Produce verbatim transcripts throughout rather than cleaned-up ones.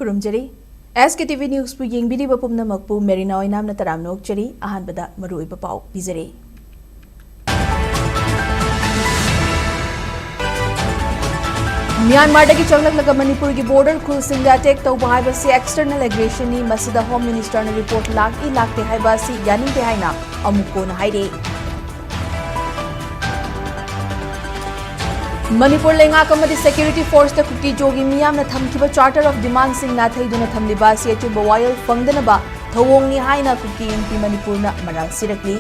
ꯈꯨꯔꯨꯝꯖꯔꯤ꯫ ꯑꯦꯁ ꯀꯦ T V ꯅ꯭ꯌꯨꯁꯄꯨ ꯌꯦꯡꯕꯤꯔꯤꯕ ꯄꯨꯝꯅꯃꯛꯄꯨ Marina ꯑꯣꯏꯅꯥꯝꯅ ꯇꯔꯥꯝꯅ ꯑꯣꯛꯆꯔꯤ꯫ ꯑꯍꯥꯟꯕꯗ ꯃꯔꯨꯑꯣꯏꯕ ꯄꯥꯎ ꯄꯤꯖꯔꯤ꯫ ꯃ꯭ꯌꯥꯟꯃꯥꯔꯗꯒꯤ ꯆꯪꯂꯛꯂꯒ ꯃꯅꯤꯄꯨꯔꯒꯤ ꯕꯣꯔꯗꯔ ꯈꯨꯜꯁꯤꯡꯗ ꯑꯦꯇꯦꯛ ꯇꯧꯕ ꯍꯥꯏꯕꯁꯤ ꯑꯦꯛꯁꯇꯔꯅꯦꯜ ꯑꯦꯒ꯭ꯔꯦꯁꯟꯅꯤ, ꯃꯁꯤꯗ ꯍꯣꯝ ꯃꯤꯅꯤꯁꯇꯔꯅ ꯔꯤꯄꯣꯔꯠ ꯂꯥꯛꯏ ꯂꯥꯛꯇꯦ ꯍꯥꯏꯕ ꯑꯁꯤ ꯌꯥꯅꯤꯡꯗꯦ ꯍꯥꯏꯅ ꯑꯃꯨꯛ ꯀꯣꯟꯅ ꯍꯥꯏꯔꯤ꯫ ꯃꯅꯤꯄꯨꯔ ꯂꯩꯉꯥꯛ ꯑꯃꯗꯤ ꯁꯦꯀ꯭ꯌꯨꯔꯤꯇꯤ ꯐꯣꯔꯁꯇ ꯀꯨꯀꯤ ꯖꯣꯒꯤ ꯃꯤꯌꯥꯝꯅ ꯊꯝꯈꯤꯕ ꯆꯥꯔꯇꯔ ꯑꯣꯐ ꯗꯤꯃꯥꯟꯁꯤꯡ ꯅꯥꯊꯩꯗꯨꯅ ꯊꯝꯂꯤꯕ ꯑꯁꯤ ꯑꯆꯨꯝꯕ ꯋꯥꯌꯦꯜ ꯐꯪꯗꯅꯕ ꯊꯧꯑꯣꯡꯅꯤ ꯍꯥꯏꯅ ꯀꯨꯀꯤ ꯏꯟꯄꯤ ꯃꯅꯤꯄꯨꯔꯅ ꯃꯔꯥꯜ ꯁꯤꯔꯛꯂꯤ꯫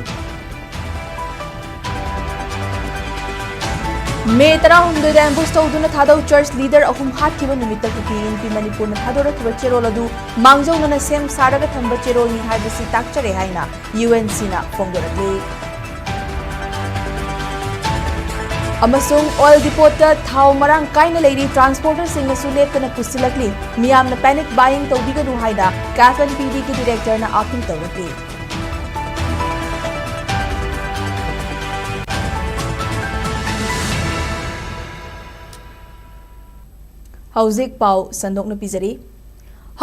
ꯃꯦ ꯇꯔꯥꯍꯨꯝꯗꯣꯏꯗ ꯑꯦꯝꯕꯨꯁ ꯇꯧꯗꯨꯅ ꯊꯥꯗꯧ ꯆꯔꯆ ꯂꯤꯗꯔ ꯑꯍꯨꯝ ꯍꯥꯠꯈꯤꯕ ꯅꯨꯃꯤꯠꯇ ꯀꯨꯀꯤ ꯏꯟꯄꯤ ꯃꯅꯤꯄꯨꯔꯅ ꯊꯥꯗꯣꯔꯛꯈꯤꯕ ꯆꯦꯔꯣꯜ ꯑꯗꯨ ꯃꯥꯡꯖꯧꯅꯅ ꯁꯦꯝ ꯁꯥꯔꯒ ꯊꯝꯕ ꯆꯦꯔꯣꯜꯅꯤ ꯍꯥꯏꯕꯁꯤ ꯇꯥꯛꯆꯔꯦ ꯍꯥꯏꯅ ꯌꯨ ꯑꯦꯟ ꯁꯤꯅ ꯐꯣꯡꯗꯣꯔꯛꯂꯤ꯫ ꯑꯃꯁꯨꯡ ꯑꯣꯏꯜ ꯗꯤꯄꯣꯠꯇ ꯊꯥꯎ ꯃꯔꯥꯡ ꯀꯥꯏꯅ ꯂꯩꯔꯤ, ꯇ꯭ꯔꯥꯟꯁꯄꯣꯔꯇꯔꯁꯤꯡꯅꯁꯨ ꯂꯦꯞꯇꯅ ꯄꯨꯁꯤꯜꯂꯛꯂꯤ꯫ ꯃꯤꯌꯥꯝꯅ ꯄꯦꯅꯤꯛ ꯕꯥꯏꯌꯤꯡ ꯇꯧꯕꯤꯒꯅꯨ ꯍꯥꯏꯅ ꯀꯦꯐ ꯑꯦꯟ ꯄꯤ ꯗꯤꯒꯤ ꯗꯤꯔꯦꯛꯇꯔꯅ ꯑꯥꯄꯤꯜ ꯇꯧꯔꯛꯂꯤ꯫ ꯍꯧꯖꯤꯛ ꯄꯥꯎ ꯁꯟꯗꯣꯛꯅ ꯄꯤꯖꯔꯤ꯫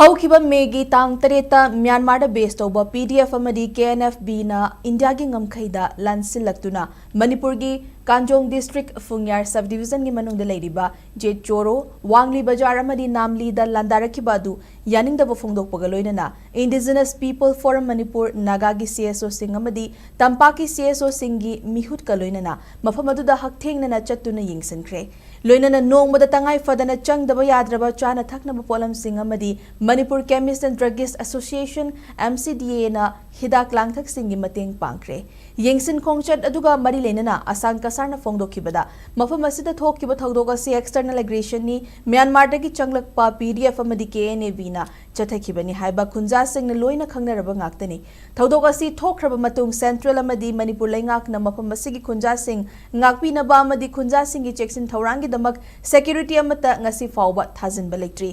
ꯍꯧꯈꯤꯕ ꯃꯦꯒꯤ ꯇꯥꯡ ꯇꯔꯦꯠꯇ ꯃ꯭ꯌꯥꯟꯃꯥꯔꯗ ꯕꯦꯁ ꯇꯧꯕ ꯄꯤ ꯗꯤ ꯑꯦꯐ ꯑꯃꯗꯤ ꯀꯦ ꯑꯦꯟ ꯑꯦꯐ ꯕꯤꯅ ꯏꯟꯗꯤꯌꯥꯒꯤ ꯉꯝꯈꯩꯗ ꯂꯥꯟꯁꯤꯜꯂꯛꯇꯨꯅ ꯃꯅꯤꯄꯨꯔꯒꯤ ꯀꯥꯟꯖꯣꯡ ꯗꯤꯁꯇ꯭ꯔꯤꯛ ꯐꯨꯡꯌꯥꯔ ꯁꯕ ꯗꯤꯕꯤꯖꯟꯒꯤ ꯃꯅꯨꯡꯗ ꯂꯩꯔꯤꯕ ꯖꯦ ꯆꯣꯔꯣ, ꯋꯥꯡꯂꯤ ꯕꯖꯥꯔ ꯑꯃꯗꯤ ꯅꯥꯝꯂꯤꯗ ꯂꯥꯟꯗꯥꯔꯛꯈꯤꯕ ꯑꯗꯨ ꯌꯥꯅꯤꯡꯗꯕ ꯐꯣꯡꯗꯣꯛꯄꯒ ꯂꯣꯏꯅꯅ Indigenous People Forum Manipur, ꯅꯥꯒꯥꯒꯤ C S ꯑꯣꯁꯤꯡ ꯑꯃꯗꯤ ꯇꯝꯄꯥꯛꯀꯤ ꯁꯤ ꯑꯦꯁ ꯑꯣꯁꯤꯡꯒꯤ ꯃꯤꯍꯨꯠꯀ ꯂꯣꯏꯅꯅ ꯃꯐꯝ ꯑꯗꯨꯗ ꯍꯛꯊꯦꯡꯅꯅ ꯆꯠꯇꯨꯅ ꯌꯦꯡꯁꯤꯟꯈ꯭ꯔꯦ꯫ ꯂꯣꯏꯅꯅ ꯅꯣꯡꯃꯗ ꯇꯉꯥꯏ ꯐꯗꯅ ꯆꯪꯗꯕ ꯌꯥꯗ꯭ꯔꯕ ꯆꯥꯅ ꯊꯛꯅꯕ ꯄꯣꯠꯂꯝꯁꯤꯡ ꯑꯃꯗꯤ Manipur Chemist and Druggist Association, M C D A, ꯅ ꯍꯤꯗꯥꯛ ꯂꯥꯡꯊꯛꯁꯤꯡꯒꯤ ꯃꯇꯦꯡ ꯄꯥꯡꯈ꯭ꯔꯦ꯫ ꯌꯦꯡꯁꯤꯟ ꯈꯣꯡꯆꯠ ꯑꯗꯨꯒ ꯃꯔꯤ ꯂꯩꯅꯅ ꯑꯁꯥꯡ ꯀꯁꯥꯔꯅ ꯐꯣꯡꯗꯣꯛꯈꯤꯕꯗ, ꯃꯐꯝ ꯑꯁꯤꯗ ꯊꯣꯛꯈꯤꯕ ꯊꯧꯗꯣꯛ ꯑꯁꯤ external aggression ꯅꯤ, ꯃ꯭ꯌꯥꯟꯃꯥꯔꯗꯒꯤ ꯆꯪꯂꯛꯄ P D F ꯑꯃꯗꯤ K N A B ꯅ ꯆꯠꯊꯈꯤꯕꯅꯤ ꯍꯥꯏꯕ ꯈꯨꯟꯖꯥꯁꯤꯡꯅ ꯂꯣꯏꯅ ꯈꯪꯅꯔꯕ ꯉꯥꯛꯇꯅꯤ꯫ ꯊꯧꯗꯣꯛ ꯑꯁꯤ ꯊꯣꯛꯈ꯭ꯔꯕ ꯃꯇꯨꯡ ꯁꯦꯟꯇ꯭ꯔꯦꯜ ꯑꯃꯗꯤ ꯃꯅꯤꯄꯨꯔ ꯂꯩꯉꯥꯛꯅ ꯃꯐꯝ ꯑꯁꯤꯒꯤ ꯈꯨꯟꯖꯥꯁꯤꯡ ꯉꯥꯛꯄꯤꯅꯕ ꯑꯃꯗꯤ ꯈꯨꯟꯖꯥꯁꯤꯡꯒꯤ ꯆꯦꯛꯁꯤꯟ ꯊꯧꯔꯥꯡꯒꯤꯗꯃꯛ ꯁꯦꯀ꯭ꯌꯨꯔꯤꯇꯤ ꯑꯃꯠꯇ ꯉꯁꯤ ꯐꯥꯎꯕ ꯊꯥꯖꯤꯟꯕ ꯂꯩꯇ꯭ꯔꯤ꯫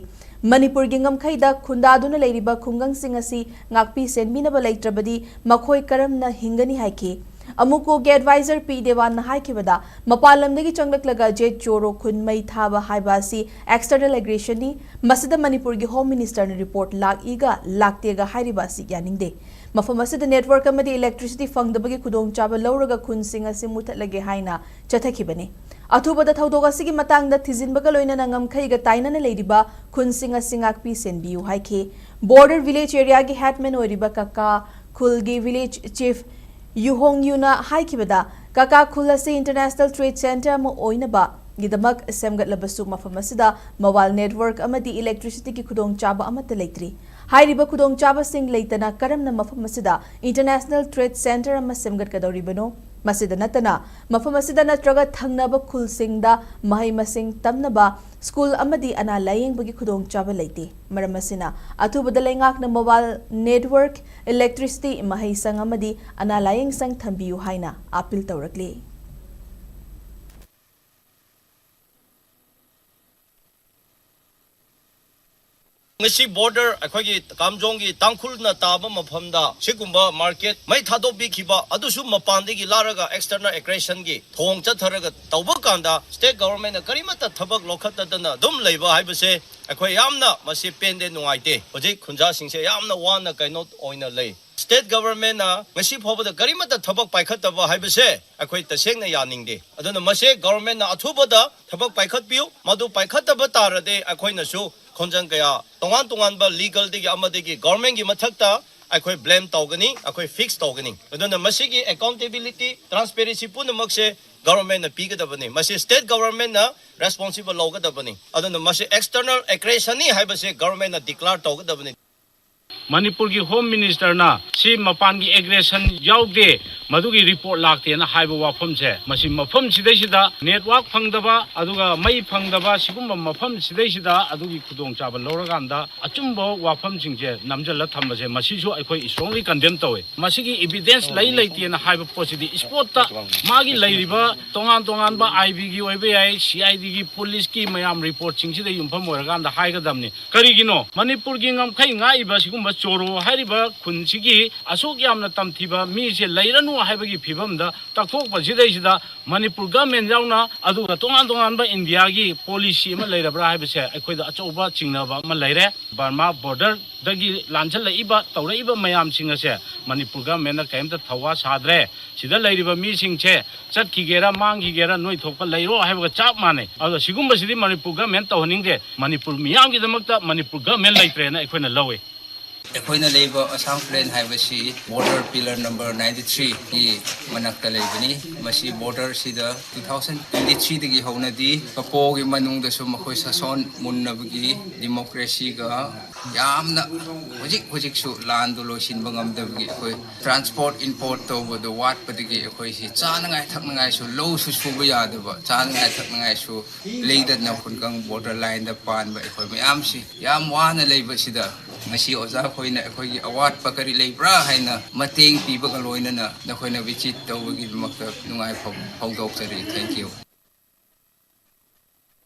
ꯃꯅꯤꯄꯨꯔꯒꯤ ꯉꯝꯈꯩꯗ ꯈꯨꯟꯗꯥꯗꯨꯅ ꯂꯩꯔꯤꯕ ꯈꯨꯡꯒꯪꯁꯤꯡ ꯑꯁꯤ ꯉꯥꯛꯄꯤ ꯁꯦꯟꯕꯤꯅꯕ ꯂꯩꯇ꯭ꯔꯕꯗꯤ ꯃꯈꯣꯏ ꯀꯔꯝꯅ ꯍꯤꯡꯒꯅꯤ ꯍꯥꯏꯈꯤ꯫ ꯑꯃꯨꯀꯣꯒꯤ ꯑꯦꯗꯚꯥꯏꯖꯔ ꯄꯤ ꯗꯦꯋꯥꯟꯅ ꯍꯥꯏꯈꯤꯕꯗ, ꯃꯄꯥꯟ ꯂꯝꯗꯒꯤ ꯆꯪꯂꯛꯂꯒ ꯖꯦꯠ ꯆꯣꯔꯣ ꯈꯨꯟ ꯃꯩ ꯊꯥꯕ ꯍꯥꯏꯕ ꯑꯁꯤ external aggressionꯅꯤ꯫ ꯃꯁꯤꯗ ꯃꯅꯤꯄꯨꯔꯒꯤ ꯍꯣꯝ ꯃꯤꯅꯤꯁꯇꯔꯅ ꯔꯤꯄꯣꯔꯠ ꯂꯥꯛꯏꯒ ꯂꯥꯛꯇꯦꯒ ꯍꯥꯏꯔꯤꯕ ꯑꯁꯤ ꯌꯥꯅꯤꯡꯗꯦ꯫ ꯃꯐꯝ ꯑꯁꯤꯗ network ꯑꯃꯗꯤ electricity ꯐꯪꯗꯕꯒꯤ ꯈꯨꯗꯣꯡꯆꯥꯕ ꯂꯧꯔꯒ ꯈꯨꯟꯁꯤꯡ ꯑꯁꯤ ꯃꯨꯊꯠꯂꯒꯦ ꯍꯥꯏꯅ ꯆꯠꯊꯈꯤꯕꯅꯤ꯫ ꯑꯊꯨꯕꯗ ꯊꯧꯗꯣꯛ ꯑꯁꯤꯒꯤ ꯃꯇꯥꯡꯗ ꯊꯤꯖꯤꯟꯕꯒ ꯂꯣꯏꯅꯅ ꯉꯝꯈꯩꯒ ꯇꯥꯏꯅꯅ ꯂꯩꯔꯤꯕ ꯈꯨꯟꯁꯤꯡ ꯑꯁꯤ ꯉꯥꯛꯄꯤ ꯁꯦꯟꯕꯤꯌꯨ ꯍꯥꯏꯈꯤ꯫ Border village areaꯒꯤ headman ꯑꯣꯏꯔꯤꯕ ꯀꯀꯥ ꯈꯨꯜꯒꯤ village chief ꯌꯨꯍꯣꯡ ꯌꯨꯅ ꯍꯥꯏꯈꯤꯕꯗ, ꯀꯀꯥ ꯈꯨꯜ ꯑꯁꯤ international trade centre ꯑꯃ ꯑꯣꯏꯅꯕꯒꯤꯗꯃꯛ ꯁꯦꯝꯒꯠꯂꯕꯁꯨ, ꯃꯐꯝ ꯑꯁꯤꯗ mobile network ꯑꯃꯗꯤ electricityꯒꯤ ꯈꯨꯗꯣꯡꯆꯥꯕ ꯑꯃꯠꯇ ꯂꯩꯇ꯭ꯔꯤ꯫ ꯍꯥꯏꯔꯤꯕ ꯈꯨꯗꯣꯡꯆꯥꯕꯁꯤꯡ ꯂꯩꯇꯅ ꯀꯔꯝꯅ ꯃꯐꯝ ꯑꯁꯤꯗ international trade centre ꯑꯃ ꯁꯦꯝꯒꯠꯀꯗꯧꯔꯤꯕꯅꯣ? ꯃꯁꯤꯗ ꯅꯠꯇꯅ, ꯃꯐꯝ ꯑꯁꯤꯗ ꯅꯠꯇ꯭ꯔꯒ ꯊꯪꯅꯕ ꯈꯨꯜꯁꯤꯡꯗ ꯃꯍꯩ ꯃꯁꯤꯡ ꯇꯝꯅꯕ ꯁ꯭ꯀꯨꯜ ꯑꯃꯗꯤ ꯑꯅꯥ ꯂꯥꯌꯦꯡꯕꯒꯤ ꯈꯨꯗꯣꯡꯆꯥꯕ ꯂꯩꯇꯦ꯫ ꯃꯔꯝ ꯑꯁꯤꯅ, ꯑꯊꯨꯕꯗ ꯂꯩꯉꯥꯛꯅ mobile network, electricity, ꯃꯍꯩꯁꯪ ꯑꯃꯗꯤ ꯑꯅꯥ ꯂꯥꯌꯦꯡꯁꯪ ꯊꯝꯕꯤꯌꯨ ꯍꯥꯏꯅ ꯑꯥꯄꯤꯜ ꯇꯧꯔꯛꯂꯤ꯫ ꯉꯁꯤ border, ꯑꯩꯈꯣꯏꯒꯤ ꯀꯥꯝꯖꯣꯡꯒꯤ ꯇꯥꯡꯈꯨꯜꯅ ꯇꯥꯕ ꯃꯐꯝꯗ ꯁꯤꯒꯨꯝꯕ market ꯃꯩ ꯊꯥꯗꯣꯛꯄꯤꯈꯤꯕ, ꯑꯗꯨꯁꯨ ꯃꯄꯥꯟꯗꯒꯤ ꯂꯥꯛꯂꯒ external aggressionꯒꯤ ꯊꯣꯡ ꯆꯠꯊꯔꯒ ꯇꯧꯕ ꯀꯥꯟꯗ state governmentꯅ ꯀꯔꯤꯃꯠꯇ ꯊꯕꯛ ꯂꯧꯈꯠꯇꯗꯅ ꯑꯗꯨꯝ ꯂꯩꯕ ꯍꯥꯏꯕꯁꯦ ꯑꯩꯈꯣꯏ ꯌꯥꯝꯅ ꯃꯁꯤ ꯄꯦꯟꯗꯦ, ꯅꯨꯡꯉꯥꯏꯇꯦ꯫ ꯍꯧꯖꯤꯛ ꯈꯨꯟꯖꯥꯁꯤꯡꯁꯦ ꯌꯥꯝꯅ ꯋꯥꯅ ꯀꯩꯅꯣ ꯑꯣꯏꯅ ꯂꯩ꯫ State governmentꯅ ꯉꯁꯤ ꯐꯥꯎꯕꯗ ꯀꯔꯤꯃꯠꯇ ꯊꯕꯛ ꯄꯥꯏꯈꯠꯇꯕ ꯍꯥꯏꯕꯁꯦ ꯑꯩꯈꯣꯏ ꯇꯁꯦꯡꯅ ꯌꯥꯅꯤꯡꯗꯦ꯫ ꯑꯗꯨꯅ ꯃꯁꯤ governmentꯅ ꯑꯊꯨꯕꯗ ꯊꯕꯛ ꯄꯥꯏꯈꯠꯄꯤꯌꯨ꯫ ꯃꯗꯨ ꯄꯥꯏꯈꯠꯇꯕ ꯇꯥꯔꯗꯤ ꯑꯩꯈꯣꯏꯅꯁꯨ ꯈꯣꯟꯖꯪ ꯀꯌꯥ ꯇꯣꯉꯥꯟ ꯇꯣꯉꯥꯟꯕ legalꯗꯒꯤ ꯑꯃꯗꯒꯤ governmentꯀꯤ ꯃꯊꯛꯇ ꯑꯩꯈꯣꯏ blame ꯇꯧꯒꯅꯤ, ꯑꯩꯈꯣꯏ fix ꯇꯧꯒꯅꯤ꯫ ꯑꯗꯨꯅ ꯃꯁꯤꯒꯤ accountability, transparency ꯄꯨꯝꯅꯃꯛꯁꯦ governmentꯅ ꯄꯤꯒꯗꯕꯅꯤ꯫ ꯃꯁꯤ state governmentꯅ responsible ꯂꯧꯒꯗꯕꯅꯤ꯫ ꯑꯗꯨꯅ ꯃꯁꯤ external aggressionꯅꯤ ꯍꯥꯏꯕꯁꯦ governmentꯅ declare ꯇꯧꯒꯗꯕꯅꯤ꯫ ꯃꯅꯤꯄꯨꯔꯒꯤ ꯍꯣꯝ ꯃꯤꯅꯤꯁꯇꯔꯅ ꯁꯤ ꯃꯄꯥꯟꯒꯤ aggression ꯌꯥꯎꯗꯦ, ꯃꯗꯨꯒꯤ report ꯂꯥꯛꯇꯦꯅ ꯍꯥꯏꯕ ꯋꯥꯐꯝꯁꯦ, ꯃꯁꯤ ꯃꯐꯝ ꯁꯤꯗꯩꯁꯤꯗ network ꯐꯪꯗꯕ, ꯑꯗꯨꯒ ꯃꯩ ꯐꯪꯗꯕ, ꯁꯤꯒꯨꯝꯕ ꯃꯐꯝ ꯁꯤꯗꯩꯁꯤꯗ ꯑꯗꯨꯒꯤ ꯈꯨꯗꯣꯡꯆꯥꯕ ꯂꯧꯔꯀꯥꯟꯗ ꯑꯆꯨꯝꯕ ꯋꯥꯐꯝꯁꯤꯡꯁꯦ ꯅꯝꯁꯤꯜꯂ ꯊꯝꯕꯁꯦ, ꯃꯁꯤꯁꯨ ꯑꯩꯈꯣꯏ strongly condemn ꯇꯧꯋꯦ꯫ ꯃꯁꯤꯒꯤ evidence ꯂꯩ ꯂꯩꯇꯦꯅ ꯍꯥꯏꯕ ꯄꯣꯠꯁꯤꯗꯤ spotꯇ ꯃꯥꯒꯤ ꯂꯩꯔꯤꯕ ꯇꯣꯉꯥꯟ ꯇꯣꯉꯥꯟꯕ IBꯒꯤ ꯑꯣꯏꯕ ꯌꯥꯏ, CIDꯒꯤ, policeꯀꯤ ꯃꯌꯥꯝ reportꯁꯤꯡꯁꯤꯗ ꯌꯨꯝꯐꯝ ꯑꯣꯏꯔꯀꯥꯟꯗ ꯍꯥꯏꯒꯗꯕꯅꯤ꯫ ꯀꯔꯤꯒꯤꯅꯣ? ꯃꯅꯤꯄꯨꯔꯒꯤ ꯉꯝꯈꯩ ꯉꯥꯛꯏꯕ ꯁꯤꯒꯨꯝꯕ ꯆꯣꯔꯣ ꯍꯥꯏꯔꯤꯕ ꯈꯨꯟꯁꯤꯒꯤ ꯑꯁꯨꯛ ꯌꯥꯝꯅ ꯇꯝꯊꯤꯕ ꯃꯤꯁꯦ ꯂꯩꯔꯅꯨ ꯍꯥꯏꯕꯒꯤ ꯐꯤꯕꯝꯗ ꯇꯛꯊꯣꯛꯄꯁꯤꯗꯩꯁꯤꯗ ꯃꯅꯤꯄꯨꯔ ꯒꯃꯦꯟ ꯌꯥꯎꯅ, ꯑꯗꯨꯒ ꯇꯣꯉꯥꯟ ꯇꯣꯉꯥꯟꯕ ꯏꯟꯗꯤꯌꯥꯒꯤ ꯄꯣꯂꯤꯁꯤ ꯑꯃ ꯂꯩꯔꯕ꯭ꯔꯥ ꯍꯥꯏꯕꯁꯦ ꯑꯩꯈꯣꯏꯗ ꯑꯆꯧꯕ ꯆꯤꯡꯅꯕ ꯑꯃ ꯂꯩꯔꯦ꯫ ꯕꯔꯃꯥ ꯕꯣꯔꯗꯔꯗꯒꯤ ꯂꯥꯟꯁꯤꯜꯂꯛꯏꯕ, ꯇꯧꯔꯛꯏꯕ ꯃꯌꯥꯝꯁꯤꯡ ꯑꯁꯦ ꯃꯅꯤꯄꯨꯔ ꯒꯃꯦꯟꯅ ꯀꯔꯤꯝꯇ ꯊꯧꯋꯥ ꯁꯥꯗ꯭ꯔꯦ꯫ ꯁꯤꯗ ꯂꯩꯔꯤꯕ ꯃꯤꯁꯤꯡꯁꯦ ꯆꯠꯈꯤꯒꯦꯔꯥ ꯃꯥꯡꯈꯤꯒꯦꯔꯥ ꯅꯣꯏ ꯊꯣꯛꯄ ꯂꯩꯔꯣ ꯍꯥꯏꯕꯒ ꯆꯞ ꯃꯥꯟꯅꯩ꯫ ꯑꯗꯣ ꯁꯤꯒꯨꯝꯕꯁꯤꯗꯤ ꯃꯅꯤꯄꯨꯔ ꯒꯃꯦꯟ ꯇꯧꯍꯟꯅꯤꯡꯗꯦ꯫ ꯃꯅꯤꯄꯨꯔ ꯃꯤꯌꯥꯝꯒꯤꯗꯃꯛꯇ ꯃꯅꯤꯄꯨꯔ ꯒꯃꯦꯟ ꯂꯩꯇ꯭ꯔꯦꯅ ꯑꯩꯈꯣꯏꯅ ꯂꯧꯏ꯫ ꯑꯩꯈꯣꯏꯅ ꯂꯩꯕ ꯑꯁꯥꯝ ꯄ꯭ꯂꯦꯟ ꯍꯥꯏꯕꯁꯤ ꯕꯣꯔꯗꯔ ꯄꯤꯂꯔ ꯅꯝꯕꯔ ꯅꯥꯏꯟꯇꯤ ꯊ꯭ꯔꯤꯒꯤ ꯃꯅꯥꯛꯇ ꯂꯩꯕꯅꯤ꯫ ꯃꯁꯤ ꯕꯣꯔꯗꯔꯁꯤꯗ ꯇꯨ ꯊꯥꯎꯖꯟ ꯇ꯭ꯋꯦꯟꯇꯤ ꯊ꯭ꯔꯤꯗꯒꯤ ꯍꯧꯅꯗꯤ ꯀꯄꯣꯒꯤ ꯃꯅꯨꯡꯗꯁꯨ ꯃꯈꯣꯏ ꯁꯥꯁꯣꯟ ꯃꯨꯟꯅꯕꯒꯤ ꯗꯤꯃꯣꯀ꯭ꯔꯦꯁꯤꯒ ꯌꯥꯝꯅ ꯍꯧꯖꯤꯛ ꯍꯧꯖꯤꯛꯁꯨ ꯂꯥꯟꯗꯨ ꯂꯣꯏꯁꯤꯟꯕ ꯉꯝꯗꯕꯒꯤ ꯑꯩꯈꯣꯏ ꯇ꯭ꯔꯥꯟꯁꯄꯣꯔꯠ ꯏꯝꯄꯣꯔꯠ ꯇꯧꯕꯗ ꯋꯥꯠꯄꯗꯒꯤ ꯑꯩꯈꯣꯏꯁꯤ ꯆꯥꯅꯉꯥꯏ ꯊꯛꯅꯉꯥꯏꯁꯨ, ꯂꯧꯁꯨ ꯁꯨꯕ ꯌꯥꯗꯕ, ꯆꯥꯅꯉꯥꯏ ꯊꯛꯅꯉꯥꯏꯁꯨ ꯂꯩꯗꯅ ꯈꯨꯟꯒꯪ ꯕꯣꯔꯗꯔ ꯂꯥꯏꯟꯗ ꯄꯥꯟꯕ ꯑꯩꯈꯣꯏ ꯃꯌꯥꯝꯁꯤ ꯌꯥꯝ ꯋꯥꯅ ꯂꯩꯕꯁꯤꯗ ꯉꯁꯤ ꯑꯣꯖꯥ ꯑꯩꯈꯣꯏꯅ ꯑꯩꯈꯣꯏꯒꯤ ꯑꯋꯥꯠꯄ ꯀꯔꯤ ꯂꯩꯕ꯭ꯔꯥ ꯍꯥꯏꯅ ꯃꯇꯦꯡ ꯄꯤꯕꯒ ꯂꯣꯏꯅꯅ ꯅꯈꯣꯏꯅ ꯚꯤꯖꯤꯠ ꯇꯧꯕꯒꯤꯗꯃꯛꯇ ꯅꯨꯡꯉꯥꯏꯐꯝ ꯐꯣꯡꯗꯣꯛꯆꯔꯤ꯫ Thank you꯫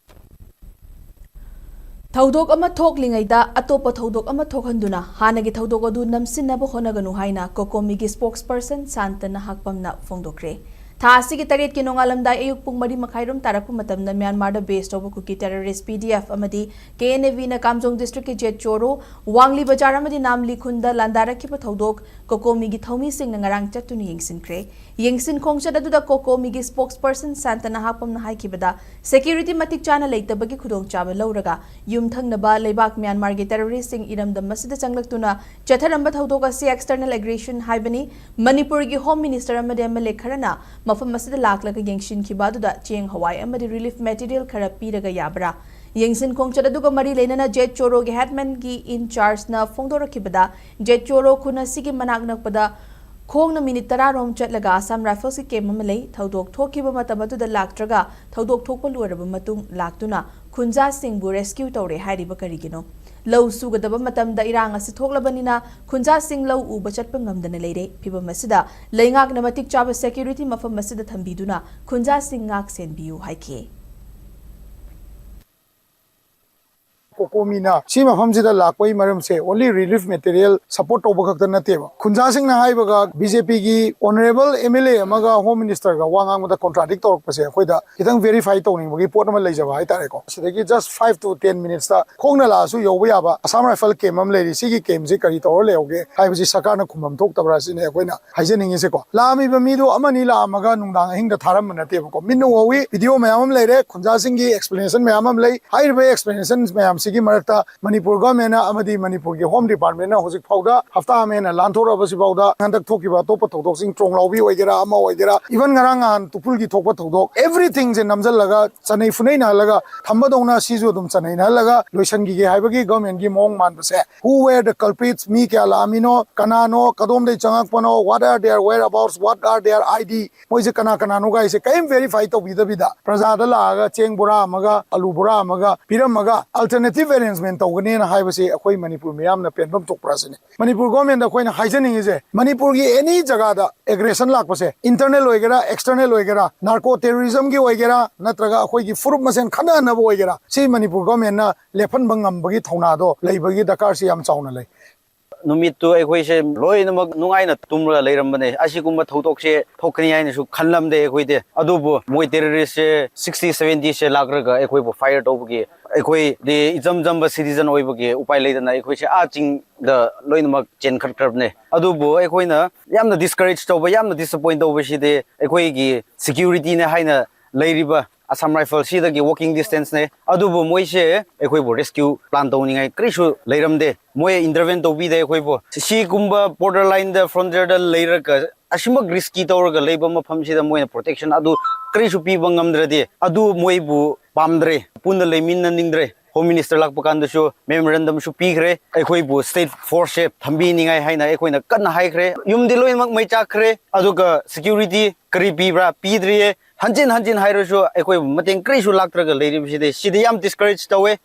ꯊꯧꯗꯣꯛ ꯑꯃ ꯊꯣꯛꯂꯤꯉꯩꯗ ꯑꯇꯣꯞꯄ ꯊꯧꯗꯣꯛ ꯑꯃ ꯊꯣꯛꯍꯟꯗꯨꯅ ꯍꯥꯟꯅꯒꯤ ꯊꯧꯗꯣꯛ ꯑꯗꯨ ꯅꯝꯁꯤꯟꯅꯕ ꯍꯣꯠꯅꯒꯅꯨ ꯍꯥꯏꯅ ꯀꯣꯀꯣꯃꯤꯒꯤ ꯁ꯭ꯄꯣꯛꯁꯄꯔꯁꯟ ꯁꯥꯟꯇ ꯅꯍꯥꯛꯄꯝꯅ ꯐꯣꯡꯗꯣꯛꯈ꯭ꯔꯦ꯫ ꯊꯥ ꯑꯁꯤꯒꯤ ꯇꯔꯦꯠꯀꯤ ꯅꯣꯡꯉꯥꯜꯂꯝꯗꯥꯏ ꯑꯌꯨꯛ ꯄꯨꯡ ꯃꯔꯤ ꯃꯈꯥꯏ ꯔꯣꯝ ꯇꯥꯔꯛꯄ ꯃꯇꯝꯗ ꯃ꯭ꯌꯥꯟꯃꯥꯔꯗ ꯕꯦꯁ ꯇꯧꯕ ꯀꯨꯀꯤ ꯇꯦꯔꯣꯔꯤꯁ ꯄꯤ ꯗꯤ ꯑꯦꯐ ꯑꯃꯗꯤ ꯀꯦ ꯑꯦꯟ ꯑꯦ ꯕꯤꯅ ꯀꯥꯝꯖꯣꯡ ꯗꯤꯁꯇ꯭ꯔꯤꯛꯀꯤ ꯖꯦꯠ ꯆꯣꯔꯣ, ꯋꯥꯡꯂꯤ ꯕꯖꯥꯔ ꯑꯃꯗꯤ ꯅꯥꯝꯂꯤ ꯈꯨꯟꯗ ꯂꯥꯟꯗꯥꯔꯛꯈꯤꯕ ꯊꯧꯗꯣꯛ ꯀꯣꯀꯣꯃꯤꯒꯤ ꯊꯧꯃꯤꯁꯤꯡꯅ ꯉꯔꯥꯡ ꯆꯠꯇꯨꯅ ꯌꯦꯡꯁꯤꯟꯈ꯭ꯔꯦ꯫ ꯌꯦꯡꯁꯤꯟ ꯈꯣꯡꯆꯠ ꯑꯗꯨꯗ ꯀꯣꯀꯣꯃꯤꯒꯤ ꯁ꯭ꯄꯣꯛꯁꯄꯔꯁꯟ ꯁꯥꯟꯇ ꯅꯍꯥꯛꯄꯝꯅ ꯍꯥꯏꯈꯤꯕꯗ, ꯁꯦꯀ꯭ꯌꯨꯔꯤꯇꯤ ꯃꯇꯤꯛ ꯆꯥꯅ ꯂꯩꯇꯕꯒꯤ ꯈꯨꯗꯣꯡꯆꯥꯕ ꯂꯧꯔꯒ ꯌꯨꯝꯊꯪꯅꯕ ꯂꯩꯕꯥꯛ ꯃ꯭ꯌꯥꯟꯃꯥꯔꯒꯤ ꯇꯦꯔꯣꯔꯤꯁꯁꯤꯡ ꯏꯔꯝꯗꯝ ꯑꯁꯤꯗ ꯆꯪꯂꯛꯇꯨꯅ ꯆꯠꯊꯔꯝꯕ ꯊꯧꯗꯣꯛ ꯑꯁꯤ ꯑꯦꯛꯁꯇꯔꯅꯦꯜ ꯑꯦꯒ꯭ꯔꯦꯁꯟ ꯍꯥꯏꯕꯅꯤ꯫ ꯃꯅꯤꯄꯨꯔꯒꯤ ꯍꯣꯝ ꯃꯤꯅꯤꯁꯇꯔ ꯑꯃꯗꯤ ꯑꯦꯝ ꯑꯦꯜ ꯑꯦ ꯈꯔꯅ ꯃꯐꯝ ꯑꯁꯤꯗ ꯂꯥꯛꯂꯒ ꯌꯦꯡꯁꯤꯟꯈꯤꯕ ꯑꯗꯨꯗ ꯆꯦꯡ ꯍꯋꯥꯏ ꯑꯃꯗꯤ ꯔꯤꯂꯤꯐ ꯃꯦꯇꯤꯔꯤꯌꯦꯜ ꯈꯔ ꯄꯤꯔꯒ ꯌꯥꯕ꯭ꯔꯥ? ꯌꯦꯡꯁꯤꯟ ꯈꯣꯡꯆꯠ ꯑꯗꯨꯒ ꯃꯔꯤ ꯂꯩꯅꯅ ꯖꯦꯠ ꯆꯣꯔꯣꯒꯤ ꯍꯦꯗꯃꯦꯟꯒꯤ ꯏꯟ ꯆꯥꯔꯖꯅ ꯐꯣꯡꯗꯣꯔꯛꯈꯤꯕꯗ, ꯖꯦꯠ ꯆꯣꯔꯣ ꯈꯨꯟ ꯑꯁꯤꯒꯤ ꯃꯅꯥꯛ ꯅꯛꯄꯗ ꯈꯣꯡꯅ ꯃꯤꯅꯤꯠ ꯇꯔꯥ ꯔꯣꯝ ꯆꯠꯂꯒ ꯑꯁꯥꯝ ꯔꯥꯏꯐꯜꯁꯀꯤ ꯀꯦꯝꯞ ꯑꯃ ꯂꯩ꯫ ꯊꯧꯗꯣꯛ ꯊꯣꯛꯈꯤꯕ ꯃꯇꯝ ꯑꯗꯨꯗ ꯂꯥꯛꯇ꯭ꯔꯒ ꯊꯧꯗꯣꯛ ꯊꯣꯛꯄ ꯂꯣꯏꯔꯕ ꯃꯇꯨꯡ ꯂꯥꯛꯇꯨꯅ ꯈꯨꯟꯖꯥꯁꯤꯡꯕꯨ ꯔꯦꯁꯀ꯭ꯌꯨ ꯇꯧꯔꯦ ꯍꯥꯏꯔꯤꯕ ꯀꯔꯤꯒꯤꯅꯣ? ꯂꯧ ꯁꯨꯒꯗꯕ ꯃꯇꯝꯗ ꯏꯔꯥꯡ ꯑꯁꯤ ꯊꯣꯛꯂꯕꯅꯤꯅ ꯈꯨꯟꯖꯥꯁꯤꯡ ꯂꯧ ꯎꯕ ꯆꯠꯄ ꯉꯝꯗꯅ ꯂꯩꯔꯦ꯫ ꯐꯤꯚꯝ ꯑꯁꯤꯗ ꯂꯩꯉꯥꯛꯅ ꯃꯇꯤꯛ ꯆꯥꯕ ꯁꯦꯀ꯭ꯌꯨꯔꯤꯇꯤ ꯃꯐꯝ ꯑꯁꯤꯗ ꯊꯝꯕꯤꯗꯨꯅ ꯈꯨꯟꯖꯥꯁꯤꯡ ꯉꯥꯛ ꯁꯦꯟꯕꯤꯌꯨ ꯍꯥꯏꯈꯤ꯫ ꯀꯣꯃꯤꯅ ꯁꯤ ꯃꯐꯝꯁꯤꯗ ꯂꯥꯛꯄꯒꯤ ꯃꯔꯝꯁꯦ only relief material support ꯇꯧꯕ ꯈꯛꯇ ꯅꯠꯇꯦꯕ꯫ ꯈꯨꯟꯖꯥꯁꯤꯡꯅ ꯍꯥꯏꯕꯒ BJPꯒꯤ honourable MLA ꯑꯃꯒ Home Ministerꯒ ꯋꯥ ꯉꯥꯡꯕꯗ contradict ꯇꯧꯔꯛꯄꯁꯦ ꯑꯩꯈꯣꯏꯗ ꯈꯤꯇꯪ verify ꯇꯧꯅꯤꯡꯕꯒꯤ ꯄꯣꯠ ꯑꯃ ꯂꯩꯖꯕ ꯍꯥꯏꯇꯥꯔꯦꯀꯣ꯫ ꯁꯤꯗꯒꯤ just five to ten minutesꯇ ꯈꯣꯡꯅ ꯂꯥꯛꯑꯁꯨ ꯌꯧꯕ ꯌꯥꯕ Assam Rifle camp ꯑꯃ ꯂꯩꯔꯤ꯫ ꯁꯤꯒꯤ campꯁꯤ ꯀꯔꯤ ꯇꯧꯔ ꯂꯩꯍꯧꯒꯦ ꯍꯥꯏꯕꯁꯤ ꯁꯔꯀꯥꯔꯅ ꯈꯨꯝꯐꯝ ꯊꯣꯛꯇꯕ꯭ꯔꯥ ꯁꯤꯅꯤ ꯑꯩꯈꯣꯏꯅ ꯍꯥꯏꯖꯅꯤꯡꯉꯤꯁꯦꯀꯣ꯫ ꯂꯥꯛꯑꯝꯃꯤꯕ ꯃꯤꯗꯣ ꯑꯃꯅꯤ ꯂꯥꯛꯑꯝꯃꯒ ꯅꯨꯡꯗꯥꯡ ꯑꯍꯤꯡꯗ ꯊꯥꯔꯝꯕ ꯅꯠꯇꯦꯕꯀꯣ꯫ ꯃꯤꯠꯅ ꯎꯍꯧꯋꯤ, video ꯃꯌꯥꯝ ꯑꯃ ꯂꯩꯔꯦ, ꯈꯨꯟꯖꯥꯁꯤꯡꯒꯤ explanation ꯃꯌꯥꯝ ꯑꯃ ꯂꯩ꯫ ꯍꯥꯏꯔꯤꯕ explanation ꯃꯌꯥꯝꯁꯤꯒꯤ ꯃꯔꯛꯇ ꯃꯅꯤꯄꯨꯔ governmentꯅ ꯑꯃꯗꯤ ꯃꯅꯤꯄꯨꯔꯒꯤ Home Departmentꯅ ꯍꯧꯖꯤꯛ ꯐꯥꯎꯗ ꯍꯞꯇꯥ ꯑꯃ ꯍꯦꯟꯅ ꯂꯥꯟꯊꯣꯔꯛꯑꯕꯁꯤ ꯐꯥꯎꯗ ꯍꯟꯗꯛ ꯊꯣꯛꯈꯤꯕ ꯑꯇꯣꯞꯄ ꯊꯧꯗꯣꯛꯁꯤꯡ, ꯇ꯭ꯔꯣꯡꯂꯥꯎꯕꯤ ꯑꯣꯏꯒꯦꯔꯥ, ꯑꯃ ꯑꯣꯏꯒꯦꯔꯥ, even ꯉꯔꯥꯡ ꯅꯍꯥꯟ ꯇꯨꯄꯨꯜꯒꯤ ꯊꯣꯛꯄ ꯊꯧꯗꯣꯛ, everythingꯁꯦ ꯅꯝꯁꯤꯜꯂꯒ ꯆꯅꯩ ꯐꯨꯅꯩꯅꯍꯜꯂꯒ ꯊꯝꯕꯗꯧꯅ ꯁꯤꯁꯨ ꯑꯗꯨꯝ ꯆꯅꯩꯅꯍꯜꯂꯒ ꯂꯣꯏꯁꯤꯟꯈꯤꯒꯦ ꯍꯥꯏꯕꯒꯤ governmentꯀꯤ ꯃꯑꯣꯡ ꯃꯥꯟꯕꯁꯦ, who were the culprits, ꯃꯤ ꯀꯌꯥ ꯂꯥꯛꯑꯝꯃꯤꯅꯣ, ꯀꯅꯥꯅꯣ, ꯀꯗꯣꯝꯗꯩ ꯆꯪꯉꯛꯄꯅꯣ, what are their whereabouts, what are their ID, ꯃꯣꯏꯁꯦ ꯀꯅꯥ ꯀꯅꯥꯅꯣ ꯒꯥꯏꯁꯦ ꯀꯔꯤꯝ verify ꯇꯧꯕꯤꯗꯕꯤꯗ ꯄ꯭ꯔꯖꯥꯗ ꯂꯥꯛꯑꯒ ꯆꯦꯡ ꯕꯣꯔꯥ ꯑꯃꯒ ꯑꯂꯨ ꯕꯣꯔꯥ ꯑꯃꯒ ꯄꯤꯔꯝꯃꯒ alternative arrangement ꯇꯧꯒꯅꯦꯅ ꯍꯥꯏꯕꯁꯤ ꯑꯩꯈꯣꯏ ꯃꯅꯤꯄꯨꯔ ꯃꯤꯌꯥꯝꯅ ꯄꯦꯟꯐꯝ ꯊꯣꯛꯄ꯭ꯔꯥ ꯁꯤꯅꯤ꯫ ꯃꯅꯤꯄꯨꯔ governmentꯗ ꯑꯩꯈꯣꯏꯅ ꯍꯥꯏꯖꯅꯤꯡꯉꯤꯁꯦ, ꯃꯅꯤꯄꯨꯔꯒꯤ any ꯖꯒꯥꯗ aggression ꯂꯥꯛꯄꯁꯦ, internal ꯑꯣꯏꯒꯦꯔꯥ, external ꯑꯣꯏꯒꯦꯔꯥ, narco terrorismꯒꯤ ꯑꯣꯏꯒꯦꯔꯥ, ꯅꯠꯇ꯭ꯔꯒ ꯑꯩꯈꯣꯏꯒꯤ ꯐꯨꯔꯨꯞ ꯃꯁꯦꯟ ꯈꯠꯅꯍꯟꯅꯕ ꯑꯣꯏꯒꯦꯔꯥ, ꯁꯤ ꯃꯅꯤꯄꯨꯔ governmentꯅ ꯂꯦꯞꯍꯟꯕ ꯉꯝꯕꯒꯤ ꯊꯧꯅꯥꯗꯣ ꯂꯩꯕꯒꯤ ꯗꯔꯀꯥꯔꯁꯤ ꯌꯥꯝ ꯆꯥꯎꯅ ꯂꯩ꯫ ꯅꯨꯃꯤꯠꯇꯨ ꯑꯩꯈꯣꯏꯁꯦ ꯂꯣꯏꯅꯃꯛ ꯅꯨꯡꯉꯥꯏꯅ ꯇꯨꯝꯔꯒ ꯂꯩꯔꯝꯕꯅꯦ꯫ ꯑꯁꯤꯒꯨꯝꯕ ꯊꯧꯗꯣꯛꯁꯦ ꯊꯣꯛꯀꯅꯤ ꯍꯥꯏꯅꯁꯨ ꯈꯜꯂꯝꯗꯦ ꯑꯩꯈꯣꯏꯗꯤ꯫ ꯑꯗꯨꯕꯨ ꯃꯣꯏ terroristꯁꯦ sixty seventyꯁꯦ ꯂꯥꯛꯔꯒ ꯑꯩꯈꯣꯏꯕꯨ fire ꯇꯧꯕꯒꯤ ꯑꯩꯈꯣꯏꯗꯤ ꯏꯆꯝ ꯆꯝꯕ citizen ꯑꯣꯏꯕꯒꯤ ꯎꯄꯥꯏ ꯂꯩꯇꯅ ꯑꯩꯈꯣꯏꯁꯦ ꯑꯥ ꯆꯤꯡꯗ ꯂꯣꯏꯅꯃꯛ ꯆꯦꯟꯈꯠꯈ꯭ꯔꯕꯅꯦ꯫ ꯑꯗꯨꯕꯨ ꯑꯩꯈꯣꯏꯅ ꯌꯥꯝꯅ discourage ꯇꯧꯕ, ꯌꯥꯝꯅ disappoint ꯇꯧꯕꯁꯤꯗꯤ ꯑꯩꯈꯣꯏꯒꯤ securityꯅꯦ ꯍꯥꯏꯅ ꯂꯩꯔꯤꯕ Assam Rifle ꯁꯤꯗꯒꯤ walking distanceꯅꯦ꯫ ꯑꯗꯨꯕꯨ ꯃꯣꯏꯁꯦ ꯑꯩꯈꯣꯏꯕꯨ rescue plan ꯇꯧꯅꯤꯡꯉꯥꯏ ꯀꯔꯤꯁꯨ ꯂꯩꯔꯝꯗꯦ꯫ ꯃꯣꯏ intervene ꯇꯧꯕꯤꯗꯦ ꯑꯩꯈꯣꯏꯕꯨ꯫ ꯁꯤꯒꯨꯝꯕ border lineꯗ, frontierꯗ ꯂꯩꯔꯒ ꯑꯁꯤꯃꯛ risky ꯇꯧꯔꯒ ꯂꯩꯕ ꯃꯐꯝꯁꯤꯗ ꯃꯣꯏꯅ protection ꯑꯗꯨ ꯀꯔꯤꯁꯨ ꯄꯤꯕ ꯉꯝꯗ꯭ꯔꯗꯤ ꯑꯗꯨ ꯃꯣꯏꯕꯨ ꯄꯥꯝꯗ꯭ꯔꯦ, ꯄꯨꯟꯅ ꯂꯩꯃꯤꯟꯅꯅꯤꯡꯗ꯭ꯔꯦ꯫ Home Minister ꯂꯥꯛꯄ ꯀꯥꯟꯗꯁꯨ memorandumꯁꯨ ꯄꯤꯈ꯭ꯔꯦ꯫ ꯑꯩꯈꯣꯏꯕꯨ state forceꯁꯦ ꯊꯝꯕꯤꯅꯤꯡꯉꯥꯏ ꯍꯥꯏꯅ ꯑꯩꯈꯣꯏꯅ ꯀꯟꯅ ꯍꯥꯏꯈ꯭ꯔꯦ꯫ ꯌꯨꯝꯗꯤ ꯂꯣꯏꯅꯃꯛ ꯃꯩ ꯆꯥꯛꯈ꯭ꯔꯦ꯫ ꯑꯗꯨꯒ security ꯀꯔꯤ ꯄꯤꯕ꯭ꯔꯥ? ꯄꯤꯗ꯭ꯔꯤꯌꯦ꯫ ꯍꯟꯖꯤꯟ ꯍꯟꯖꯤꯟ ꯍꯥꯏꯔꯁꯨ ꯑꯩꯈꯣꯏꯕꯨ ꯃꯇꯦꯡ ꯀꯔꯤꯁꯨ ꯂꯥꯛꯇ꯭ꯔꯒ ꯂꯩꯔꯤꯕꯁꯤꯗꯤ, ꯁꯤꯗꯤ ꯌꯥꯝ discourage ꯇꯧꯋꯦ꯫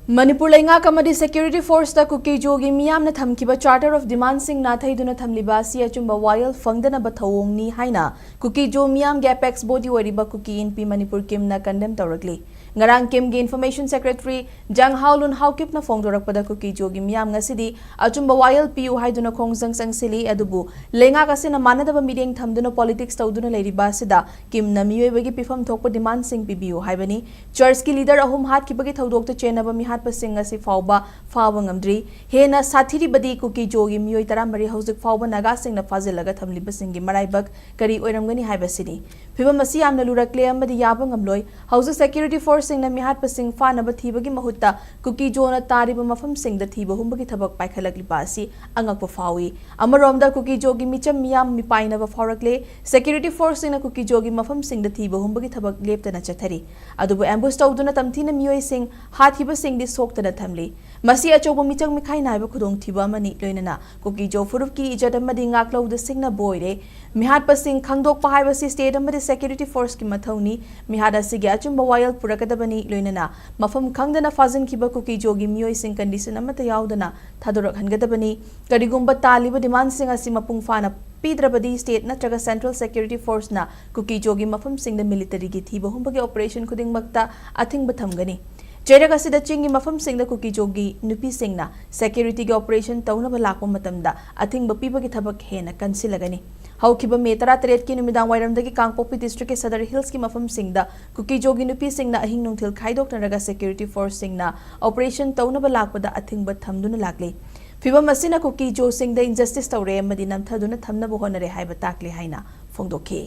ꯃꯅꯤꯄꯨꯔ ꯂꯩꯉꯥꯛ ꯑꯃꯗꯤ ꯁꯦꯀ꯭ꯌꯨꯔꯤꯇꯤ ꯐꯣꯔꯁꯇ ꯀꯨꯀꯤ ꯖꯣꯒꯤ ꯃꯤꯌꯥꯝꯅ ꯊꯝꯈꯤꯕ ꯆꯥꯔꯇꯔ ꯑꯣꯐ ꯗꯤꯃꯥꯟꯁꯤꯡ ꯅꯥꯊꯩꯗꯨꯅ ꯊꯝꯂꯤꯕ ꯑꯁꯤ ꯑꯆꯨꯝꯕ ꯋꯥꯌꯦꯜ ꯐꯪꯗꯅꯕ ꯊꯧꯑꯣꯡꯅꯤ ꯍꯥꯏꯅ ꯀꯨꯀꯤ ꯖꯣ ꯃꯤꯌꯥꯝꯒꯤ ꯑꯦꯄꯦꯛꯁ ꯕꯣꯗꯤ ꯑꯣꯏꯔꯤꯕ ꯀꯨꯀꯤ ꯏꯟꯄꯤ ꯃꯅꯤꯄꯨꯔ ꯀꯤꯝꯅ ꯀꯟꯗꯦꯝ ꯇꯧꯔꯛꯂꯤ꯫ ꯉꯔꯥꯡ ꯀꯤꯝꯒꯤ ꯏꯟꯐꯣꯔꯃꯦꯁꯟ ꯁꯦꯀ꯭ꯔꯦꯇꯔꯤ ꯖꯥꯡ ꯍꯥꯎ ꯂꯨꯟ ꯍꯥꯎ ꯀꯤꯞꯅ ꯐꯣꯡꯗꯣꯔꯛꯄꯗ ꯀꯨꯀꯤ ꯖꯣꯒꯤ ꯃꯤꯌꯥꯝ ꯉꯁꯤꯗꯤ ꯑꯆꯨꯝꯕ ꯋꯥꯌꯦꯜ ꯄꯤꯌꯨ ꯍꯥꯏꯗꯨꯅ ꯈꯣꯡꯖꯪ ꯆꯪꯁꯤꯜꯂꯤ꯫ ꯑꯗꯨꯕꯨ ꯂꯩꯉꯥꯛ ꯑꯁꯤꯅ ꯃꯥꯟꯅꯗꯕ ꯃꯤꯠꯌꯦꯡ ꯊꯝꯗꯨꯅ ꯄꯣꯂꯤꯇꯤꯛꯁ ꯇꯧꯗꯨꯅ ꯂꯩꯔꯤꯕ ꯑꯁꯤꯗ ꯀꯤꯝꯅ ꯃꯤꯑꯣꯏꯕꯒꯤ ꯄꯤꯐꯝ ꯊꯣꯛꯄ ꯗꯤꯃꯥꯟꯁꯤꯡ ꯄꯤꯕꯤꯌꯨ ꯍꯥꯏꯕꯅꯤ꯫ ꯆꯔꯆꯀꯤ ꯂꯤꯗꯔ ꯑꯍꯨꯝ ꯍꯥꯠꯈꯤꯕꯒꯤ ꯊꯧꯗꯣꯛꯇ ꯆꯦꯟꯅꯕ ꯃꯤꯍꯥꯠꯄꯁꯤꯡ ꯉꯁꯤ ꯐꯥꯎꯕ ꯐꯥꯕ ꯉꯝꯗ꯭ꯔꯤ꯫ ꯍꯦꯟꯅ ꯁꯥꯊꯤꯔꯤꯕꯗꯤ ꯀꯨꯀꯤ ꯖꯣꯒꯤ ꯃꯤꯑꯣꯏ ꯇꯔꯥꯃꯔꯤ ꯍꯧꯖꯤꯛ ꯐꯥꯎꯕ ꯅꯥꯒꯥꯁꯤꯡꯅ ꯐꯥꯖꯤꯜꯂꯒ ꯊꯝꯂꯤꯕꯁꯤꯡꯒꯤ ꯃꯔꯥꯏꯕꯛ ꯀꯔꯤ ꯑꯣꯏꯔꯝꯒꯅꯤ ꯍꯥꯏꯕꯁꯤꯅꯤ꯫ ꯐꯤꯚꯝ ꯑꯁꯤ ꯌꯥꯝꯅ ꯂꯨꯔꯛꯂꯦ ꯑꯃꯗꯤ ꯌꯥꯕ ꯉꯝꯂꯣꯏ꯫ ꯍꯧꯖꯤꯛ ꯁꯦꯀ꯭ꯌꯨꯔꯤꯇꯤ ꯐꯣꯔꯁꯁꯤꯡꯅ ꯃꯤꯍꯥꯠꯄꯁꯤꯡ ꯐꯥꯅꯕ ꯊꯤꯕꯒꯤ ꯃꯍꯨꯠꯇ ꯀꯨꯀꯤ ꯖꯣꯅ ꯇꯥꯔꯤꯕ ꯃꯐꯝꯁꯤꯡꯗ ꯊꯤꯕ ꯍꯨꯝꯕꯒꯤ ꯊꯕꯛ ꯄꯥꯏꯈꯠꯂꯛꯂꯤꯕ ꯑꯁꯤ ꯑꯉꯛꯄ ꯐꯥꯎꯏ꯫ ꯑꯃꯔꯣꯝꯗ ꯀꯨꯀꯤ ꯖꯣꯒꯤ ꯃꯤꯆꯝ ꯃꯤꯌꯥꯝ ꯃꯤꯄꯥꯏꯅꯕ ꯐꯥꯎꯔꯛꯂꯦ꯫ ꯁꯦꯀ꯭ꯌꯨꯔꯤꯇꯤ ꯐꯣꯔꯁꯁꯤꯡꯅ ꯀꯨꯀꯤ ꯖꯣꯒꯤ ꯃꯐꯝꯁꯤꯡꯗ ꯊꯤꯕ ꯍꯨꯝꯕꯒꯤ ꯊꯕꯛ ꯂꯦꯞꯇꯅ ꯆꯠꯊꯔꯤ꯫ ꯑꯗꯨꯕꯨ ꯑꯦꯝꯕꯨꯁ ꯇꯧꯗꯨꯅ ꯇꯝꯊꯤꯅ ꯃꯤꯑꯣꯏꯁꯤꯡ ꯍꯥꯠꯈꯤꯕꯁꯤꯡꯗꯤ ꯁꯣꯛꯇꯅ ꯊꯝꯂꯤ꯫ ꯃꯁꯤ ꯑꯆꯧꯕ ꯃꯤꯆꯪ ꯃꯤꯈꯥꯏ ꯅꯥꯏꯕ ꯈꯨꯗꯣꯡꯊꯤꯕ ꯑꯃꯅꯤ꯫ ꯂꯣꯏꯅꯅ ꯀꯨꯀꯤ ꯖꯣ ꯐꯨꯔꯨꯞꯀꯤ ꯏꯖꯠ ꯑꯃꯗꯤ ꯉꯥꯛꯂꯧꯗ ꯁꯤꯡꯅꯕ ꯑꯣꯏꯔꯦ꯫ ꯃꯤꯍꯥꯠꯄꯁꯤꯡ ꯈꯪꯗꯣꯛꯄ ꯍꯥꯏꯕꯁꯤ ꯁ꯭ꯇꯦꯠ ꯑꯃꯗꯤ ꯁꯦꯀ꯭ꯌꯨꯔꯤꯇꯤ ꯐꯣꯔꯁꯀꯤ ꯃꯊꯧꯅꯤ꯫ ꯃꯤꯍꯥꯠ ꯑꯁꯤꯒꯤ ꯑꯆꯨꯝꯕ ꯋꯥꯌꯦꯜ ꯄꯨꯔꯛꯀꯗꯕꯅꯤ꯫ ꯂꯣꯏꯅꯅ ꯃꯐꯝ ꯈꯪꯗꯅ ꯐꯥꯖꯤꯟꯈꯤꯕ ꯀꯨꯀꯤ ꯖꯣꯒꯤ ꯃꯤꯑꯣꯏꯁꯤꯡ ꯀꯟꯗꯤꯁꯟ ꯑꯃꯠꯇ ꯌꯥꯎꯗꯅ ꯊꯥꯗꯣꯔꯛꯍꯟꯒꯗꯕꯅꯤ꯫ ꯀꯔꯤꯒꯨꯝꯕ ꯇꯥꯜꯂꯤꯕ ꯗꯤꯃꯥꯟꯁꯤꯡ ꯑꯁꯤ ꯃꯄꯨꯡ ꯐꯥꯅ ꯄꯤꯗ꯭ꯔꯕꯗꯤ ꯁ꯭ꯇꯦꯠ ꯅꯠꯇ꯭ꯔꯒ ꯁꯦꯟꯇ꯭ꯔꯦꯜ ꯁꯦꯀ꯭ꯌꯨꯔꯤꯇꯤ ꯐꯣꯔꯁꯅ ꯀꯨꯀꯤ ꯖꯣꯒꯤ ꯃꯐꯝꯁꯤꯡꯗ ꯃꯤꯂꯤꯇꯔꯤꯒꯤ ꯊꯤꯕ ꯍꯨꯝꯕꯒꯤ ꯑꯣꯄꯔꯦꯁꯟ ꯈꯨꯗꯤꯡꯃꯛꯇ ꯑꯊꯤꯡꯕ ꯊꯝꯒꯅꯤ꯫ ꯆꯩꯔꯛ ꯑꯁꯤꯗ ꯆꯤꯡꯒꯤ ꯃꯐꯝꯁꯤꯡꯗ ꯀꯨꯀꯤ ꯖꯣꯒꯤ ꯅꯨꯄꯤꯁꯤꯡꯅ ꯁꯦꯀ꯭ꯌꯨꯔꯤꯇꯤꯒꯤ ꯑꯣꯄꯔꯦꯁꯟ ꯇꯧꯅꯕ ꯂꯥꯛꯄ ꯃꯇꯝꯗ ꯑꯊꯤꯡꯕ ꯄꯤꯕꯒꯤ ꯊꯕꯛ ꯍꯦꯟꯅ ꯀꯟꯁꯤꯜꯂꯒꯅꯤ꯫ ꯍꯧꯈꯤꯕ ꯃꯦ ꯇꯔꯥꯇꯔꯦꯠꯀꯤ ꯅꯨꯃꯤꯗꯥꯡ ꯋꯥꯏꯔꯝꯗꯒꯤ ꯀꯥꯡꯄꯣꯛꯄꯤ ꯗꯤꯁꯇ꯭ꯔꯤꯛꯀꯤ ꯁꯗꯔ ꯍꯤꯜꯁꯀꯤ ꯃꯐꯝꯁꯤꯡꯗ ꯀꯨꯀꯤ ꯖꯣꯒꯤ ꯅꯨꯄꯤꯁꯤꯡꯅ ꯑꯍꯤꯡ ꯅꯨꯡꯊꯤꯜ ꯈꯥꯏꯗꯣꯛꯅꯔꯒ ꯁꯦꯀ꯭ꯌꯨꯔꯤꯇꯤ ꯐꯣꯔꯁꯁꯤꯡꯅ ꯑꯣꯄꯔꯦꯁꯟ ꯇꯧꯅꯕ ꯂꯥꯛꯄꯗ ꯑꯊꯤꯡꯕ ꯊꯝꯗꯨꯅ ꯂꯥꯛꯂꯤ꯫ ꯐꯤꯚꯝ ꯑꯁꯤꯅ ꯀꯨꯀꯤ ꯖꯣꯁꯤꯡꯗ ꯏꯟꯖꯁꯇꯤꯁ ꯇꯧꯔꯦ ꯑꯃꯗꯤ ꯅꯝꯊꯗꯨꯅ ꯊꯝꯅꯕ ꯍꯣꯠꯅꯔꯦ ꯍꯥꯏꯕ ꯇꯥꯛꯂꯤ ꯍꯥꯏꯅ ꯐꯣꯡꯗꯣꯛꯈꯤ꯫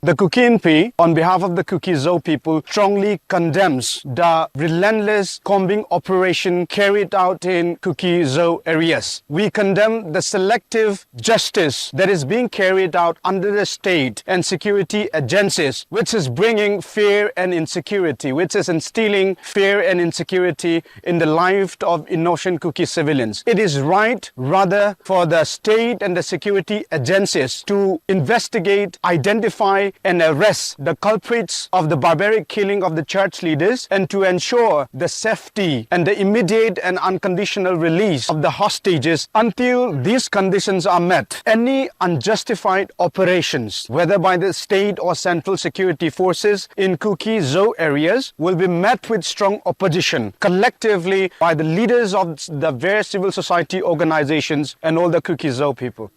The Kuki Inpi, on behalf of the Kuki Zo people, strongly condemns the relentless combing operation carried out in Kuki Zo areas. We condemn the selective justice that is being carried out under the state and security agencies, which is bringing fear and insecurity, which is instilling fear and insecurity in the life of innocent Kuki civilians. It is right, rather, for the state and the security agencies to investigate, identify, and arrest the culprits of the barbaric killing of the church leaders and to ensure the safety and the immediate and unconditional release of the hostages until these conditions are met. Any unjustified operations, whether by the state or central security forces in Kuki Zo areas, will be met with strong opposition collectively by the leaders of the various civil society organizations and all the Kuki Zo people.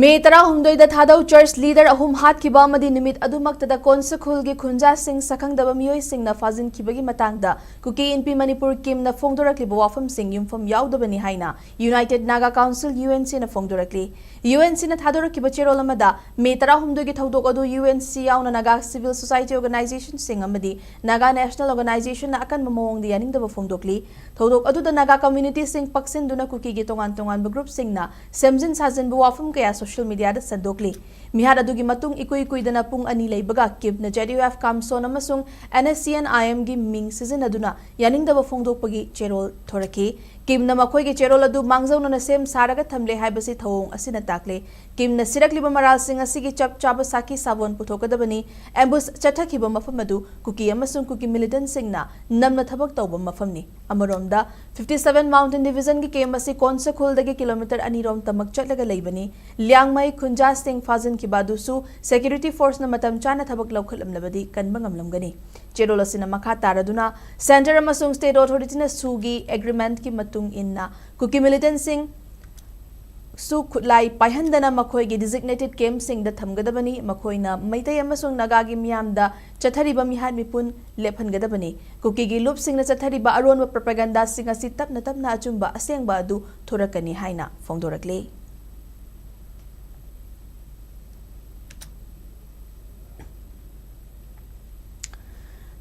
ꯃꯦ ꯇꯔꯥꯍꯨꯝꯗꯣꯏꯗ ꯊꯥꯗꯧ church leader ꯑꯍꯨꯝ ꯍꯥꯠꯈꯤꯕ ꯑꯃꯗꯤ ꯅꯨꯃꯤꯠ ꯑꯗꯨꯃꯛꯇꯗ ꯀꯣꯟꯁꯈꯨꯜꯒꯤ ꯈꯨꯟꯖꯥꯁꯤꯡ ꯁꯛꯈꯪꯗꯕ ꯃꯤꯑꯣꯏꯁꯤꯡꯅ ꯐꯥꯖꯤꯟꯈꯤꯕꯒꯤ ꯃꯇꯥꯡꯗ ꯀꯨꯀꯤ ꯏꯟꯄꯤ ꯃꯅꯤꯄꯨꯔ ꯀꯤꯝꯅ ꯐꯣꯡꯗꯣꯔꯛꯂꯤꯕ ꯋꯥꯐꯝꯁꯤꯡ ꯌꯨꯝꯐꯝ ꯌꯥꯎꯗꯕꯅꯤ ꯍꯥꯏꯅ United Naga Council, UNCꯅ ꯐꯣꯡꯗꯣꯔꯛꯂꯤ꯫ UNCꯅ ꯊꯥꯗꯣꯔꯛꯈꯤꯕ ꯆꯦꯔꯣꯜ ꯑꯃꯗ ꯃꯦ ꯇꯔꯥꯍꯨꯝꯗꯣꯏꯒꯤ ꯊꯧꯗꯣꯛ ꯑꯗꯨ UNC ꯌꯥꯎꯅ Naga civil society organizationꯁꯤꯡ ꯑꯃꯗꯤ Naga National Organizationꯅ ꯑꯀꯟꯕ ꯃꯑꯣꯡꯗ ꯌꯥꯅꯤꯡꯗꯕ ꯐꯣꯡꯗꯣꯛꯂꯤ꯫ ꯊꯧꯗꯣꯛ ꯑꯗꯨꯗ ꯅꯥꯒꯥ communityꯁꯤꯡ ꯄꯛꯁꯤꯟꯗꯨꯅ ꯀꯨꯀꯤꯒꯤ ꯇꯣꯉꯥꯟ ꯇꯣꯉꯥꯟꯕ groupꯁꯤꯡꯅ ꯁꯦꯝꯖꯤꯟ ꯁꯥꯖꯤꯟꯕ ꯋꯥꯐꯝ ꯀꯌꯥ social mediaꯗ ꯁꯟꯗꯣꯛꯂꯤ꯫ ꯃꯤꯍꯥꯠ ꯑꯗꯨꯒꯤ ꯃꯇꯨꯡ ꯏꯀꯨꯏ ꯀꯨꯏꯗꯅ ꯄꯨꯡ ꯑꯅꯤ ꯂꯩꯕꯒ ꯀꯤꯝꯅ ZUF ꯀꯥꯝꯁꯣꯟ ꯑꯃꯁꯨꯡ NSCN-IMꯒꯤ ꯃꯤꯡ ꯁꯤꯖꯤꯟꯅꯗꯨꯅ ꯌꯥꯅꯤꯡꯗꯕ ꯐꯣꯡꯗꯣꯛꯄꯒꯤ ꯆꯦꯔꯣꯜ ꯊꯣꯔꯛꯈꯤ꯫ ꯀꯤꯝꯅ ꯃꯈꯣꯏꯒꯤ ꯆꯦꯔꯣꯜ ꯑꯗꯨ ꯃꯥꯡꯖꯧꯅꯅ ꯁꯦꯝ ꯁꯥꯔꯒ ꯊꯝꯂꯦ ꯍꯥꯏꯕꯁꯤ ꯊꯧꯑꯣꯡ ꯑꯁꯤꯅ ꯇꯥꯛꯂꯦ꯫ ꯀꯤꯝꯅ ꯁꯤꯔꯛꯂꯤꯕ ꯃꯔꯥꯜꯁꯤꯡ ꯑꯁꯤꯒꯤ ꯆꯞ ꯆꯥꯕ ꯁꯥꯈꯤ ꯁꯥꯕꯣꯟ ꯄꯨꯊꯣꯛꯀꯗꯕꯅꯤ꯫ Ambush ꯆꯠꯊꯈꯤꯕ ꯃꯐꯝ ꯑꯗꯨ ꯀꯨꯀꯤ ꯑꯃꯁꯨꯡ ꯀꯨꯀꯤ militantꯁꯤꯡꯅ ꯅꯝꯅ ꯊꯕꯛ ꯇꯧꯕ ꯃꯐꯝꯅꯤ꯫ ꯑꯃꯔꯣꯝꯗ, fifty seven Mountain Divisionꯒꯤ camp ꯑꯁꯤ ꯀꯣꯟꯁꯈꯨꯜꯗꯒꯤ kilometre ꯑꯅꯤꯔꯣꯝ ꯇꯃꯛ ꯆꯠꯂꯒ ꯂꯩꯕꯅꯤ꯫ ꯂꯤꯌꯥꯡꯃꯩ ꯈꯨꯟꯖꯥꯁꯤꯡ ꯐꯥꯖꯤꯟꯈꯤꯕ ꯑꯗꯨꯁꯨ security forceꯅ ꯃꯇꯝ ꯆꯥꯅ ꯊꯕꯛ ꯂꯧꯈꯠꯂꯝꯂꯕꯗꯤ ꯀꯟꯕ ꯉꯝꯂꯝꯒꯅꯤ꯫ ꯆꯦꯔꯣꯜ ꯑꯁꯤꯅ ꯃꯈꯥ ꯇꯥꯔꯗꯨꯅ, centre ꯑꯃꯁꯨꯡ state authorityꯅ ꯁꯨꯒꯤ agreementꯀꯤ ꯃꯇꯨꯡ ꯏꯟꯅ ꯀꯨꯀꯤ militantꯁꯤꯡ ꯁꯨ ꯈꯨꯠꯂꯥꯏ ꯄꯥꯏꯍꯟꯗꯅ ꯃꯈꯣꯏꯒꯤ designated campꯁꯤꯡꯗ ꯊꯝꯒꯗꯕꯅꯤ꯫ ꯃꯈꯣꯏꯅ ꯃꯩꯇꯩ ꯑꯃꯁꯨꯡ ꯅꯥꯒꯥꯒꯤ ꯃꯤꯌꯥꯝꯗ ꯆꯠꯊꯔꯤꯕ ꯃꯤꯍꯥꯠ ꯃꯤꯄꯨꯟ ꯂꯦꯞꯍꯟꯒꯗꯕꯅꯤ꯫ ꯀꯨꯀꯤꯒꯤ ꯂꯨꯞꯁꯤꯡꯅ ꯆꯠꯊꯔꯤꯕ ꯑꯔꯣꯟꯕ propagandaꯁꯤꯡ ꯑꯁꯤ ꯇꯞꯅ ꯇꯞꯅ ꯑꯆꯨꯝꯕ ꯑꯁꯦꯡꯕ ꯑꯗꯨ ꯊꯣꯔꯛꯀꯅꯤ ꯍꯥꯏꯅ ꯐꯣꯡꯗꯣꯔꯛꯂꯤ꯫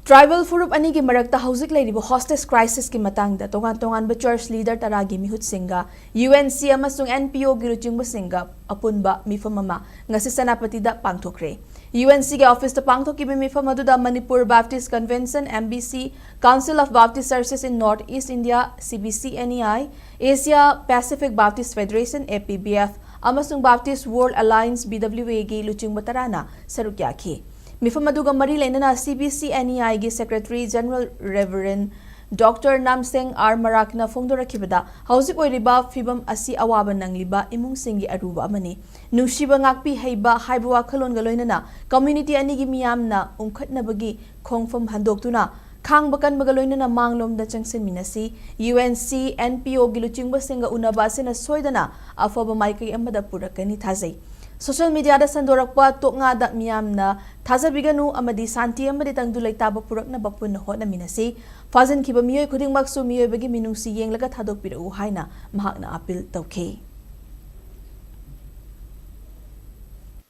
Tribal ꯐꯨꯔꯨꯞ ꯑꯅꯤꯒꯤ ꯃꯔꯛꯇ ꯍꯧꯖꯤꯛ ꯂꯩꯔꯤꯕ hostage crisisꯀꯤ ꯃꯇꯥꯡꯗ ꯇꯣꯉꯥꯟ ꯇꯣꯉꯥꯟꯕ church leader ꯇꯔꯥꯒꯤ ꯃꯤꯍꯨꯠꯁꯤꯡꯒ UNC ꯑꯃꯁꯨꯡ NPOꯒꯤ ꯂꯨꯆꯤꯡꯕꯁꯤꯡꯒ ꯑꯄꯨꯟꯕ ꯃꯤꯐꯝ ꯑꯃ ꯉꯁꯤ ꯁꯦꯅꯥꯄꯇꯤꯗ ꯄꯥꯡꯊꯣꯛꯈ꯭ꯔꯦ꯫ UNCꯒꯤ officeꯇ ꯄꯥꯡꯊꯣꯛꯈꯤꯕ ꯃꯤꯐꯝ ꯑꯗꯨꯗ Manipur Baptist Convention, MBC, Council of Baptist Churches in North East India, CBCNEI, Asia Pacific Baptist Federation, APBF, ꯑꯃꯁꯨꯡ Baptist World Alliance, BWAꯒꯤ ꯂꯨꯆꯤꯡꯕ ꯇꯔꯥꯅ ꯁꯔꯨꯛ ꯌꯥꯈꯤ꯫ ꯃꯤꯐꯝ ꯑꯗꯨꯒ ꯃꯔꯤ ꯂꯩꯅꯅ CBCNEIꯒꯤ Secretary General Reverend Doctor Namseng R Marakna ꯐꯣꯡꯗꯣꯔꯛꯈꯤꯕꯗ, ꯍꯧꯖꯤꯛ ꯑꯣꯏꯔꯤꯕ ꯐꯤꯚꯝ ꯑꯁꯤ ꯑꯋꯥꯕ ꯅꯪꯂꯤꯕ ꯏꯃꯨꯡꯁꯤꯡꯒꯤ ꯑꯔꯨꯕ ꯑꯃꯅꯤ꯫ ꯅꯨꯡꯁꯤꯕ, ꯉꯥꯛꯄꯤ ꯍꯩꯕ ꯍꯥꯏꯕ ꯋꯥꯈꯜꯂꯣꯟꯒ ꯂꯣꯏꯅꯅ community ꯑꯅꯤꯒꯤ ꯃꯤꯌꯥꯝꯅ ꯎꯪꯈꯠꯅꯕꯒꯤ ꯈꯣꯡꯐꯝ ꯍꯟꯗꯣꯛꯇꯨꯅ ꯈꯥꯡꯕ ꯀꯟꯕꯒ ꯂꯣꯏꯅꯅ ꯃꯥꯡꯂꯣꯝꯗ ꯆꯪꯁꯤꯟꯃꯤꯟꯅꯁꯤ꯫ UNC, NPOꯒꯤ ꯂꯨꯆꯤꯡꯕꯁꯤꯡꯒ ꯎꯅꯕ ꯑꯁꯤꯅ ꯁꯣꯏꯗꯅ ꯑꯐꯕ ꯃꯥꯏꯀꯩ ꯑꯃꯗ ꯄꯨꯔꯛꯀꯅꯤ ꯊꯥꯖꯩ꯫ Social mediaꯗ ꯁꯟꯗꯣꯔꯛꯄ ꯇꯣꯛꯉꯥꯗ ꯃꯤꯌꯥꯝꯅ ꯊꯥꯖꯕꯤꯒꯅꯨ ꯑꯃꯗꯤ ꯁꯥꯟꯇꯤ ꯑꯃꯗꯤ ꯇꯪꯗꯨ ꯂꯩꯇꯥꯕ ꯄꯨꯔꯛꯅꯕ ꯄꯨꯟꯅ ꯍꯣꯠꯅꯃꯤꯟꯅꯁꯤ꯫ ꯐꯥꯖꯤꯟꯈꯤꯕ ꯃꯤꯑꯣꯏ ꯈꯨꯗꯤꯡꯃꯛꯁꯨ ꯃꯤꯑꯣꯏꯕꯒꯤ ꯃꯤꯅꯨꯡꯁꯤ ꯌꯦꯡꯂꯒ ꯊꯥꯗꯣꯛꯄꯤꯔꯛꯎ ꯍꯥꯏꯅ ꯃꯍꯥꯛꯅ appeal ꯇꯧꯈꯤ꯫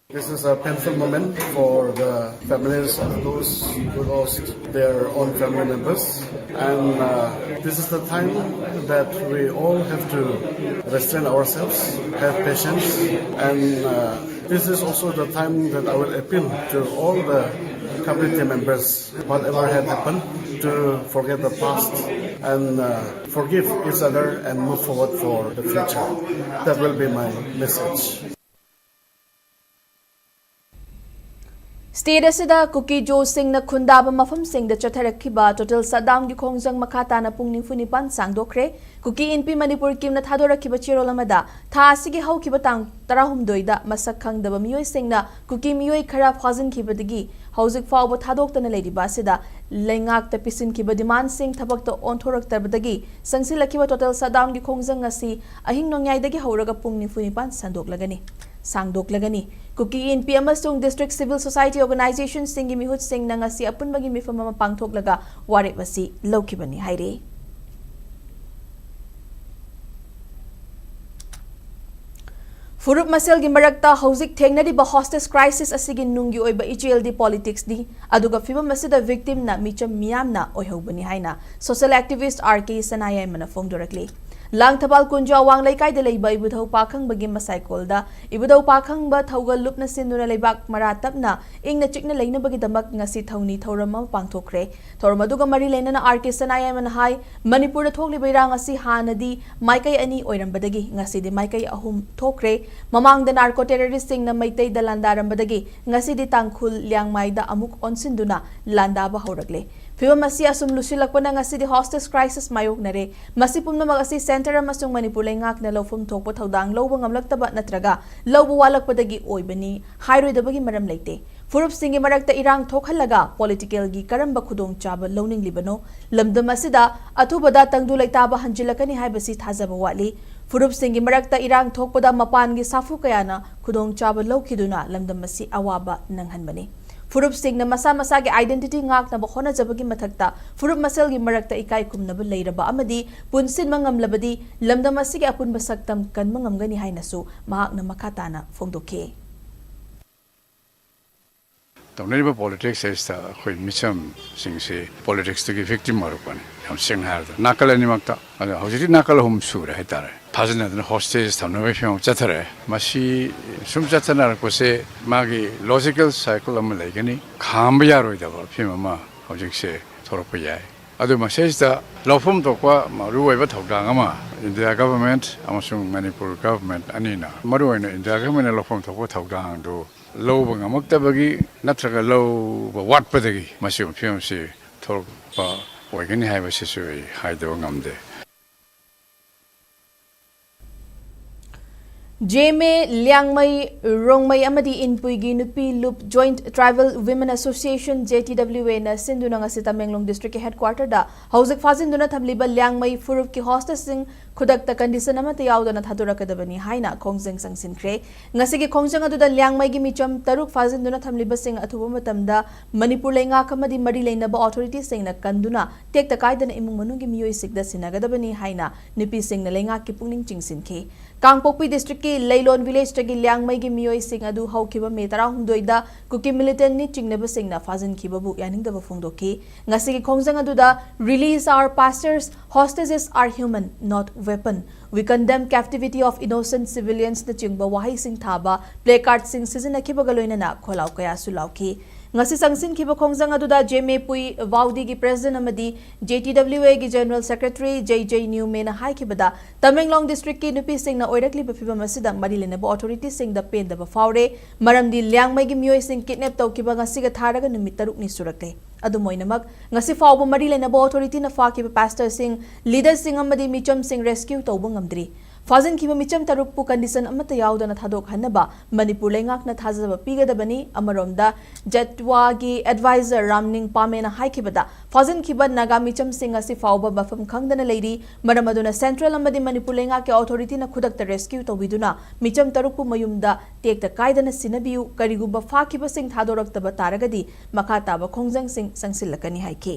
This is a painful moment for the families of those who lost their own family members. And uh, this is the time that we all have to restrain ourselves, have patience, and uh, this is also the time that I will appeal to all the community members, whatever had happened, to forget the past and uh, forgive each other and move forward for the future. That will be my message. State ꯑꯁꯤꯗ ꯀꯨꯀꯤ ꯖꯣꯁꯤꯡꯅ ꯈꯨꯟꯗꯥꯕ ꯃꯐꯝꯁꯤꯡꯗ ꯆꯠꯊꯔꯛꯈꯤꯕ total shutdownꯒꯤ ꯈꯣꯡꯖꯪ ꯃꯈꯥ ꯇꯥꯅ ꯄꯨꯡ ꯅꯤꯐꯨ ꯅꯤꯄꯥꯟ ꯁꯥꯡꯗꯣꯛꯈ꯭ꯔꯦ꯫ ꯀꯨꯀꯤ ꯏꯟꯄꯤ ꯃꯅꯤꯄꯨꯔ ꯀꯤꯝꯅ ꯊꯥꯗꯣꯔꯛꯈꯤꯕ ꯆꯦꯔꯣꯜ ꯑꯃꯗ, ꯊꯥ ꯑꯁꯤꯒꯤ ꯍꯧꯈꯤꯕ ꯇꯥꯡ ꯇꯔꯥꯍꯨꯝꯗꯣꯏꯗ ꯃꯁꯛ ꯈꯪꯗꯕ ꯃꯤꯑꯣꯏꯁꯤꯡꯅ ꯀꯨꯀꯤ ꯃꯤꯑꯣꯏ ꯈꯔ ꯐꯥꯖꯤꯟꯈꯤꯕꯗꯒꯤ ꯍꯧꯖꯤꯛ ꯐꯥꯎꯕ ꯊꯥꯗꯣꯛꯇꯅ ꯂꯩꯔꯤꯕ ꯑꯁꯤꯗ, ꯂꯩꯉꯥꯛꯇ ꯄꯤꯁꯤꯟꯈꯤꯕ demandꯁꯤꯡ ꯊꯕꯛꯇ ꯑꯣꯟꯊꯣꯔꯛꯇꯕꯗꯒꯤ ꯆꯪꯁꯤꯜꯂꯛꯈꯤꯕ total shutdownꯒꯤ ꯈꯣꯡꯖꯪ ꯑꯁꯤ ꯑꯍꯤꯡ ꯅꯣꯡꯌꯥꯏꯗꯒꯤ ꯍꯧꯔꯒ ꯄꯨꯡ ꯅꯤꯐꯨ ꯅꯤꯄꯥꯟ ꯁꯟꯗꯣꯛꯂꯒꯅꯤ꯫ ꯁꯥꯡꯗꯣꯛꯂꯒꯅꯤ꯫ ꯀꯨꯀꯤ ꯏꯟꯄꯤ ꯑꯃꯁꯨꯡ district civil society organizationꯁꯤꯡꯒꯤ ꯃꯤꯍꯨꯠꯁꯤꯡꯅ ꯉꯁꯤ ꯑꯄꯨꯟꯕꯒꯤ ꯃꯤꯐꯝ ꯑꯃ ꯄꯥꯡꯊꯣꯛꯂꯒ ꯋꯥꯔꯦꯞ ꯑꯁꯤ ꯂꯧꯈꯤꯕꯅꯤ ꯍꯥꯏꯔꯤ꯫ ꯐꯨꯔꯨꯞ ꯃꯁꯦꯜꯒꯤ ꯃꯔꯛꯇ ꯍꯧꯖꯤꯛ ꯊꯦꯡꯅꯔꯤꯕ ꯍꯣꯁꯇꯦꯖ ꯀ꯭ꯔꯥꯏꯁꯤꯁ ꯑꯁꯤꯒꯤ ꯅꯨꯡꯒꯤ ꯑꯣꯏꯕ ꯏꯆꯦꯜꯗꯤ ꯄꯣꯂꯤꯇꯤꯛꯁꯅꯤ, ꯑꯗꯨꯒ ꯐꯤꯚꯝ ꯑꯁꯤꯗ ꯚꯤꯛꯇꯤꯝꯅ ꯃꯤꯆꯝ ꯃꯤꯌꯥꯝꯅ ꯑꯣꯏꯍꯧꯕꯅꯤ ꯍꯥꯏꯅ ꯁꯣꯁꯤꯌꯦꯜ ꯑꯦꯛꯇꯤꯚꯤꯁ꯭ꯠ ꯑꯥꯔ ꯀꯦ ꯁꯅꯥꯌꯥꯏꯃꯅ ꯐꯣꯡꯗꯣꯔꯛꯂꯤ꯫ ꯂꯥꯡꯊꯕꯥꯜ ꯀꯨꯟꯖꯥ ꯑꯋꯥꯡ ꯂꯩꯀꯥꯏꯗ ꯂꯩꯕ ꯏꯕꯨꯙꯧ ꯄꯥꯈꯪꯕꯒꯤ ꯃꯁꯥꯏꯀꯣꯜꯗ ꯏꯕꯨꯙꯧ ꯄꯥꯈꯪꯕ ꯊꯧꯒꯜ ꯂꯨꯞꯅ ꯁꯤꯟꯗꯨꯅ ꯂꯩꯕꯥꯛ ꯃꯔꯥ ꯇꯞꯅ ꯏꯪꯅ ꯆꯤꯛꯅ ꯂꯩꯅꯕꯒꯤꯗꯃꯛ ꯉꯁꯤ ꯊꯧꯅꯤ ꯊꯧꯔꯝ ꯑꯃ ꯄꯥꯡꯊꯣꯛꯈ꯭ꯔꯦ꯫ ꯊꯧꯔꯝ ꯑꯗꯨꯒ ꯃꯔꯤ ꯂꯩꯅꯅ ꯑꯥꯔ ꯀꯦ ꯁꯅꯥꯌꯥꯏꯃꯅ ꯍꯥꯏ, ꯃꯅꯤꯄꯨꯔꯗ ꯊꯣꯛꯂꯤꯕ ꯏꯔꯥꯡ ꯑꯁꯤ ꯍꯥꯟꯅꯗꯤ ꯃꯥꯏꯀꯩ ꯑꯅꯤ ꯑꯣꯏꯔꯝꯕꯗꯒꯤ ꯉꯁꯤꯗꯤ ꯃꯥꯏꯀꯩ ꯑꯍꯨꯝ ꯊꯣꯛꯈ꯭ꯔꯦ꯫ ꯃꯃꯥꯡꯗ ꯅꯥꯔꯀꯣ ꯇꯦꯔꯣꯔꯤꯁ꯭ꯠꯁꯤꯡꯅ ꯃꯩꯇꯩꯗ ꯂꯥꯟꯗꯥꯔꯝꯕꯗꯒꯤ ꯉꯁꯤꯗꯤ ꯇꯥꯡꯈꯨꯜ, ꯂꯤꯌꯥꯡꯃꯥꯏꯗ ꯑꯃꯨꯛ ꯑꯣꯟꯁꯤꯟꯗꯨꯅ ꯂꯥꯟꯗꯥꯕ ꯍꯧꯔꯛꯂꯦ꯫ ꯐꯤꯚꯝ ꯑꯁꯤ ꯑꯁꯨꯝ ꯂꯨꯁꯤꯜꯂꯛꯄꯅ ꯉꯁꯤꯗꯤ ꯍꯣꯁꯇꯦꯖ ꯀ꯭ꯔꯥꯏꯁꯤꯁ ꯃꯥꯌꯣꯛꯅꯔꯦ꯫ ꯃꯁꯤ ꯄꯨꯝꯅꯃꯛ ꯑꯁꯤ ꯁꯦꯟꯇꯔ ꯑꯃꯁꯨꯡ ꯃꯅꯤꯄꯨꯔ ꯂꯩꯉꯥꯛꯅ ꯂꯧꯐꯝ ꯊꯣꯛꯄ ꯊꯧꯗꯥꯡ ꯂꯧꯕ ꯉꯝꯂꯛꯇꯕ ꯅꯠꯇ꯭ꯔꯒ ꯂꯧꯕ ꯋꯥꯠꯂꯛꯄꯗꯒꯤ ꯑꯣꯏꯕꯅꯤ ꯍꯥꯏꯔꯣꯏꯗꯕꯒꯤ ꯃꯔꯝ ꯂꯩꯇꯦ꯫ ꯐꯨꯔꯨꯞꯁꯤꯡꯒꯤ ꯃꯔꯛꯇ ꯏꯔꯥꯡ ꯊꯣꯛꯍꯜꯂꯒ ꯄꯣꯂꯤꯇꯤꯀꯦꯜꯒꯤ ꯀꯔꯝꯕ ꯈꯨꯗꯣꯡꯆꯥꯕ ꯂꯧꯅꯤꯡꯂꯤꯕꯅꯣ? ꯂꯝꯗꯝ ꯑꯁꯤꯗ ꯑꯊꯨꯕꯗ ꯇꯪꯗꯨ ꯂꯩꯇꯥꯕ ꯍꯟꯖꯤꯜꯂꯛꯀꯅꯤ ꯍꯥꯏꯕꯁꯤ ꯊꯥꯖꯕ ꯋꯥꯠꯂꯤ꯫ ꯐꯨꯔꯨꯞꯁꯤꯡꯒꯤ ꯃꯔꯛꯇ ꯏꯔꯥꯡ ꯊꯣꯛꯄꯗ ꯃꯄꯥꯟꯒꯤ ꯁꯥꯐꯨ ꯀꯌꯥꯅ ꯈꯨꯗꯣꯡꯆꯥꯕ ꯂꯧꯈꯤꯗꯨꯅ ꯂꯝꯗꯝ ꯑꯁꯤ ꯑꯋꯥꯕ ꯅꯪꯍꯟꯕꯅꯤ꯫ ꯐꯨꯔꯨꯞꯁꯤꯡꯅ ꯃꯁꯥ ꯃꯁꯥꯒꯤ ꯑꯥꯏꯗꯦꯟꯇꯤꯇꯤ ꯉꯥꯛꯅꯕ ꯍꯣꯠꯅꯖꯕꯒꯤ ꯃꯊꯛꯇ ꯐꯨꯔꯨꯞ ꯃꯁꯦꯜꯒꯤ ꯃꯔꯛꯇ ꯏꯀꯥꯏ ꯈꯨꯝꯅꯕ ꯂꯩꯔꯕ ꯑꯃꯗꯤ ꯄꯨꯟꯁꯤꯟꯕ ꯉꯝꯂꯕꯗꯤ ꯂꯝꯗꯝ ꯑꯁꯤꯒꯤ ꯑꯄꯨꯟꯕ ꯁꯛꯇꯝ ꯀꯟꯕ ꯉꯝꯒꯅꯤ ꯍꯥꯏꯅꯁꯨ ꯃꯍꯥꯛꯅ ꯃꯈꯥ ꯇꯥꯅ ꯐꯣꯡꯗꯣꯛꯈꯤ꯫ ꯇꯧꯅꯔꯤꯕ ꯄꯣꯂꯤꯇꯤꯛꯁ ꯑꯁꯤꯗ ꯑꯩꯈꯣꯏ ꯃꯤꯆꯝꯁꯤꯡꯁꯤ ꯄꯣꯂꯤꯇꯤꯛꯁꯇꯒꯤ ꯚꯤꯛꯇꯤꯝ ꯑꯣꯏꯔꯛꯄꯅꯤ, ꯌꯥꯝ ꯁꯦꯡꯅ ꯍꯥꯏꯔꯕꯗ꯫ ꯅꯥꯀꯜ ꯑꯅꯤꯃꯛꯇ, ꯑꯗꯣ ꯍꯧꯖꯤꯛꯇꯤ ꯅꯥꯀꯜ ꯑꯍꯨꯝ ꯁꯨꯔꯦ ꯍꯥꯏꯇꯥꯔꯦ, ꯐꯥꯖꯤꯟꯅꯗꯅ ꯍꯣꯁꯇꯦꯖ ꯊꯝꯅꯕꯒꯤ ꯐꯤꯕꯝ ꯆꯠꯊꯔꯛꯑꯦ꯫ ꯃꯁꯤ ꯁꯨꯝ ꯆꯠꯊꯅꯔꯛꯄꯁꯦ ꯃꯥꯒꯤ ꯂꯣꯖꯤꯀꯦꯜ ꯁꯥꯏꯀꯜ ꯑꯃ ꯂꯩꯒꯅꯤ, ꯈꯥꯝꯕ ꯌꯥꯔꯣꯏꯗꯕ ꯐꯤꯕꯝ ꯑꯃ ꯍꯧꯖꯤꯛꯁꯦ ꯊꯣꯛꯂꯛꯄ ꯌꯥꯏ꯫ ꯑꯗꯨ ꯃꯁꯤꯁꯤꯗ ꯂꯧꯐꯝ ꯊꯣꯛꯄ ꯃꯔꯨꯑꯣꯏꯕ ꯊꯧꯗꯥꯡ ꯑꯃ ꯏꯟꯗꯤꯌꯥ ꯒꯚꯔꯟꯃꯦꯟꯠ ꯑꯃꯁꯨꯡ ꯃꯅꯤꯄꯨꯔ ꯒꯚꯔꯟꯃꯦꯟꯠ ꯑꯅꯤꯅ, ꯃꯔꯨꯑꯣꯏꯅ ꯏꯟꯗꯤꯌꯥ ꯒꯚꯔꯟꯃꯦꯟꯠꯅ ꯂꯧꯐꯝ ꯊꯣꯛꯄ ꯊꯧꯗꯥꯡꯗꯨ ꯂꯧꯕ ꯉꯝꯃꯛꯇꯕꯒꯤ ꯅꯠꯇ꯭ꯔꯒ ꯂꯧꯕ ꯋꯥꯠꯄꯗꯒꯤ ꯃꯁꯤꯒꯨꯝꯕ ꯐꯤꯕꯝꯁꯤ ꯊꯣꯛꯂꯛꯄ ꯑꯣꯏꯒꯅꯤ ꯍꯥꯏꯕꯁꯤꯁꯨ ꯑꯩ ꯍꯥꯏꯗꯕ ꯉꯝꯗꯦ꯫ ꯖꯦꯃꯦ, ꯂꯤꯌꯥꯡꯃꯩ, ꯔꯣꯡꯃꯩ ꯑꯃꯗꯤ ꯏꯟꯄꯨꯏꯒꯤ ꯅꯨꯄꯤ ꯂꯨꯞ joint tribal women association, J T W ꯑꯦꯅ ꯁꯤꯟꯗꯨꯅ ꯉꯁꯤ ꯇꯃꯦꯡꯂꯣꯡ ꯗꯤꯁꯇ꯭ꯔꯤꯛꯀꯤ ꯍꯦꯗꯀ꯭ꯋꯥꯔꯇꯔꯗ ꯍꯧꯖꯤꯛ ꯐꯥꯖꯤꯟꯗꯨꯅ ꯊꯝꯂꯤꯕ ꯂꯤꯌꯥꯡꯃꯩ ꯐꯨꯔꯨꯞꯀꯤ ꯍꯣꯁꯇꯦꯖꯁꯤꯡ ꯈꯨꯗꯛꯇ ꯀꯟꯗꯤꯁꯟ ꯑꯃꯠꯇ ꯌꯥꯎꯗꯅ ꯊꯥꯗꯣꯔꯛꯀꯗꯕꯅꯤ ꯍꯥꯏꯅ ꯈꯣꯡꯖꯪ ꯆꯪꯁꯤꯟꯈ꯭ꯔꯦ꯫ ꯉꯁꯤꯒꯤ ꯈꯣꯡꯖꯪ ꯑꯗꯨꯗ ꯂꯤꯌꯥꯡꯃꯩꯒꯤ ꯃꯤꯆꯝ ꯇꯔꯨꯛ ꯐꯥꯖꯤꯟꯗꯨꯅ ꯊꯝꯂꯤꯕꯁꯤꯡ ꯑꯊꯨꯕ ꯃꯇꯝꯗ ꯃꯅꯤꯄꯨꯔ ꯂꯩꯉꯥꯛ ꯑꯃꯗꯤ ꯃꯔꯤ ꯂꯩꯅꯕ ꯑꯣꯊꯣꯔꯤꯇꯤꯁꯤꯡꯅ ꯀꯟꯗꯨꯅ ꯇꯦꯛꯇ ꯀꯥꯏꯗꯅ ꯏꯃꯨꯡ ꯃꯅꯨꯡꯒꯤ ꯃꯤꯑꯣꯏꯁꯤꯡꯗ ꯁꯤꯟꯅꯒꯗꯕꯅꯤ ꯍꯥꯏꯅ ꯅꯨꯄꯤꯁꯤꯡꯅ ꯂꯩꯉꯥꯛꯀꯤ ꯄꯨꯛꯅꯤꯡ ꯆꯤꯡꯁꯤꯟꯈꯤ꯫ ꯀꯥꯡꯄꯣꯛꯄꯤ ꯗꯤꯁꯇ꯭ꯔꯤꯛꯀꯤ ꯂꯩꯂꯣꯟ ꯚꯤꯂꯦꯖꯇꯒꯤ ꯂꯤꯌꯥꯡꯃꯩꯒꯤ ꯃꯤꯑꯣꯏꯁꯤꯡ ꯑꯗꯨ ꯍꯧꯈꯤꯕ ꯃꯦ ꯇꯔꯥꯍꯨꯝꯗꯣꯏꯗ ꯀꯨꯀꯤ ꯃꯤꯂꯤꯇꯦꯟꯠꯅꯤ ꯆꯤꯡꯅꯕꯁꯤꯡꯅ ꯐꯥꯖꯤꯟꯈꯤꯕꯕꯨ ꯌꯥꯅꯤꯡꯗꯕ ꯐꯣꯡꯗꯣꯛꯈꯤ꯫ ꯉꯁꯤꯒꯤ ꯈꯣꯡꯖꯪ ꯑꯗꯨꯗ "Release our pastors, hostages are human, not weapon, we condemn captivity of innocent civilians" ꯅꯆꯤꯡꯕ ꯋꯥꯍꯩꯁꯤꯡ ꯊꯥꯕ ꯄ꯭ꯂꯦ ꯀꯥꯔꯗꯁꯤꯡ ꯁꯤꯖꯤꯟꯅꯈꯤꯕꯒ ꯂꯣꯏꯅꯅ ꯈꯣꯜꯂꯥꯎ ꯀꯌꯥꯁꯨ ꯂꯥꯎꯈꯤ꯫ ꯉꯁꯤ ꯆꯪꯁꯤꯟꯈꯤꯕ ꯈꯣꯡꯖꯪ ꯑꯗꯨꯗ ꯖꯦꯃꯦꯄꯨꯏ ꯋꯥꯎꯗꯤꯒꯤ ꯄ꯭ꯔꯦꯁꯤꯗꯦꯟꯠ ꯑꯃꯗꯤ ꯖꯦ ꯇꯤ ꯗꯕ꯭ꯂꯤꯎ ꯑꯦꯒꯤ ꯖꯦꯅꯔꯦꯜ ꯁꯦꯀ꯭ꯔꯦꯇꯔꯤ ꯖꯦ ꯖꯦ ꯅ꯭ꯌꯨꯃꯦꯅ ꯍꯥꯏꯈꯤꯕꯗ, ꯇꯃꯦꯡꯂꯣꯡ ꯗꯤꯁꯇ꯭ꯔꯤꯛꯀꯤ ꯅꯨꯄꯤꯁꯤꯡꯅ ꯑꯣꯏꯔꯛꯂꯤꯕ ꯐꯤꯚꯝ ꯑꯁꯤꯗ ꯃꯔꯤ ꯂꯩꯅꯕ ꯑꯣꯊꯣꯔꯤꯇꯤꯁꯤꯡꯗ ꯄꯦꯟꯗꯕ ꯐꯥꯎꯔꯦ, ꯃꯔꯝꯗꯤ ꯂꯤꯌꯥꯡꯃꯩꯒꯤ ꯃꯤꯑꯣꯏꯁꯤꯡ ꯀꯤꯗꯅꯦꯞ ꯇꯧꯈꯤꯕ ꯉꯁꯤꯒ ꯊꯥꯔꯒ ꯅꯨꯃꯤꯠ ꯇꯔꯨꯛꯅꯤ ꯁꯨꯔꯛꯂꯦ꯫ ꯑꯗꯨꯝ ꯑꯣꯏꯅꯃꯛ, ꯉꯁꯤ ꯐꯥꯎꯕ ꯃꯔꯤ ꯂꯩꯅꯕ ꯑꯣꯊꯣꯔꯤꯇꯤꯅ ꯐꯥꯈꯤꯕ ꯄꯥꯁꯇꯔꯁꯤꯡ, ꯂꯤꯗꯔꯁꯤꯡ ꯑꯃꯗꯤ ꯃꯤꯆꯝꯁꯤꯡ ꯔꯦꯁꯀ꯭ꯌꯨ ꯇꯧꯕ ꯉꯝꯗ꯭ꯔꯤ꯫ ꯐꯥꯖꯤꯟꯈꯤꯕ ꯃꯤꯆꯝ ꯇꯔꯨꯛꯄꯨ ꯀꯟꯗꯤꯁꯟ ꯑꯃꯠꯇ ꯌꯥꯎꯗꯅ ꯊꯥꯗꯣꯛꯍꯟꯅꯕ ꯃꯅꯤꯄꯨꯔ ꯂꯩꯉꯥꯛꯅ ꯊꯥꯖꯕ ꯄꯤꯒꯗꯕꯅꯤ꯫ ꯑꯃꯔꯣꯝꯗ, ꯖꯠꯋꯥꯒꯤ ꯑꯦꯗꯚꯥꯏꯖꯔ ꯔꯥꯝꯅꯤꯡ ꯄꯥꯃꯦꯅ ꯍꯥꯏꯈꯤꯕꯗ, ꯐꯥꯖꯤꯟꯈꯤꯕ ꯅꯥꯒꯥ ꯃꯤꯆꯝꯁꯤꯡ ꯑꯁꯤ ꯐꯥꯎꯕ ꯃꯐꯝ ꯈꯪꯗꯅ ꯂꯩꯔꯤ꯫ ꯃꯔꯝ ꯑꯗꯨꯅ ꯁꯦꯟꯇ꯭ꯔꯦꯜ ꯑꯃꯗꯤ ꯃꯅꯤꯄꯨꯔ ꯂꯩꯉꯥꯛꯀꯤ ꯑꯣꯊꯣꯔꯤꯇꯤꯅ ꯈꯨꯗꯛꯇ ꯔꯦꯁꯀ꯭ꯌꯨ ꯇꯧꯕꯤꯗꯨꯅ ꯃꯤꯆꯝ ꯇꯔꯨꯛꯄꯨ ꯃꯌꯨꯝꯗ ꯇꯦꯛꯇ ꯀꯥꯏꯗꯅ ꯁꯤꯟꯅꯕꯤꯌꯨ꯫ ꯀꯔꯤꯒꯨꯝꯕ ꯐꯥꯈꯤꯕꯁꯤꯡ ꯊꯥꯗꯣꯔꯛꯇꯕ ꯇꯥꯔꯒꯗꯤ ꯃꯈꯥ ꯇꯥꯕ ꯈꯣꯡꯖꯪꯁꯤꯡ ꯆꯪꯁꯤꯜꯂꯛꯀꯅꯤ ꯍꯥꯏꯈꯤ꯫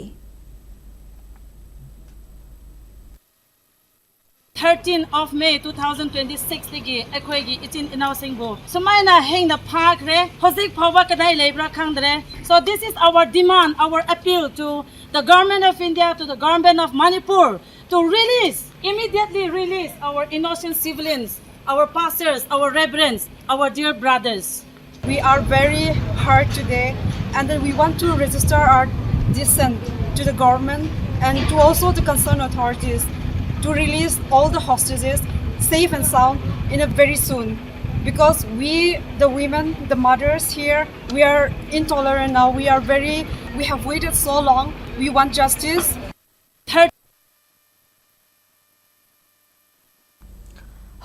Thirteen of May two thousand twenty-six ꯗꯒꯤ ꯑꯩꯈꯣꯏꯒꯤ ꯏꯆꯤꯟ ꯏꯅꯥꯎꯁꯤꯡꯕꯨ ꯁꯨꯃꯥꯏꯅ ꯍꯤꯡꯅ ꯐꯥꯈ꯭ꯔꯦ꯫ ꯍꯧꯖꯤꯛ ꯐꯥꯎꯕ ꯀꯗꯥꯏ ꯂꯩꯕ꯭ꯔꯥ ꯈꯪꯗ꯭ꯔꯦ꯫ So this is our demand, our appeal to the Government of India, to the Government of Manipur, to release, immediately release our innocent civilians, our pastors, our reverends, our dear brothers. We are very hurt today, and then we want to register our dissent to the government and to also the concerned authorities to release all the hostages safe and sound in a very soon, because we, the women, the mothers here, we are intolerant now. We are very, we have waited so long. We want justice. Third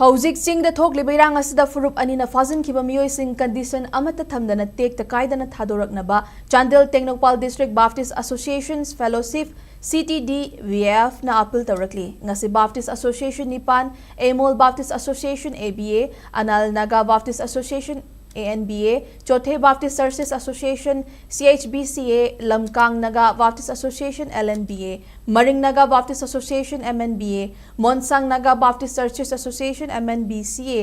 ꯍꯧꯖꯤꯛ ꯆꯤꯡꯗ ꯊꯣꯛꯂꯤꯕ ꯏꯔꯥꯡ ꯑꯁꯤꯗ ꯐꯨꯔꯨꯞ ꯑꯅꯤꯅ ꯐꯥꯖꯤꯟꯈꯤꯕ ꯃꯤꯑꯣꯏꯁꯤꯡ condition ꯑꯃꯠꯇ ꯊꯝꯗꯅ ꯇꯦꯛꯇ ꯀꯥꯏꯗꯅ ꯊꯥꯗꯣꯔꯛꯅꯕ Chandel Tengnoupal district baptist associations fellowship C T D B A F ꯅ appeal ꯇꯧꯔꯛꯂꯤ꯫ ꯉꯁꯤ Baptist Association ꯅꯤꯄꯥꯟ, ꯑꯦꯃꯣꯜ Baptist Association, A B A, Anal Naga Baptist Association, A N B A, ꯆꯣꯊꯦ Baptist Churches Association, C H B C A, ꯂꯝꯀꯥꯡ Naga Baptist Association, L N B A, ꯃꯔꯤꯡ Naga Baptist Association, M N B A, ꯃꯣꯟꯁꯥꯡ Naga Baptist Churches Association, M N B C A,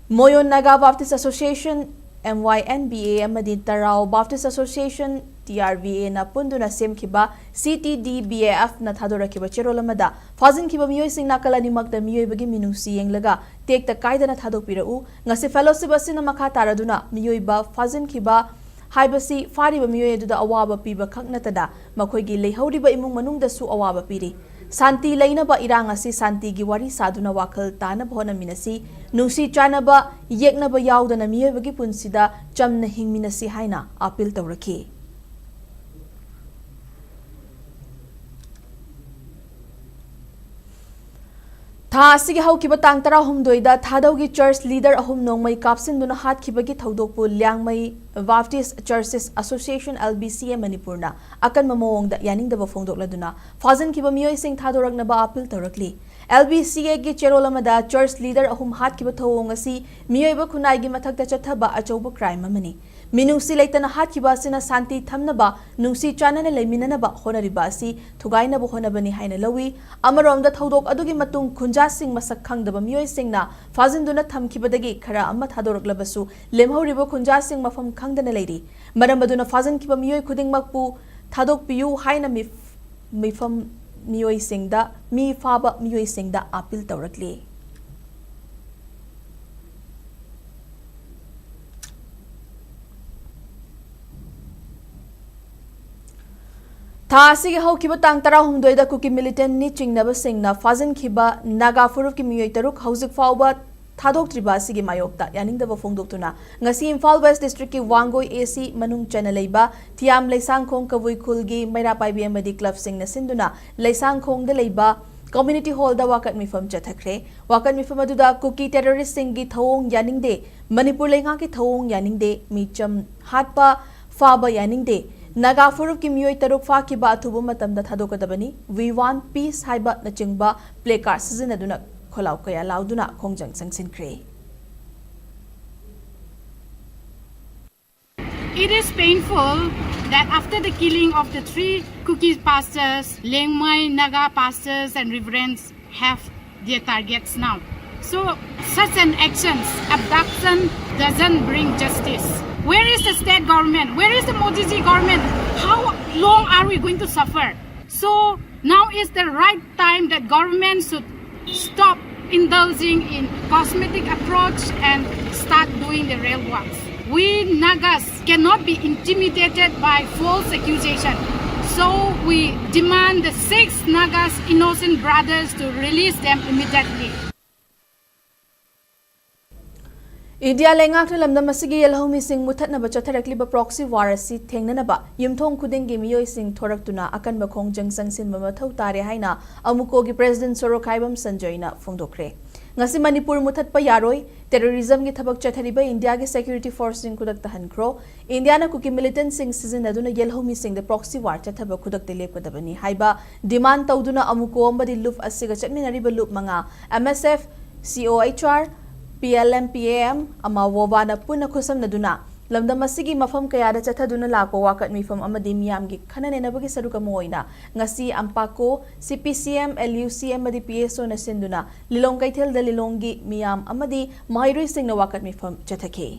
ꯃꯣꯌꯣꯟ Naga Baptist Association, M Y N B A, ꯑꯃꯗꯤ ꯇꯔꯥꯎ Baptist Association, T R B A ꯅ ꯄꯨꯟꯗꯨꯅ ꯁꯦꯝꯈꯤꯕ C T D B A F ꯅ ꯊꯥꯗꯣꯔꯛꯈꯤꯕ ꯆꯦꯔꯣꯜ ꯑꯃꯗ, ꯐꯥꯖꯤꯟꯈꯤꯕ ꯃꯤꯑꯣꯏꯁꯤꯡ ꯅꯥꯀꯜ ꯑꯅꯤꯃꯛꯇ ꯃꯤꯑꯣꯏꯕꯒꯤ ꯃꯤꯅꯨꯡꯁꯤ ꯌꯦꯡꯂꯒ ꯇꯦꯛꯇ ꯀꯥꯏꯗꯅ ꯊꯥꯗꯣꯛꯄꯤꯔꯛꯎ꯫ ꯉꯁꯤ fellowship ꯑꯁꯤꯅ ꯃꯈꯥ ꯇꯥꯔꯗꯨꯅ ꯃꯤꯑꯣꯏꯕ ꯐꯥꯖꯤꯟꯈꯤꯕ ꯍꯥꯏꯕꯁꯤ ꯐꯥꯔꯤꯕ ꯃꯤꯑꯣꯏ ꯑꯗꯨꯗ ꯑꯋꯥꯕ ꯄꯤꯕ ꯈꯛ ꯅꯠꯇꯅ ꯃꯈꯣꯏꯒꯤ ꯂꯩꯍꯧꯔꯤꯕ ꯏꯃꯨꯡ ꯃꯅꯨꯡꯗꯁꯨ ꯑꯋꯥꯕ ꯄꯤꯔꯤ꯫ ꯁꯥꯟꯇꯤ ꯂꯩꯅꯕ ꯏꯔꯥꯡ ꯑꯁꯤ ꯁꯥꯟꯇꯤꯒꯤ ꯋꯥꯔꯤ ꯁꯥꯗꯨꯅ ꯋꯥꯈꯜ ꯇꯥꯅꯕ ꯍꯣꯠꯅꯃꯤꯟꯅꯁꯤ꯫ ꯅꯨꯡꯁꯤ ꯆꯥꯟꯅꯕ, ꯌꯦꯛꯅꯕ ꯌꯥꯎꯗꯅ ꯃꯤꯑꯣꯏꯕꯒꯤ ꯄꯨꯟꯁꯤꯗ ꯆꯝꯅ ꯍꯤꯡꯃꯤꯟꯅꯁꯤ ꯍꯥꯏꯅ appeal ꯇꯧꯔꯛꯈꯤ꯫ ꯊꯥ ꯑꯁꯤꯒꯤ ꯍꯧꯈꯤꯕ ꯇꯥꯡ ꯇꯔꯥꯍꯨꯝꯗꯣꯏꯗ ꯊꯥꯗꯧꯒꯤ church leader ꯑꯍꯨꯝ ꯅꯣꯡꯃꯩ ꯀꯥꯞꯁꯤꯟꯗꯨꯅ ꯍꯥꯠꯈꯤꯕꯒꯤ ꯊꯧꯗꯣꯛꯄꯨ Liangmai Baptist Churches Association, L B C A ꯃꯅꯤꯄꯨꯔꯅ ꯑꯀꯟꯕ ꯃꯑꯣꯡꯗ ꯌꯥꯅꯤꯡꯗꯕ ꯐꯣꯡꯗꯣꯛꯂꯗꯨꯅ ꯐꯥꯖꯤꯟꯈꯤꯕ ꯃꯤꯑꯣꯏꯁꯤꯡ ꯊꯥꯗꯣꯔꯛꯅꯕ appeal ꯇꯧꯔꯛꯂꯤ꯫ L B C A ꯒꯤ ꯆꯦꯔꯣꯜ ꯑꯃꯗ church leader ꯑꯍꯨꯝ ꯍꯥꯠꯈꯤꯕ ꯊꯧꯑꯣꯡ ꯑꯁꯤ ꯃꯤꯑꯣꯏꯕ ꯈꯨꯟꯅꯥꯏꯒꯤ ꯃꯊꯛꯇ ꯆꯠꯊꯕ ꯑꯆꯧꯕ crime ꯑꯃꯅꯤ꯫ ꯃꯤꯅꯨꯡꯁꯤ ꯂꯩꯇꯅ ꯍꯥꯠꯈꯤꯕ ꯑꯁꯤꯅ ꯁꯥꯟꯇꯤ ꯊꯝꯅꯕ, ꯅꯨꯡꯁꯤ ꯆꯥꯟꯅꯅ ꯂꯩꯃꯤꯟꯅꯅꯕ ꯍꯣꯠꯅꯔꯤꯕ ꯑꯁꯤ ꯊꯨꯒꯥꯏꯅꯕ ꯍꯣꯠꯅꯕꯅꯤ ꯍꯥꯏꯅ ꯂꯧꯏ꯫ ꯑꯃꯔꯣꯝꯗ ꯊꯧꯗꯣꯛ ꯑꯗꯨꯒꯤ ꯃꯇꯨꯡ ꯈꯨꯟꯖꯥꯁꯤꯡ ꯃꯁꯛ ꯈꯪꯗꯕ ꯃꯤꯑꯣꯏꯁꯤꯡꯅ ꯐꯥꯖꯤꯟꯗꯨꯅ ꯊꯝꯈꯤꯕꯗꯒꯤ ꯈꯔ ꯑꯃ ꯊꯥꯗꯣꯔꯛꯂꯕꯁꯨ, ꯂꯦꯝꯍꯧꯔꯤꯕ ꯈꯨꯟꯖꯥꯁꯤꯡ ꯃꯐꯝ ꯈꯪꯗꯅ ꯂꯩꯔꯤ꯫ ꯃꯔꯝ ꯑꯗꯨꯅ ꯐꯥꯖꯤꯟꯈꯤꯕ ꯃꯤꯑꯣꯏ ꯈꯨꯗꯤꯡꯃꯛꯄꯨ ꯊꯥꯗꯣꯛꯄꯤꯌꯨ ꯍꯥꯏꯅ ꯃꯤꯐ-, ꯃꯤꯐꯝ ꯃꯤꯑꯣꯏꯁꯤꯡꯗ, ꯃꯤ ꯐꯥꯕ ꯃꯤꯑꯣꯏꯁꯤꯡꯗ appeal ꯇꯧꯔꯛꯂꯤ꯫ ꯊꯥ ꯑꯁꯤꯒꯤ ꯍꯧꯈꯤꯕ ꯇꯥꯡ ꯇꯔꯥꯍꯨꯝꯗꯣꯏꯗ ꯀꯨꯀꯤ militantꯅꯤ ꯆꯤꯡꯅꯕꯁꯤꯡꯅ ꯐꯥꯖꯤꯟꯈꯤꯕ ꯅꯥꯒꯥ ꯐꯨꯔꯨꯞꯀꯤ ꯃꯤꯑꯣꯏ ꯇꯔꯨꯛ ꯍꯧꯖꯤꯛ ꯐꯥꯎꯕ ꯊꯥꯗꯣꯛꯇ꯭ꯔꯤꯕ ꯑꯁꯤꯒꯤ ꯃꯥꯌꯣꯛꯇ ꯌꯥꯅꯤꯡꯗꯕ ꯐꯣꯡꯗꯣꯛꯇꯨꯅ ꯉꯁꯤ Imphal West Districtꯀꯤ Wangoi A C ꯃꯅꯨꯡ ꯆꯟꯅ ꯂꯩꯕ ꯊꯤꯌꯥꯝ ꯂꯩꯁꯥꯡꯈꯣꯡ ꯀꯕꯨꯏ ꯈꯨꯜꯒꯤ ꯃꯩꯔꯥ ꯄꯥꯏꯕꯤ ꯑꯃꯗꯤ clubꯁꯤꯡꯅ ꯁꯤꯟꯗꯨꯅ ꯂꯩꯁꯥꯡꯈꯣꯡꯗ ꯂꯩꯕ community hallꯗ ꯋꯥꯀꯠ ꯃꯤꯐꯝ ꯆꯠꯊꯈ꯭ꯔꯦ꯫ ꯋꯥꯀꯠ ꯃꯤꯐꯝ ꯑꯗꯨꯗ ꯀꯨꯀꯤ terroristꯁꯤꯡꯒꯤ ꯊꯧꯑꯣꯡ ꯌꯥꯅꯤꯡꯗꯦ, ꯃꯅꯤꯄꯨꯔ ꯂꯩꯉꯥꯛꯀꯤ ꯊꯧꯑꯣꯡ ꯌꯥꯅꯤꯡꯗꯦ, ꯃꯤꯆꯝ ꯍꯥꯠꯄ, ꯐꯥꯕ ꯌꯥꯅꯤꯡꯗꯦ, ꯅꯥꯒꯥ ꯐꯨꯔꯨꯞꯀꯤ ꯃꯤꯑꯣꯏ ꯇꯔꯨꯛ ꯐꯥꯈꯤꯕ ꯑꯊꯨꯕ ꯃꯇꯝꯗ ꯊꯥꯗꯣꯛꯀꯗꯕꯅꯤ, "We want peace" ꯍꯥꯏꯕꯅꯆꯤꯡꯕ placard ꯁꯤꯖꯤꯟꯅꯗꯨꯅ ꯈꯣꯜꯂꯥꯎ ꯀꯌꯥ ꯂꯥꯎꯗꯨꯅ ꯈꯣꯡꯖꯪ ꯆꯪꯁꯤꯟꯈ꯭ꯔꯦ꯫ It is painful that after the killing of the three Kuki pastors, Liangmai Naga pastors and reverends have their targets now. So such an actions, abduction, doesn't bring justice. Where is the state government? Where is the Modi ji government? How long are we going to suffer? So now is the right time that government should stop indulging in cosmetic approach and start doing the real works. We Nagas cannot be intimidated by false accusation. So we demand the six Nagas innocent brothers to release them immediately. India ꯂꯩꯉꯥꯛꯅ ꯂꯝꯗꯝ ꯑꯁꯤꯒꯤ ꯌꯦꯜꯍꯧꯃꯤꯁꯤꯡ ꯃꯨꯊꯠꯅꯕ ꯆꯠꯊꯔꯛꯂꯤꯕ proxy war ꯑꯁꯤ ꯊꯦꯡꯅꯅꯕ ꯌꯨꯝꯊꯣꯡ ꯈꯨꯗꯤꯡꯒꯤ ꯃꯤꯑꯣꯏꯁꯤꯡ ꯊꯣꯔꯛꯇꯨꯅ ꯑꯀꯟꯕ ꯈꯣꯡꯖꯪ ꯆꯪꯁꯤꯟꯕ ꯃꯊꯧ ꯇꯥꯔꯦ ꯍꯥꯏꯅ ꯑꯃꯨꯀꯣꯒꯤ president ꯁꯣꯔꯣꯈꯥꯏꯕꯝ ꯁꯟꯖꯣꯏꯅ ꯐꯣꯡꯗꯣꯛꯈ꯭ꯔꯦ꯫ ꯉꯁꯤ ꯃꯅꯤꯄꯨꯔ ꯃꯨꯊꯠꯄ ꯌꯥꯔꯣꯏ, terrorism ꯒꯤ ꯊꯕꯛ ꯆꯠꯊꯔꯤꯕ ꯏꯟꯗꯤꯌꯥꯒꯤ security force ꯁꯤꯡ ꯈꯨꯗꯛꯇ ꯍꯟꯈ꯭ꯔꯣ, ꯏꯟꯗꯤꯌꯥꯅ ꯀꯨꯀꯤ militant ꯁꯤꯡ ꯁꯤꯖꯤꯟꯅꯗꯨꯅ ꯌꯦꯜꯍꯧꯃꯤꯁꯤꯡꯗ proxy war ꯆꯠꯊꯕ ꯈꯨꯗꯛꯇ ꯂꯦꯞꯀꯗꯕꯅꯤ ꯍꯥꯏꯕ demand ꯇꯧꯗꯨꯅ ꯑꯃꯨꯀꯣ ꯑꯃꯗꯤ ꯂꯨꯞ ꯑꯁꯤꯒ ꯆꯠꯃꯤꯟꯅꯔꯤꯕ ꯂꯨꯞ ꯃꯉꯥ, M S F, C O H R, P L M, P A M, ꯑꯃ ꯋꯣꯕꯥꯅ ꯄꯨꯟꯅ ꯈꯨꯠꯁꯝꯅꯗꯨꯅ ꯂꯝꯗꯝ ꯑꯁꯤꯒꯤ ꯃꯐꯝ ꯀꯌꯥꯗ ꯆꯠꯊꯗꯨꯅ ꯂꯥꯛꯄ ꯋꯥꯀꯠ ꯃꯤꯐꯝ ꯑꯃꯗꯤ ꯃꯤꯌꯥꯝꯒꯤ ꯈꯟꯅ ꯅꯩꯅꯕꯒꯤ ꯁꯔꯨꯛ ꯑꯃ ꯑꯣꯏꯅ ꯉꯁꯤ ꯑꯝꯄꯥꯀꯣ, C P C M, L U C M ꯑꯃꯗꯤ P S O ꯅ ꯁꯤꯟꯗꯨꯅ ꯂꯤꯂꯣꯡ ꯀꯩꯊꯦꯜꯗ ꯂꯤꯂꯣꯡꯒꯤ ꯃꯤꯌꯥꯝ ꯑꯃꯗꯤ ꯃꯍꯩꯔꯣꯏꯁꯤꯡꯅ ꯋꯥꯀꯠ ꯃꯤꯐꯝ ꯆꯠꯊꯈꯤ꯫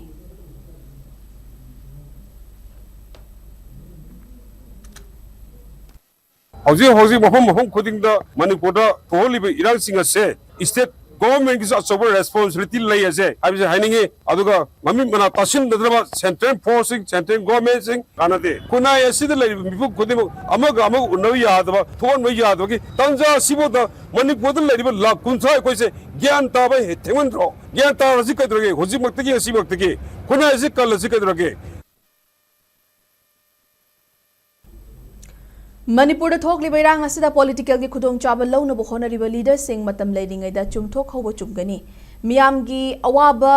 ꯍꯧꯖꯤꯛ ꯍꯧꯖꯤꯛ ꯃꯐꯝ ꯃꯐꯝ ꯈꯨꯗꯤꯡꯗ ꯃꯅꯤꯄꯨꯔꯗ ꯊꯣꯛꯍꯜꯂꯤꯕ ꯏꯔꯥꯡꯁꯤꯡ ꯑꯁꯦ state government ꯀꯤꯁꯨ ꯑꯆꯧꯕ responsibility ꯂꯩ ꯑꯁꯦ ꯍꯥꯏꯕꯁꯦ ꯍꯥꯏꯅꯤꯡꯉꯤ꯫ ꯑꯗꯨꯒ ꯃꯃꯤꯠ ꯃꯅꯥ ꯇꯥꯁꯤꯟꯅꯗꯅꯕ central force ꯁꯤꯡ, central government ꯁꯤꯡ ꯀꯥꯟꯅꯗꯦ꯫ ꯈꯨꯟꯅꯥꯏ ꯑꯁꯤꯗ ꯂꯩꯔꯤꯕ ꯃꯤꯄꯨꯝ ꯈꯨꯗꯤꯡꯃꯛ ꯑꯃꯒ ꯑꯃꯒ ꯎꯅꯕ ꯌꯥꯗꯕ, ꯊꯣꯛꯍꯟꯕ ꯌꯥꯗꯕꯒꯤ ꯇꯥꯟꯖꯥ ꯑꯁꯤꯐꯥꯎꯗ ꯃꯅꯤꯄꯨꯔꯗ ꯂꯩꯔꯤꯕ ꯂꯥꯈ ꯀꯨꯟꯊ꯭ꯔꯥ ꯑꯩꯈꯣꯏꯁꯦ ꯒ꯭ꯌꯥꯟ ꯇꯥꯕ ꯍꯦꯛ ꯊꯦꯡꯃꯟꯗ꯭ꯔꯣ? ꯒ꯭ꯌꯥꯟ ꯇꯥꯔꯁꯤ ꯀꯩꯗꯧꯔꯒꯦ? ꯍꯧꯖꯤꯛꯃꯛꯇꯒꯤ, ꯉꯁꯤꯃꯛꯇꯒꯤ ꯈꯨꯟꯅꯥꯏ ꯑꯁꯤ ꯀꯜꯂꯁꯤ ꯀꯩꯗꯧꯔꯒꯦ? ꯃꯅꯤꯄꯨꯔꯗ ꯊꯣꯛꯂꯤꯕ ꯏꯔꯥꯡ ꯑꯁꯤꯗ political ꯒꯤ ꯈꯨꯗꯣꯡꯆꯥꯕ ꯂꯧꯅꯕ ꯍꯣꯠꯅꯔꯤꯕ leader ꯁꯤꯡ ꯃꯇꯝ ꯂꯩꯔꯤꯉꯩꯗ ꯆꯨꯝꯊꯣꯛ ꯍꯧꯕ ꯆꯨꯝꯒꯅꯤ꯫ ꯃꯤꯌꯥꯝꯒꯤ ꯑꯋꯥꯕ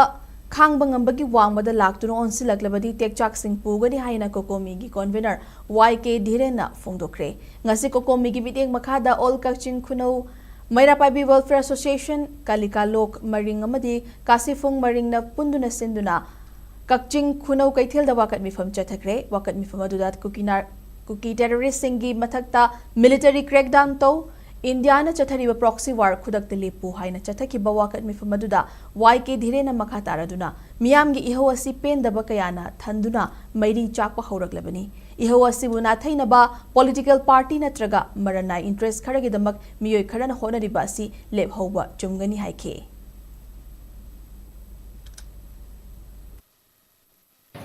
ꯈꯥꯡꯕ ꯉꯝꯕꯒꯤ ꯋꯥꯡꯃꯗ ꯂꯥꯛꯇꯨꯅ ꯑꯣꯟꯁꯤꯜꯂꯛꯂꯕꯗꯤ ꯇꯦꯛꯆꯥꯛꯁꯤꯡ ꯄꯨꯒꯅꯤ ꯍꯥꯏꯅ ꯀꯣꯀꯣꯃꯤꯒꯤ ꯀꯣꯟꯚꯦꯅꯔ ꯋꯥꯏ ꯀꯦ ꯙꯤꯔꯦꯟꯅ ꯐꯣꯡꯗꯣꯛꯈ꯭ꯔꯦ꯫ ꯉꯁꯤ ꯀꯣꯀꯣꯃꯤꯒꯤ ꯃꯤꯠꯌꯦꯡ ꯃꯈꯥꯗ ꯑꯣꯜ ꯀꯛꯆꯤꯡ ꯈꯨꯅꯧ ꯃꯩꯔꯥ ꯄꯥꯏꯕꯤ ꯋꯦꯜꯐꯤꯌꯔ ꯑꯦꯁꯣꯁꯤꯌꯦꯁꯟ, ꯀꯥꯂꯤꯀꯥ ꯂꯣꯛ ꯃꯔꯤꯡ ꯑꯃꯗꯤ ꯀꯥꯁꯤꯐꯨꯡ ꯃꯔꯤꯡꯅ ꯄꯨꯟꯗꯨꯅ ꯁꯤꯟꯗꯨꯅ ꯀꯛꯆꯤꯡ ꯈꯨꯅꯧ ꯀꯩꯊꯦꯜꯗ ꯋꯥꯀꯠ ꯃꯤꯐꯝ ꯆꯠꯊꯈ꯭ꯔꯦ꯫ ꯋꯥꯀꯠ ꯃꯤꯐꯝ ꯑꯗꯨꯗ ꯀꯨꯀꯤ ꯅꯥꯔ-, ꯀꯨꯀꯤ ꯇꯦꯔꯣꯔꯤꯁꯁꯤꯡꯒꯤ ꯃꯊꯛꯇ ꯃꯤꯂꯤꯇꯔꯤ ꯀ꯭ꯔꯦꯛꯗꯥꯎꯟ ꯇꯧ, ꯏꯟꯗꯤꯌꯥꯅ ꯆꯠꯊꯔꯤꯕ ꯄ꯭ꯔꯣꯛꯁꯤ ꯋꯥꯔ ꯈꯨꯗꯛꯇ ꯂꯦꯞꯄꯨ ꯍꯥꯏꯅ ꯆꯠꯊꯈꯤꯕ ꯋꯥꯀꯠ ꯃꯤꯐꯝ ꯑꯗꯨꯗ ꯋꯥꯏ ꯀꯦ ꯙꯤꯔꯦꯟꯅ ꯃꯈꯥ ꯇꯥꯔꯗꯨꯅ ꯃꯤꯌꯥꯝꯒꯤ ꯏꯍꯧ ꯑꯁꯤ ꯄꯦꯟꯗꯕ ꯀꯌꯥꯅ ꯊꯟꯗꯨꯅ ꯃꯩꯔꯤ ꯆꯥꯛꯄ ꯍꯧꯔꯛꯂꯕꯅꯤ꯫ ꯏꯍꯧ ꯑꯁꯤꯕꯨ ꯅꯥꯊꯩꯅꯕ ꯄꯣꯂꯤꯇꯤꯀꯦꯜ ꯄꯥꯔꯇꯤ ꯅꯠꯇ꯭ꯔꯒ ꯃꯔꯟꯅꯥꯏ ꯏꯟꯇꯔꯦꯁ ꯈꯔꯒꯤꯗꯃꯛ ꯃꯤꯑꯣꯏ ꯈꯔꯅ ꯍꯣꯠꯅꯔꯤꯕ ꯑꯁꯤ ꯂꯦꯞꯍꯧꯕ ꯆꯨꯝꯒꯅꯤ ꯍꯥꯏꯈꯤ꯫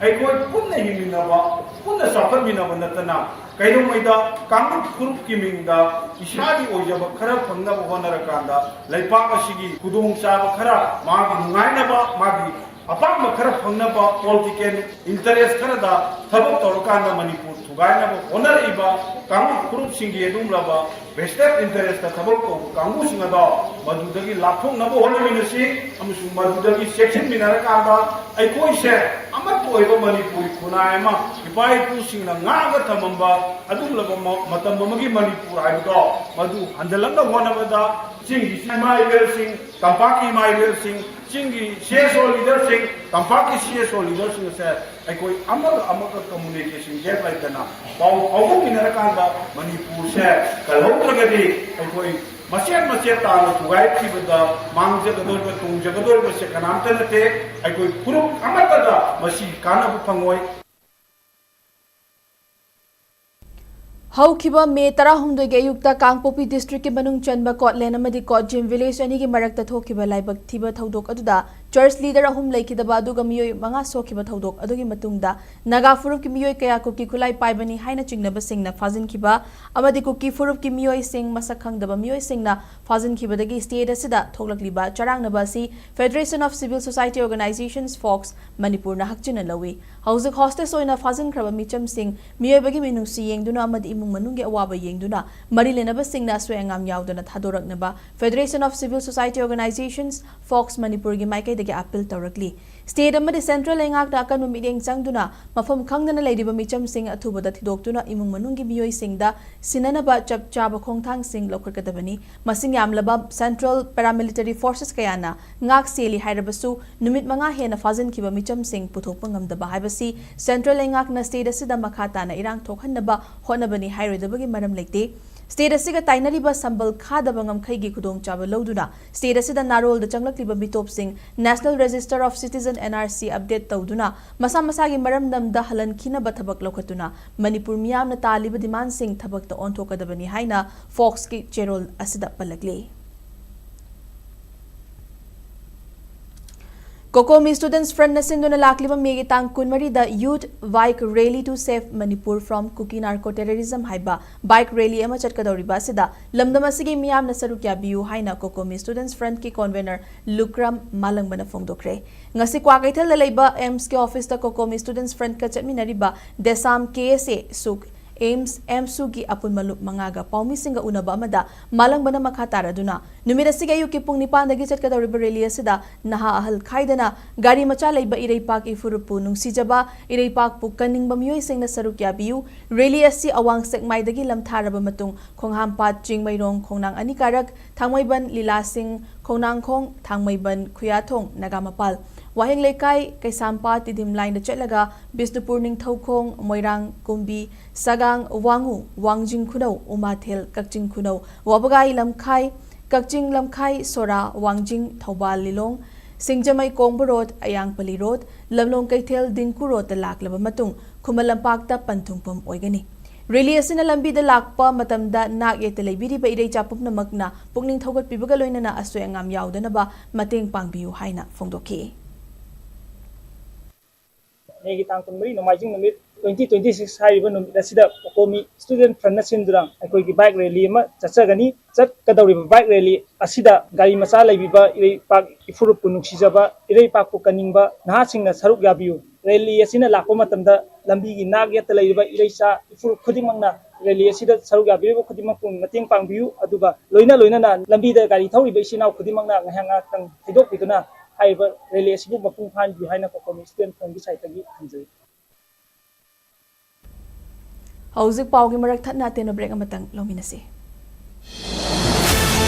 ꯑꯩꯈꯣꯏ ꯄꯨꯟꯅ ꯍꯤꯡꯃꯤꯟꯅꯕ, ꯄꯨꯟꯅ ꯆꯥꯎꯈꯠꯃꯤꯟꯅꯕ ꯅꯠꯇꯅ ꯀꯩꯗꯧꯉꯩꯗ ꯀꯥꯡꯂꯨꯞ ꯐꯨꯔꯨꯞꯀꯤ ꯃꯤꯡꯗ ꯏꯁꯥꯒꯤ ꯑꯣꯏꯖꯕ ꯈꯔ ꯐꯪꯅꯕ ꯍꯣꯠꯅꯔꯀꯥꯟꯗ ꯂꯩꯕꯥꯛ ꯑꯁꯤꯒꯤ ꯈꯨꯗꯣꯡꯆꯥꯕ ꯈꯔ, ꯃꯥꯒꯤ ꯅꯨꯡꯉꯥꯏꯅꯕ, ꯃꯥꯒꯤ ꯑꯄꯥꯝꯕ ꯈꯔ ꯐꯪꯅꯕ ꯄꯣꯂꯤꯇꯤꯀꯦꯜ ꯏꯟꯇꯔꯦꯁ ꯈꯔꯗ ꯊꯕꯛ ꯇꯧꯔꯀꯥꯟꯗ ꯃꯅꯤꯄꯨꯔ ꯊꯨꯒꯥꯏꯅꯕ ꯍꯣꯠꯅꯔꯛꯏꯕ ꯀꯥꯡꯂꯨꯞ ꯐꯨꯔꯨꯞꯁꯤꯡꯒꯤ ꯑꯗꯨꯒꯨꯝꯂꯕ ꯚꯦꯁꯇꯦꯠ ꯏꯟꯇꯔꯦꯁꯇ ꯊꯕꯛ ꯇꯧꯕ ꯀꯥꯡꯕꯨꯁꯤꯡ ꯑꯗꯣ ꯃꯗꯨꯗꯒꯤ ꯂꯥꯞꯊꯣꯛꯅꯕ ꯍꯣꯠꯅꯃꯤꯟꯅꯁꯤ ꯑꯃꯁꯨꯡ ꯃꯗꯨꯗꯒꯤ ꯆꯦꯛꯁꯤꯟꯃꯤꯟꯅꯔꯀꯥꯟꯗ ꯑꯩꯈꯣꯏꯁꯦ ꯑꯃꯠꯇ ꯑꯣꯏꯕ ꯃꯅꯤꯄꯨꯔꯤ ꯈꯨꯟꯅꯥꯏ ꯑꯃ ꯏꯄꯥ ꯏꯄꯨꯁꯤꯡꯅ ꯉꯥꯛꯑꯒ ꯊꯝꯃꯝꯕ ꯑꯗꯨꯒꯨꯝꯂꯕ ꯃ-, ꯃꯇꯝ ꯑꯃꯒꯤ ꯃꯅꯤꯄꯨꯔ ꯍꯥꯏꯕꯗꯣ ꯃꯗꯨ ꯍꯟꯖꯤꯜꯂꯛꯅꯕ ꯍꯣꯠꯅꯕꯗ ꯆꯤꯡꯒꯤ ꯏꯃꯥ ꯏꯕꯦꯜꯁꯤꯡ, ꯇꯝꯄꯥꯛꯀꯤ ꯏꯃꯥ ꯏꯕꯦꯜꯁꯤꯡ, ꯆꯤꯡꯒꯤ ꯁꯤ ꯑꯦꯁ ꯑꯣ ꯂꯤꯗꯔꯁꯤꯡ, ꯇꯝꯄꯥꯛꯀꯤ ꯁꯤ ꯑꯦꯁ ꯑꯣ ꯂꯤꯗꯔꯁꯤꯡ ꯑꯁꯦ ꯑꯩꯈꯣꯏ ꯑꯃꯒ ꯑꯃꯒ ꯀꯝꯃꯨꯅꯤꯀꯦꯁꯟ ꯒꯦꯞ ꯂꯩꯇꯅ ꯄꯥꯎ ꯐꯥꯎꯗꯣꯛꯃꯤꯟꯅꯔꯀꯥꯟꯗ ꯃꯅꯤꯄꯨꯔꯁꯦ ꯀꯜꯍꯧꯗ꯭ꯔꯒꯗꯤ ꯑꯩꯈꯣꯏ ꯃꯆꯦꯠ ꯃꯆꯦꯠ ꯇꯥꯅ ꯊꯨꯒꯥꯏꯈꯤꯕꯗ ꯃꯥꯡꯖꯒꯗꯧꯔꯤꯕ, ꯇꯣꯡꯖꯒꯗꯧꯔꯤꯕꯁꯦ ꯀꯅꯥꯝꯇ ꯅꯠꯇꯦ꯫ ꯑꯩꯈꯣꯏ ꯐꯨꯔꯨꯞ ꯑꯃꯠꯇꯗ ꯃꯁꯤ ꯀꯥꯟꯅꯕ ꯐꯪꯉꯣꯏ꯫ ꯍꯧꯈꯤꯕ ꯃꯦ ꯇꯔꯥꯍꯨꯝꯗꯣꯏꯒꯤ ꯑꯌꯨꯛꯇ ꯀꯥꯡꯄꯣꯛꯄꯤ ꯗꯤꯁꯇ꯭ꯔꯤꯛꯀꯤ ꯃꯅꯨꯡ ꯆꯟꯕ ꯀꯣꯠꯂꯦꯟ ꯑꯃꯗꯤ ꯀꯣꯠꯖꯤꯝ ꯚꯤꯂꯦꯖ ꯑꯅꯤꯒꯤ ꯃꯔꯛꯇ ꯊꯣꯛꯈꯤꯕ ꯂꯥꯏꯕꯛ ꯊꯤꯕ ꯊꯧꯗꯣꯛ ꯑꯗꯨꯗ ꯆꯔꯆ ꯂꯤꯗꯔ ꯑꯍꯨꯝ ꯂꯩꯈꯤꯗꯕ ꯑꯗꯨꯒ ꯃꯤꯑꯣꯏ ꯃꯉꯥ ꯁꯣꯛꯈꯤꯕ ꯊꯧꯗꯣꯛ ꯑꯗꯨꯒꯤ ꯃꯇꯨꯡꯗ ꯅꯥꯒꯥ ꯐꯨꯔꯨꯞꯀꯤ ꯃꯤꯑꯣꯏ ꯀꯌꯥ ꯀꯨꯀꯤ ꯈꯨꯠꯂꯥꯏ ꯄꯥꯏꯕꯅꯤ ꯍꯥꯏꯅ ꯆꯤꯡꯅꯕꯁꯤꯡꯅ ꯐꯥꯖꯤꯟꯈꯤꯕ ꯑꯃꯗꯤ ꯀꯨꯀꯤ ꯐꯨꯔꯨꯞꯀꯤ ꯃꯤꯑꯣꯏꯁꯤꯡ ꯃꯁꯛ ꯈꯪꯗꯕ ꯃꯤꯑꯣꯏꯁꯤꯡꯅ ꯐꯥꯖꯤꯟꯈꯤꯕꯗꯒꯤ ꯁ꯭ꯇꯦꯠ ꯑꯁꯤꯗ ꯊꯣꯛꯂꯛꯂꯤꯕ ꯆꯔꯥꯡꯅꯕ ꯑꯁꯤ Federation of Civil Society Organisations, fox, ꯃꯅꯤꯄꯨꯔꯅ ꯍꯛꯆꯤꯟꯅ ꯂꯧꯏ꯫ ꯍꯧꯖꯤꯛ ꯍꯣꯁꯇꯦꯖ ꯑꯣꯏꯅ ꯐꯥꯖꯤꯟꯈ꯭ꯔꯕ ꯃꯤꯆꯝꯁꯤꯡ ꯃꯤꯑꯣꯏꯕꯒꯤ ꯃꯤꯅꯨꯡꯁꯤ ꯌꯦꯡꯗꯨꯅ ꯑꯃꯗꯤ ꯏꯃꯨꯡ ꯃꯅꯨꯡꯒꯤ ꯑꯋꯥꯕ ꯌꯦꯡꯗꯨꯅ ꯃꯔꯤ ꯂꯩꯅꯕꯁꯤꯡꯅ ꯑꯁꯣꯏ ꯑꯉꯥꯝ ꯌꯥꯎꯗꯅ ꯊꯥꯗꯣꯔꯛꯅꯕ Federation of Civil Society Organisations, fox, ꯃꯅꯤꯄꯨꯔꯒꯤ ꯃꯥꯏꯀꯩꯗꯒꯤ ꯑꯄꯤꯜ ꯇꯧꯔꯛꯂꯤ꯫ ꯁ꯭ꯇꯦꯠ ꯑꯃꯗꯤ ꯁꯦꯟꯇ꯭ꯔꯦꯜ ꯂꯩꯉꯥꯛꯅ ꯑꯀꯟꯕ ꯃꯤꯠꯌꯦꯡ ꯆꯪꯗꯨꯅ ꯃꯐꯝ ꯈꯪꯗꯅ ꯂꯩꯔꯤꯕ ꯃꯤꯆꯝꯁꯤꯡ ꯑꯊꯨꯕꯗ ꯊꯤꯗꯣꯛꯇꯨꯅ ꯏꯃꯨꯡ ꯃꯅꯨꯡꯒꯤ ꯃꯤꯑꯣꯏꯁꯤꯡꯗ ꯁꯤꯟꯅꯅꯕ ꯆꯞ ꯆꯥꯕ ꯈꯣꯡꯊꯥꯡꯁꯤꯡ ꯂꯧꯈꯠꯀꯗꯕꯅꯤ꯫ ꯃꯁꯤꯡ ꯌꯥꯝꯂꯕ ꯁꯦꯟꯇ꯭ꯔꯦꯜ ꯄꯦꯔꯥꯃꯤꯂꯤꯇꯔꯤ ꯐꯣꯔꯁꯦꯁ ꯀꯌꯥꯅ ꯉꯥꯛ ꯁꯦꯜꯂꯤ ꯍꯥꯏꯔꯕꯁꯨ ꯅꯨꯃꯤꯠ ꯃꯉꯥ ꯍꯦꯟꯅ ꯐꯥꯖꯤꯟꯈꯤꯕ ꯃꯤꯆꯝꯁꯤꯡ ꯄꯨꯊꯣꯛꯄ ꯉꯝꯗꯕ ꯍꯥꯏꯕꯁꯤ ꯁꯦꯟꯇ꯭ꯔꯦꯜ ꯂꯩꯉꯥꯛꯅ ꯁ꯭ꯇꯦꯠ ꯑꯁꯤꯗ ꯃꯈꯥ ꯇꯥꯅ ꯏꯔꯥꯡ ꯊꯣꯛꯍꯟꯅꯕ ꯍꯣꯠꯅꯕꯅꯤ ꯍꯥꯏꯔꯣꯏꯗꯕꯒꯤ ꯃꯔꯝ ꯂꯩꯇꯦ꯫ ꯁ꯭ꯇꯦꯠ ꯑꯁꯤꯒ ꯇꯥꯏꯅꯔꯤꯕ ꯁꯝꯕꯜ ꯈꯥꯗꯕ ꯉꯝꯈꯩꯒꯤ ꯈꯨꯗꯣꯡꯆꯥꯕ ꯂꯧꯗꯨꯅ ꯁ꯭ꯇꯦꯠ ꯑꯁꯤꯗ ꯅꯥꯔꯣꯜꯗ ꯆꯪꯂꯛꯂꯤꯕ ꯃꯤꯇꯣꯞꯁꯤꯡ National Register of Citizen, N R C, update ꯇꯧꯗꯨꯅ ꯃꯁꯥ ꯃꯁꯥꯒꯤ ꯃꯔꯝꯗꯝꯗ ꯍꯜꯍꯟꯈꯤꯅꯕ ꯊꯕꯛ ꯂꯧꯈꯠꯇꯨꯅ ꯃꯅꯤꯄꯨꯔ ꯃꯤꯌꯥꯝꯅ ꯇꯥꯜꯂꯤꯕ ꯗꯤꯃꯥꯟꯁꯤꯡ ꯊꯕꯛꯇ ꯑꯣꯟꯊꯣꯛꯀꯗꯕꯅꯤ ꯍꯥꯏꯅ ꯐꯣꯛꯁꯀꯤ ꯆꯦꯔꯣꯜ ꯑꯁꯤꯗ ꯄꯜꯂꯛꯂꯤ꯫ COCOMI Students Frontꯅ ꯁꯤꯟꯗꯨꯅ ꯂꯥꯛꯂꯤꯕ ꯃꯦꯒꯤ ꯇꯥꯡ ꯀꯨꯟꯃꯔꯤꯗ Youth Bike Rally to Save Manipur from Kuki Narco Terrorism ꯍꯥꯏꯕ ꯕꯥꯏꯛ ꯔꯦꯂꯤ ꯑꯃ ꯆꯠꯀꯗꯧꯔꯤꯕ ꯑꯁꯤꯗ ꯂꯝꯗꯝ ꯑꯁꯤꯒꯤ ꯃꯤꯌꯥꯝꯅ ꯁꯔꯨꯛ ꯌꯥꯕꯤꯌꯨ ꯍꯥꯏꯅ COCOMI Students Frontꯀꯤ ꯀꯣꯟꯚꯦꯅꯔ ꯂꯨꯀ꯭ꯔꯥꯝ ꯃꯥꯂꯪꯕꯅ ꯐꯣꯡꯗꯣꯛꯈ꯭ꯔꯦ꯫ ꯉꯁꯤ ꯀ꯭ꯋꯥꯀꯩꯊꯦꯜꯗ ꯂꯩꯕ ꯑꯦꯝꯁꯀꯤ ꯑꯣꯐꯤꯁꯇ COCOMI Students Frontꯀ ꯆꯠꯃꯤꯟꯅꯔꯤꯕ ꯗꯦꯁꯥꯝ ꯀꯦ ꯑꯦꯁ ꯑꯦ, ꯁꯨꯛ, ꯑꯦꯝꯁ, ꯑꯦꯝꯁꯨꯒꯤ ꯑꯄꯨꯟꯕ ꯂꯨꯞ ꯃꯉꯥꯒ ꯄꯥꯎꯃꯤꯁꯤꯡꯒ ꯎꯅꯕ ꯑꯃꯗ ꯃꯥꯂꯪꯕꯅ ꯃꯈꯥ ꯇꯥꯔꯗꯨꯅ ꯅꯨꯃꯤꯠ ꯑꯁꯤꯒꯤ ꯑꯌꯨꯛꯀꯤ ꯄꯨꯡ ꯅꯤꯄꯥꯟꯗꯒꯤ ꯆꯠꯀꯗꯧꯔꯤꯕ ꯔꯦꯂꯤ ꯑꯁꯤꯗ ꯅꯍꯥ ꯑꯍꯜ ꯈꯥꯏꯗꯅ ꯒꯥꯔꯤ ꯃꯆꯥ ꯂꯩꯕ ꯏꯔꯩꯄꯥꯛ ꯏꯐꯨꯔꯨꯞꯄꯨ ꯅꯨꯡꯁꯤꯖꯕ, ꯏꯔꯩꯄꯥꯛꯄꯨ ꯀꯟꯅꯤꯡꯕ ꯃꯤꯑꯣꯏꯁꯤꯡꯅ ꯁꯔꯨꯛ ꯌꯥꯕꯤꯌꯨ꯫ ꯔꯦꯂꯤ ꯑꯁꯤ ꯑꯋꯥꯡ ꯁꯦꯛꯃꯥꯏꯗꯒꯤ ꯂꯝꯊꯥꯔꯕ ꯃꯇꯨꯡ ꯈꯣꯡꯍꯥꯝꯄꯥꯠ, ꯆꯤꯡꯃꯩꯔꯣꯡ, ꯈꯣꯡꯅꯥꯡ ꯑꯅꯤ ꯀꯥꯔꯛ, ꯊꯥꯡꯃꯩꯕꯟ, ꯂꯤꯂꯥꯁꯤꯡ, ꯈꯣꯡꯅꯥꯡꯈꯣꯡ, ꯊꯥꯡꯃꯩꯕꯟ, ꯈꯨꯌꯥꯊꯣꯡ, ꯅꯥꯒꯥꯃꯄꯥꯜ, ꯋꯥꯍꯦꯡ ꯂꯩꯀꯥꯏ, ꯀꯩꯁꯥꯝꯄꯥꯠ, ꯇꯤꯗꯤꯝ ꯂꯥꯏꯟꯗ ꯆꯠꯂꯒ ꯕꯤꯁꯅꯨꯄꯨꯔ, ꯅꯤꯡꯊꯧꯈꯣꯡ, ꯃꯣꯏꯔꯥꯡ, ꯀꯨꯝꯕꯤ, ꯁꯒꯥꯡ, ꯋꯥꯉꯨ, ꯋꯥꯡꯖꯤꯡ ꯈꯨꯅꯧ, ꯎꯃꯥꯊꯦꯜ, ꯀꯛꯆꯤꯡ ꯈꯨꯅꯧ, ꯋꯥꯕꯒꯥꯏ ꯂꯝꯈꯥꯏ, ꯀꯛꯆꯤꯡ ꯂꯝꯈꯥꯏ, ꯁꯣꯔꯥ, ꯋꯥꯡꯖꯤꯡ, ꯊꯧꯕꯥꯜ ꯂꯤꯂꯣꯡ, ꯁꯤꯡꯖꯃꯩ ꯀꯣꯡꯕ ꯔꯣꯗ, ꯑꯌꯥꯡꯄꯜꯂꯤ ꯔꯣꯗ, ꯂꯝꯂꯣꯡ ꯀꯩꯊꯦꯜ, ꯗꯤꯡꯀꯨ ꯔꯣꯗꯇ ꯂꯥꯛꯂꯕ ꯃꯇꯨꯡ ꯈꯨꯃꯟ ꯂꯝꯄꯥꯛꯇ ꯄꯟꯊꯨꯡꯐꯝ ꯑꯣꯏꯒꯅꯤ꯫ ꯔꯦꯂꯤ ꯑꯁꯤꯅ ꯂꯝꯕꯤꯗ ꯂꯥꯛꯄ ꯃꯇꯝꯗ ꯅꯥꯛ ꯌꯦꯠꯇ ꯂꯩꯕꯤꯔꯤꯕ ꯏꯔꯩꯆꯥ ꯄꯨꯝꯅꯃꯛꯅ ꯄꯨꯛꯅꯤꯡ ꯊꯧꯒꯠꯄꯤꯕꯒ ꯂꯣꯏꯅꯅ ꯑꯁꯣꯏ ꯑꯉꯥꯝ ꯌꯥꯎꯗꯅꯕ ꯃꯇꯦꯡ ꯄꯥꯡꯕꯤꯌꯨ ꯍꯥꯏꯅ ꯐꯣꯡꯗꯣꯛꯈꯤ꯫ ꯃꯦꯒꯤ ꯇꯥꯡ ꯀꯨꯟꯃꯔꯤ, ꯅꯣꯡꯃꯥꯏꯖꯤꯡ ꯅꯨꯃꯤꯠ, twenty twenty-six ꯍꯥꯏꯔꯤꯕ ꯅꯨꯃꯤꯠ ꯑꯁꯤꯗ COCOMI Student Frontꯅ ꯁꯤꯟꯗꯨꯅ ꯑꯩꯈꯣꯏꯒꯤ ꯕꯥꯏꯛ ꯔꯦꯂꯤ ꯑꯃ ꯆꯠꯆꯒꯅꯤ꯫ ꯆꯠꯀꯗꯧꯔꯤꯕ ꯕꯥꯏꯛ ꯔꯦꯂꯤ ꯑꯁꯤꯗ ꯒꯥꯔꯤ ꯃꯆꯥ ꯂꯩꯕꯤꯕ ꯏꯔꯩꯄꯥꯛ ꯏꯐꯨꯔꯨꯞꯄꯨ ꯅꯨꯡꯁꯤꯖꯕ, ꯏꯔꯩꯄꯥꯛꯄꯨ ꯀꯟꯅꯤꯡꯕ ꯅꯍꯥꯁꯤꯡꯅ ꯁꯔꯨꯛ ꯌꯥꯕꯤꯌꯨ꯫ ꯔꯦꯂꯤ ꯑꯁꯤꯅ ꯂꯥꯛꯄ ꯃꯇꯝꯗ ꯂꯝꯕꯤꯒꯤ ꯅꯥꯛ ꯌꯦꯠꯇ ꯂꯩꯔꯤꯕ ꯏꯔꯩꯆꯥ ꯏꯐꯨꯔꯨꯞ ꯈꯨꯗꯤꯡꯃꯛꯅ ꯔꯦꯂꯤ ꯑꯁꯤꯗ ꯁꯔꯨꯛ ꯌꯥꯕꯤꯔꯤꯕ ꯈꯨꯗꯤꯡꯃꯛꯄꯨ ꯃꯇꯦꯡ ꯄꯥꯡꯕꯤꯌꯨ꯫ ꯑꯗꯨꯒ ꯂꯣꯏꯅ ꯂꯣꯏꯅꯅ ꯂꯝꯕꯤꯗ ꯒꯥꯔꯤ ꯊꯧꯔꯤꯕ ꯏꯆꯤꯟ ꯏꯅꯥꯎ ꯈꯨꯗꯤꯡꯃꯛꯅ ꯉꯥꯏꯍꯥꯛ ꯉꯥꯏꯍꯥꯛꯇꯪ ꯊꯩꯗꯣꯛꯄꯤꯗꯨꯅ ꯍꯥꯏꯔꯤꯕ ꯔꯦꯂꯤ ꯑꯁꯤꯕꯨ ꯃꯄꯨꯡ ꯐꯥꯍꯟꯕꯤꯌꯨ ꯍꯥꯏꯅ ꯀꯣꯀꯣꯃꯤ ꯁ꯭ꯇꯨꯗꯦꯟꯠ ꯐ꯭ꯔꯟꯠꯀꯤ ꯁꯥꯏꯠꯇꯒꯤ ꯊꯝꯖꯔꯤ꯫ ꯍꯧꯖꯤꯛ ꯄꯥꯎꯒꯤ ꯃꯔꯛ ꯊꯠꯅ ꯑꯇꯦꯟꯕ ꯕ꯭ꯔꯦꯛ ꯑꯃꯇꯪ ꯂꯧꯃꯤꯟꯅꯁꯤ꯫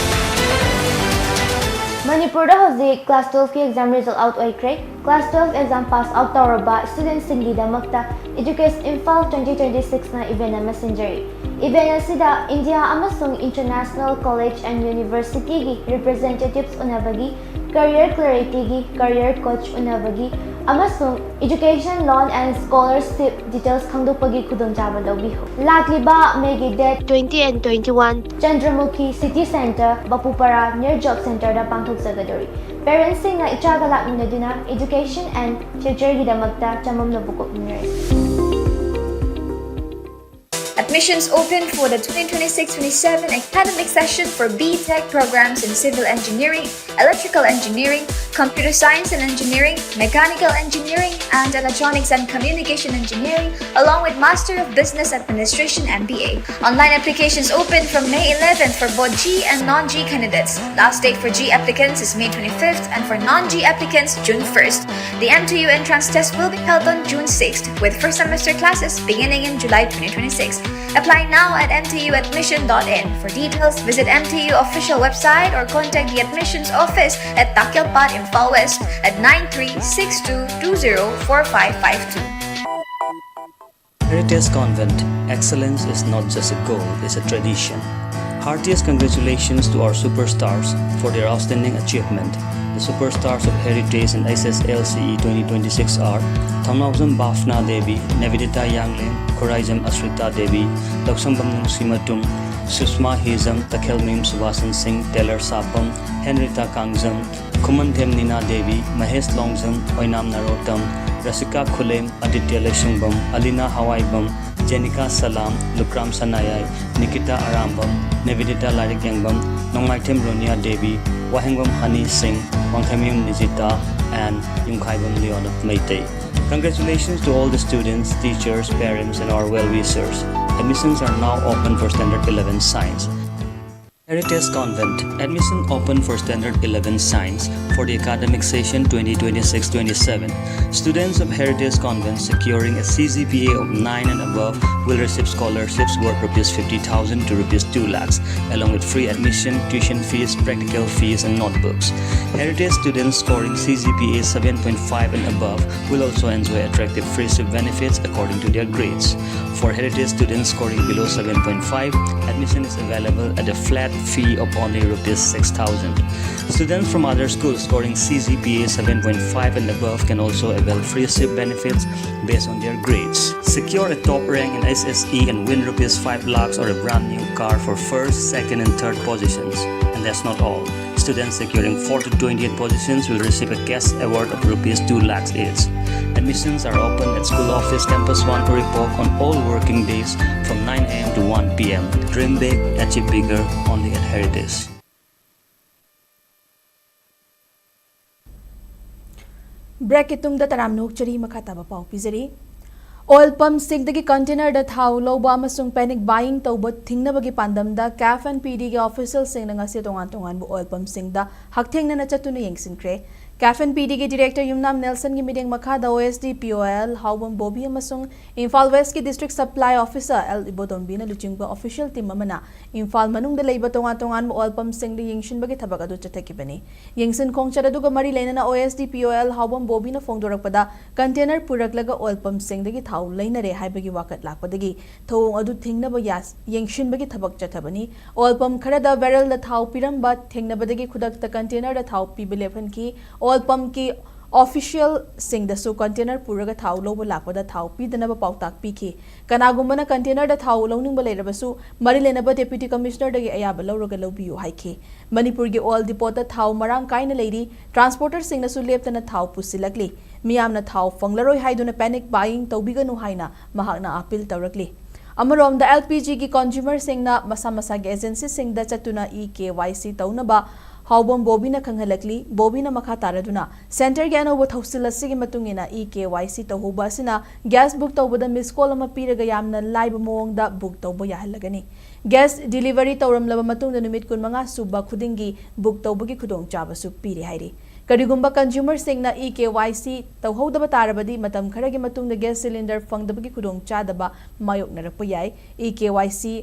ꯃꯅꯤꯄꯨꯔꯗ ꯍꯧꯖꯤꯛ ꯀ꯭ꯂꯥꯁ ꯇꯨꯋꯦꯜꯐꯀꯤ ꯑꯦꯛꯖꯥꯝ ꯔꯤꯖꯜ ꯑꯥꯎꯠ ꯑꯣꯏꯈ꯭ꯔꯦ꯫ Class twelve exam pass out ꯇꯧꯔꯕ ꯁ꯭ꯇꯨꯗꯦꯟꯠꯁꯤꯡꯒꯤꯗꯃꯛꯇ Educate Imphal twenty twenty sixꯅ ꯏꯚꯦꯟꯠ ꯑꯃ ꯁꯤꯟꯖꯔꯤ꯫ ꯏꯚꯦꯟꯠ ꯑꯁꯤꯗ ꯏꯟꯗꯤꯌꯥ ꯑꯃꯁꯨꯡ ꯏꯟꯇꯔꯅꯦꯁꯅꯦꯜ ꯀꯣꯂꯦꯖ ꯑꯦꯟ ꯌꯨꯅꯤꯚꯔꯁꯤꯇꯤꯒꯤ ꯔꯤꯄ꯭ꯔꯖꯦꯟꯇꯦꯇꯤꯚꯁ ꯎꯅꯕꯒꯤ, ꯀꯦꯔꯤꯌꯔ ꯀ꯭ꯂꯦꯔꯤꯇꯤꯒꯤ ꯀꯦꯔꯤꯌꯔ ꯀꯣꯆ ꯎꯅꯕꯒꯤ ꯑꯃꯁꯨꯡ Education Loan and Scholarship details ꯈꯪꯗꯣꯛꯄꯒꯤ ꯈꯨꯗꯣꯡꯆꯥꯕ ꯂꯧꯕꯤꯌꯨ꯫ ꯂꯥꯛꯂꯤꯕ ꯃꯦꯒꯤ date twenty and twenty one Chandramukhi City Centre, ꯕꯥꯄꯨꯄꯥꯔꯥ near job centreꯗ ꯄꯥꯡꯊꯣꯛꯆꯒꯗꯧꯔꯤ꯫ ꯄꯦꯔꯦꯟꯠꯁꯤꯡꯅ ꯏꯆꯥꯒ ꯂꯥꯛꯃꯤꯟꯅꯗꯨꯅ education and futureꯒꯤꯗꯃꯛꯇ ꯆꯃꯝꯅꯕ ꯀꯣꯛꯃꯤꯟꯅꯔꯁꯤ꯫ Admissions open for the twenty twenty-six twenty-seven academic session for B Tech programs in civil engineering, electrical engineering, computer science and engineering, mechanical engineering, and electronics and communication engineering, along with Master of Business Administration M B A. Online applications open from May eleventh for both G and non-G candidates. Last date for G applicants is May twenty-fifth and for non-G applicants, June first. The M T U entrance test will be held on June sixth, with first semester classes beginning in July twenty twenty-six. Apply now at M T U admission dot in. For details, visit M T U official website or contact the admissions office at Takyalpat, Imphal West at nine three six two two zero four five five two. Heritage Convent, excellence is not just a goal, it's a tradition. Heartiest congratulations to our superstars for their outstanding achievement. The superstars of Heritage and H S L C E twenty twenty-six are Thangnaojam Bhavna Devi, Nivedita Yanglin, Khuraijam Ashrita Devi, Loksambam Nungsimatum, Sushma Hijam, Takhelmim Subhasan Singh, Taylor Sapam, Henrietta Kangjam, Khumanthem Nina Devi, Mahesh Longjam, Oinam Narotam, Rasika Khulem, Aditya Leishungbam, Alina Hawaibam, Jenika Salam, Lukram Sanayai, Nikita Arambam, Nivedita Lairik Yangbam, Nongmaithem Ronia Devi, Wahengbam Honey Singh, Wangkhaimyum Nijita, and Yumkhaibam Leon of Meitei. Congratulations to all the students, teachers, parents, and our well-wishers. Admissions are now open for Standard eleven Science. Heritage Convent. Admission open for Standard eleven Science for the academic session twenty twenty-six twenty-seven. Students of Heritage Convent securing a C G P A of nine and above will receive scholarships worth rupees fifty thousand to rupees two lakhs, along with free admission, tuition fees, practical fees, and notebooks. Heritage students scoring C G P A seven point five and above will also enjoy attractive free ship benefits according to their grades. For Heritage students scoring below seven point five, admission is available at a flat fee of only rupees six thousand. Students from other schools scoring C G P A seven point five and above can also avail free ship benefits based on their grades. Secure a top rank in S S E and win rupees five lakhs or a brand new car for first, second, and third positions. And that's not all. Students securing fourth to twentieth positions will receive a cash award of rupees two lakhs each. Admissions are open at school office, Campus One, Uripok on all working days from nine a m to one p m. Dream big, achieve bigger, only at Heritage. ꯕ꯭ꯔꯦꯛꯀꯤ ꯇꯨꯡꯗ ꯇꯔꯥꯝꯅ ꯑꯣꯛꯆꯔꯤ꯫ ꯃꯈꯥ ꯇꯥꯕ ꯄꯥꯎ ꯄꯤꯖꯔꯤ꯫ Oil ꯄꯝꯁꯤꯡꯗꯒꯤ ꯀꯟꯇꯦꯅꯔꯗ ꯊꯥꯎ ꯂꯧꯕ ꯑꯃꯁꯨꯡ panic ꯕꯥꯌꯤꯡ ꯇꯧꯕ ꯊꯤꯡꯅꯕꯒꯤ ꯄꯥꯟꯗꯝꯗ ꯀꯦꯐ N P ꯗꯤꯒꯤ ꯑꯣꯐꯤꯁꯤꯌꯦꯜꯁꯤꯡꯅ ꯉꯁꯤ ꯇꯣꯉꯥꯟ ꯇꯣꯉꯥꯟꯕ ꯑꯣꯏꯜ ꯄꯝꯁꯤꯡꯗ ꯍꯛꯊꯦꯡꯅꯅ ꯆꯠꯇꯨꯅ ꯌꯦꯡꯁꯤꯟꯈ꯭ꯔꯦ꯫ ꯀꯦꯐ ꯑꯦꯟ ꯄꯤ ꯗꯤꯒꯤ ꯗꯤꯔꯦꯛꯇꯔ ꯌꯨꯝꯅꯥꯝ ꯅꯦꯜꯁꯟꯒꯤ ꯃꯤꯠꯌꯦꯡ ꯃꯈꯥꯗ ꯑꯣ ꯑꯦꯁ ꯗꯤ ꯄꯤ ꯑꯣ ꯑꯦꯜ ꯍꯥꯎꯕꯝ ꯕꯣꯕꯤ ꯑꯃꯁꯨꯡ ꯏꯝꯐꯥꯜ ꯋꯦꯁꯀꯤ ꯗꯤꯁꯇ꯭ꯔꯤꯛ ꯁꯄ꯭ꯂꯥꯏ ꯑꯣꯐꯤꯁꯥꯔ ꯑꯦꯜ ꯏꯕꯣꯗꯣꯝꯕꯤꯅ ꯂꯨꯆꯤꯡꯕ ꯑꯣꯐꯤꯁꯤꯌꯦꯜ ꯇꯤꯝ ꯑꯃꯅ ꯏꯝꯐꯥꯜ ꯃꯅꯨꯡꯗ ꯂꯩꯕ ꯇꯣꯉꯥꯟ ꯇꯣꯉꯥꯟꯕ ꯑꯣꯏꯜ ꯄꯝꯁꯤꯡꯗ ꯌꯦꯡꯁꯤꯟꯕꯒꯤ ꯊꯕꯛ ꯑꯗꯨ ꯆꯠꯊꯈꯤꯕꯅꯤ꯫ ꯌꯦꯡꯁꯤꯟ ꯈꯣꯡꯆꯠ ꯑꯗꯨꯒ ꯃꯔꯤ ꯂꯩꯅꯅ ꯑꯣ ꯑꯦꯁ ꯗꯤ ꯄꯤ ꯑꯣ ꯑꯦꯜ ꯍꯥꯎꯕꯝ ꯕꯣꯕꯤꯅ ꯐꯣꯡꯗꯣꯔꯛꯄꯗ, ꯀꯟꯇꯦꯅꯔ ꯄꯨꯔꯛꯂꯒ ꯑꯣꯏꯜ ꯄꯝꯁꯤꯡꯗꯒꯤ ꯊꯥꯎ ꯂꯩꯅꯔꯦ ꯍꯥꯏꯕꯒꯤ ꯋꯥꯀꯠ ꯂꯥꯛꯄꯗꯒꯤ ꯊꯧꯑꯣꯡ ꯑꯗꯨ ꯊꯤꯡꯅꯕ ꯌꯥ-, ꯌꯦꯡꯁꯤꯟꯕꯒꯤ ꯊꯕꯛ ꯆꯠꯊꯕꯅꯤ꯫ ꯑꯣꯏꯜ ꯄꯝ ꯈꯔꯗ ꯕꯦꯔꯦꯜꯗ ꯊꯥꯎ ꯄꯤꯔꯝꯕ ꯊꯦꯡꯅꯕꯗꯒꯤ ꯈꯨꯗꯛꯇ ꯀꯟꯇꯦꯅꯔꯗ ꯊꯥꯎ ꯄꯤꯕ ꯂꯦꯞꯍꯟꯈꯤ꯫ ꯑꯣꯏꯜ ꯄꯝꯀꯤ ꯑꯣꯐꯤꯁꯤꯌꯦꯜꯁꯤꯡꯗꯁꯨ ꯀꯟꯇꯦꯅꯔ ꯄꯨꯔꯒ ꯊꯥꯎ ꯂꯧꯕ ꯂꯥꯛꯄꯗ ꯊꯥꯎ ꯄꯤꯗꯅꯕ ꯄꯥꯎꯇꯥꯛ ꯄꯤꯈꯤ꯫ ꯀꯅꯥꯒꯨꯝꯕꯅ ꯀꯟꯇꯦꯅꯔꯗ ꯊꯥꯎ ꯂꯧꯅꯤꯡꯕ ꯂꯩꯔꯕꯁꯨ, ꯃꯔꯤ ꯂꯩꯅꯕ ꯗꯦꯄ꯭ꯌꯨꯇꯤ ꯀꯃꯤꯁꯅꯔꯗꯒꯤ ꯑꯌꯥꯕ ꯂꯧꯔꯒ ꯂꯧꯕꯤꯌꯨ ꯍꯥꯏꯈꯤ꯫ ꯃꯅꯤꯄꯨꯔꯒꯤ ꯑꯣꯏꯜ ꯗꯤꯄꯣꯠꯇ ꯊꯥꯎ ꯃꯔꯥꯡ ꯀꯥꯏꯅ ꯂꯩꯔꯤ꯫ ꯇ꯭ꯔꯥꯟꯁꯄꯣꯔꯇꯔꯁꯤꯡꯅꯁꯨ ꯂꯦꯞꯇꯅ ꯊꯥꯎ ꯄꯨꯁꯤꯜꯂꯛꯂꯤ꯫ ꯃꯤꯌꯥꯝꯅ ꯊꯥꯎ ꯐꯪꯂꯔꯣꯏ ꯍꯥꯏꯗꯨꯅ ꯄꯦꯅꯤꯛ ꯕꯥꯌꯤꯡ ꯇꯧꯕꯤꯒꯅꯨ ꯍꯥꯏꯅ ꯃꯍꯥꯛꯅ ꯑꯥꯄꯤꯜ ꯇꯧꯔꯛꯂꯤ꯫ ꯑꯃꯔꯣꯝꯗ, ꯑꯦꯜ ꯄꯤ ꯖꯤꯒꯤ ꯀꯟꯖꯨꯃꯔꯁꯤꯡꯅ ꯃꯁꯥ ꯃꯁꯥꯒꯤ ꯑꯦꯖꯦꯟꯁꯤꯁꯤꯡꯗ ꯆꯠꯇꯨꯅ ꯏ ꯀꯦ ꯋꯥꯏ ꯁꯤ ꯇꯧꯅꯕ ꯍꯥꯎꯕꯝ ꯕꯣꯕꯤꯅ ꯈꯪꯍꯜꯂꯛꯂꯤ꯫ ꯕꯣꯕꯤꯅ ꯃꯈꯥ ꯇꯥꯔꯗꯨꯅ, ꯁꯦꯟꯇꯔꯒꯤ ꯑꯅꯧꯕ ꯊꯧꯁꯤꯜ ꯑꯁꯤꯒꯤ ꯃꯇꯨꯡ ꯏꯟꯅ ꯏ ꯀꯦ ꯋꯥꯏ ꯁꯤ ꯇꯧꯍꯧꯕ ꯑꯁꯤꯅ ꯒ꯭ꯌꯥꯁ ꯕꯨꯛ ꯇꯧꯕꯗ ꯃꯤꯁ ꯀꯣꯜ ꯑꯃ ꯄꯤꯔꯒ ꯌꯥꯝꯅ ꯂꯥꯏꯕ ꯃꯑꯣꯡꯗ ꯕꯨꯛ ꯇꯧꯕ ꯌꯥꯍꯜꯂꯒꯅꯤ꯫ Gas delivery ꯇꯧꯔꯝꯂꯕ ꯃꯇꯨꯡꯗ ꯅꯨꯃꯤꯠ ꯀꯨꯟꯃꯉꯥ ꯁꯨꯕ ꯈꯨꯗꯤꯡꯒꯤ book ꯇꯧꯕꯒꯤ ꯈꯨꯗꯣꯡꯆꯥꯕꯁꯨ ꯄꯤꯔꯤ ꯍꯥꯏꯔꯤ꯫ ꯀꯔꯤꯒꯨꯝꯕ consumer ꯁꯤꯡꯅ E K Y C ꯇꯧꯍꯧꯗꯕ ꯇꯥꯔꯕꯗꯤ ꯃꯇꯝ ꯈꯔꯒꯤ ꯃꯇꯨꯡꯗ gas cylinder ꯐꯪꯗꯕꯒꯤ ꯈꯨꯗꯣꯡꯆꯥꯗꯕ ꯃꯥꯌꯣꯛꯅꯔꯛꯄ ꯌꯥꯏ꯫ E K Y C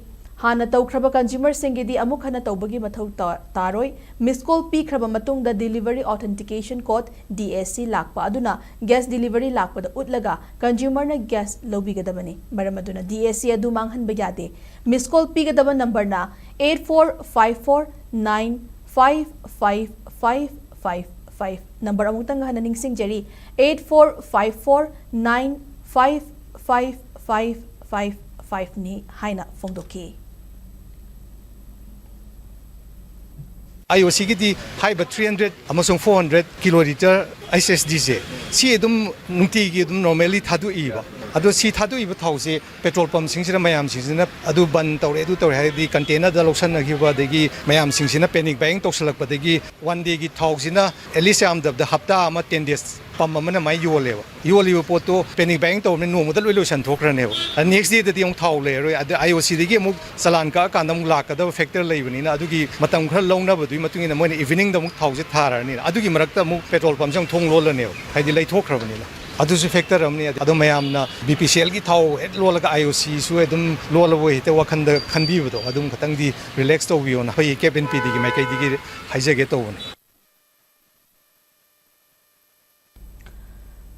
ꯍꯥꯟꯅ ꯇꯧꯈ꯭ꯔꯕ consumer ꯁꯤꯡꯒꯤꯗꯤ ꯑꯃꯨꯛ ꯍꯟꯅ ꯇꯧꯕꯒꯤ ꯃꯊꯧ ꯇꯥ-, ꯇꯥꯔꯣꯏ꯫ Miss call ꯄꯤꯈ꯭ꯔꯕ ꯃꯇꯨꯡꯗ delivery authentication code, D A C, ꯂꯥꯛꯄ ꯑꯗꯨꯅ gas delivery ꯂꯥꯛꯄꯗ ꯎꯠꯂꯒ consumer ꯅ gas ꯂꯧꯕꯤꯒꯗꯕꯅꯤ꯫ ꯃꯔꯝ ꯑꯗꯨꯅ D A C ꯑꯗꯨ ꯃꯥꯡꯍꯟꯕ ꯌꯥꯗꯦ꯫ Miss call ꯄꯤꯒꯗꯕ number ꯅ eight four five four nine five five five five five꯫ Number ꯑꯃꯨꯛꯇꯪ ꯍꯟꯅ ꯅꯤꯡꯁꯤꯡꯖꯔꯤ, eight four five four nine five five five five five ꯅꯤ ꯍꯥꯏꯅ ꯐꯣꯡꯗꯣꯛꯈꯤ꯫ I O C ꯒꯤꯗꯤ ꯍꯥꯏꯔꯤꯕ three hundred ꯑꯃꯁꯨꯡ four hundred kilo litre H S D ꯁꯦ, ꯁꯤ ꯑꯗꯨꯝ ꯅꯨꯡꯇꯤꯒꯤ ꯑꯗꯨꯝ normally ꯊꯥꯗꯣꯛꯏꯕ꯫ ꯑꯗꯣ ꯁꯤ ꯊꯥꯗꯣꯛꯏꯕ ꯊꯥꯎꯁꯦ petrol pump ꯁꯤꯡꯁꯤꯗ ꯃꯌꯥꯝꯁꯤꯡꯁꯤꯅ ꯑꯗꯨ ꯕꯟ ꯇꯧꯔꯦ, ꯑꯗꯨ ꯇꯧꯔꯦ ꯍꯥꯏꯔꯗꯤ container ꯗ ꯂꯧꯁꯟꯅꯈꯤꯕ, ꯑꯗꯒꯤ ꯃꯌꯥꯝꯁꯤꯡꯁꯤꯅ panic buying ꯇꯧꯁꯜꯂꯛꯄꯗꯒꯤ one day ꯒꯤ ꯊꯥꯎꯁꯤꯅ at least ꯌꯥꯝꯗꯕꯗ ꯍꯞꯇꯥ ꯑꯃ, ten days pump ꯑꯃꯅ ꯃꯥꯏ ꯌꯣꯜꯂꯦꯕ꯫ ꯌꯣꯜꯂꯤꯕ ꯄꯣꯠꯇꯣ panic buying ꯇꯧꯔꯕꯅꯤꯅ ꯅꯣꯡꯃꯗ ꯂꯣꯏ ꯂꯣꯏꯁꯟꯊꯣꯛꯈ꯭ꯔꯅꯦꯕ꯫ ꯑꯗ next day ꯗꯗꯤ ꯑꯃꯨꯛ ꯊꯥꯎ ꯂꯩꯔꯔꯣꯏ꯫ ꯑꯗ I O C ꯗꯒꯤ ꯑꯃꯨꯛ ꯆꯂꯥꯟ ꯀꯛꯑꯀꯥꯟꯗ ꯑꯃꯨꯛ ꯂꯥꯛꯀꯗꯕ factor ꯂꯩꯕꯅꯤꯅ, ꯑꯗꯨꯒꯤ ꯃꯇꯝ ꯈꯔ ꯂꯧꯅꯕꯗꯨꯒꯤ ꯃꯇꯨꯡ ꯏꯟꯅ ꯃꯣꯏꯅ evening ꯗ ꯑꯃꯨꯛ ꯊꯥꯎꯁꯦ ꯊꯥꯔꯅꯤꯅ, ꯑꯗꯨꯒꯤ ꯃꯔꯛꯇ ꯑꯃꯨꯛ petrol pump ꯁꯦ ꯑꯃꯨꯛ ꯊꯣꯡ ꯂꯣꯜꯂꯅꯦꯕ, ꯍꯥꯏꯗꯤ ꯂꯩꯊꯣꯛꯈ꯭ꯔꯕꯅꯤꯅ꯫ ꯑꯗꯨꯁꯨ factor ꯑꯃꯅꯤ꯫ ꯑꯗꯣ ꯃꯌꯥꯝꯅ B P C L ꯒꯤ ꯊꯥꯎ ꯍꯦꯛ ꯂꯣꯜꯂꯒ I O C ꯁꯨ ꯑꯗꯨꯝ ꯂꯣꯜꯂꯕꯣꯏ ꯍꯦꯛꯇ ꯋꯥꯈꯟꯗ ꯈꯟꯕꯤꯕꯗꯣ, ꯑꯗꯨꯝ ꯈꯇꯪꯗꯤ relax ꯇꯧꯕꯤꯌꯣꯅ ꯑꯩꯈꯣꯏꯒꯤ CAB and P D ꯒꯤ ꯃꯥꯏꯀꯩꯗꯒꯤ ꯍꯥꯏꯖꯒꯦ ꯇꯧꯕꯅꯤ꯫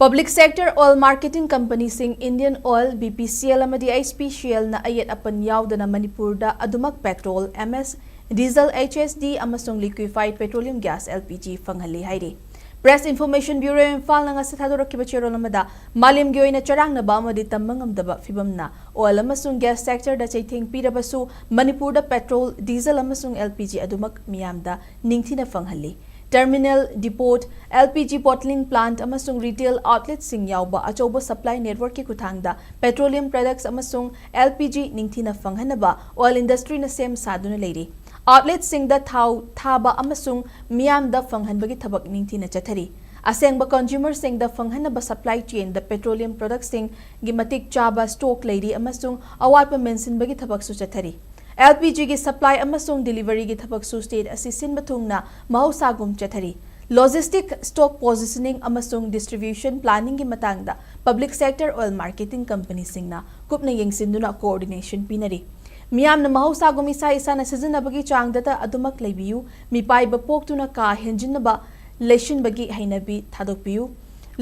Public Sector Oil Marketing Company ꯁꯤꯡ, Indian Oil, B P C L ꯑꯃꯗꯤ H P C L ꯅ ꯑꯌꯦꯠ ꯑꯄꯟ ꯌꯥꯎꯗꯅ ꯃꯅꯤꯄꯨꯔꯗ ꯑꯗꯨꯃꯛ petrol, M S, diesel, H S D ꯑꯃꯁꯨꯡ liquefied petroleum gas, L P G, ꯐꯪꯍꯜꯂꯤ ꯍꯥꯏꯔꯤ꯫ Press Information Bureau ꯏꯝꯐꯥꯜꯅ ꯉꯁꯤ ꯊꯥꯗꯣꯔꯛꯈꯤꯕ ꯆꯦꯔꯣꯜ ꯑꯃꯗ ꯃꯥꯂꯦꯝꯒꯤ ꯑꯣꯏꯅ ꯆꯔꯥꯡꯅꯕ ꯑꯃꯗꯤ ꯇꯝꯕ ꯉꯝꯗꯕ ꯐꯤꯕꯝꯅ oil ꯑꯃꯁꯨꯡ gas sector ꯗ ꯆꯩꯊꯦꯡ ꯄꯤꯔꯕꯁꯨ ꯃꯅꯤꯄꯨꯔꯗ petrol, diesel ꯑꯃꯁꯨꯡ L P G ꯑꯗꯨꯃꯛ ꯃꯤꯌꯥꯝꯗ ꯅꯤꯡꯊꯤꯅ ꯐꯪꯍꯜꯂꯤ꯫ Terminal, depot, L P G bottling plant ꯑꯃꯁꯨꯡ retail outlet ꯁꯤꯡ ꯌꯥꯎꯕ ꯑꯆꯧꯕ supply network ꯀꯤ ꯈꯨꯠꯊꯥꯡꯗ petroleum products ꯑꯃꯁꯨꯡ L P G ꯅꯤꯡꯊꯤꯅ ꯐꯪꯍꯟꯅꯕ oil industry ꯅ ꯁꯦꯝ ꯁꯥꯗꯨꯅ ꯂꯩꯔꯤ꯫ Outlet ꯁꯤꯡꯗ ꯊꯥꯎ ꯊꯥꯕ ꯑꯃꯁꯨꯡ ꯃꯤꯌꯥꯝꯗ ꯐꯪꯍꯟꯕꯒꯤ ꯊꯕꯛ ꯅꯤꯡꯊꯤꯅ ꯆꯠꯊꯔꯤ꯫ ꯑꯁꯦꯡꯕ consumer ꯁꯤꯡꯗ ꯐꯪꯍꯟꯅꯕ supply chain ꯗ petroleum product ꯁꯤꯡꯒꯤ ꯃꯇꯤꯛ ꯆꯥꯕ stock ꯂꯩꯔꯤ ꯑꯃꯁꯨꯡ ꯑꯋꯥꯠꯄ ꯃꯦꯟꯁꯤꯟꯕꯒꯤ ꯊꯕꯛꯁꯨ ꯆꯠꯊꯔꯤ꯫ ꯑꯦꯜ ꯄꯤ ꯖꯤꯒꯤ supply ꯑꯃꯁꯨꯡ deliveryꯒꯤ ꯊꯕꯛꯁꯨ state ꯑꯁꯤ ꯁꯤꯟꯕ ꯊꯨꯡꯅ ꯃꯍꯧꯁꯥꯒꯨꯝ ꯆꯠꯊꯔꯤ꯫ Logistic, stock positioning ꯑꯃꯁꯨꯡ distribution planningꯒꯤ ꯃꯇꯥꯡꯗ public sector oil marketing companyꯁꯤꯡꯅ ꯀꯨꯞꯅ ꯌꯦꯡꯁꯤꯟꯗꯨꯅ coordination ꯄꯤꯅꯔꯤ꯫ ꯃꯤꯌꯥꯝꯅ ꯃꯍꯧꯁꯥꯒꯨꯝ ꯏꯁꯥ ꯏꯁꯥꯅ ꯁꯤꯖꯤꯟꯅꯕꯒꯤ ꯆꯥꯡꯗꯇ ꯑꯗꯨꯃꯛ ꯂꯩꯕꯤꯌꯨ, ꯃꯤꯄꯥꯏꯕ ꯄꯣꯛꯇꯨꯅ ꯀꯥ ꯍꯦꯟꯖꯤꯟꯅꯕ ꯂꯩꯁꯤꯟꯕꯒꯤ ꯍꯩꯅꯕꯤ ꯊꯥꯗꯣꯛꯄꯤꯌꯨ꯫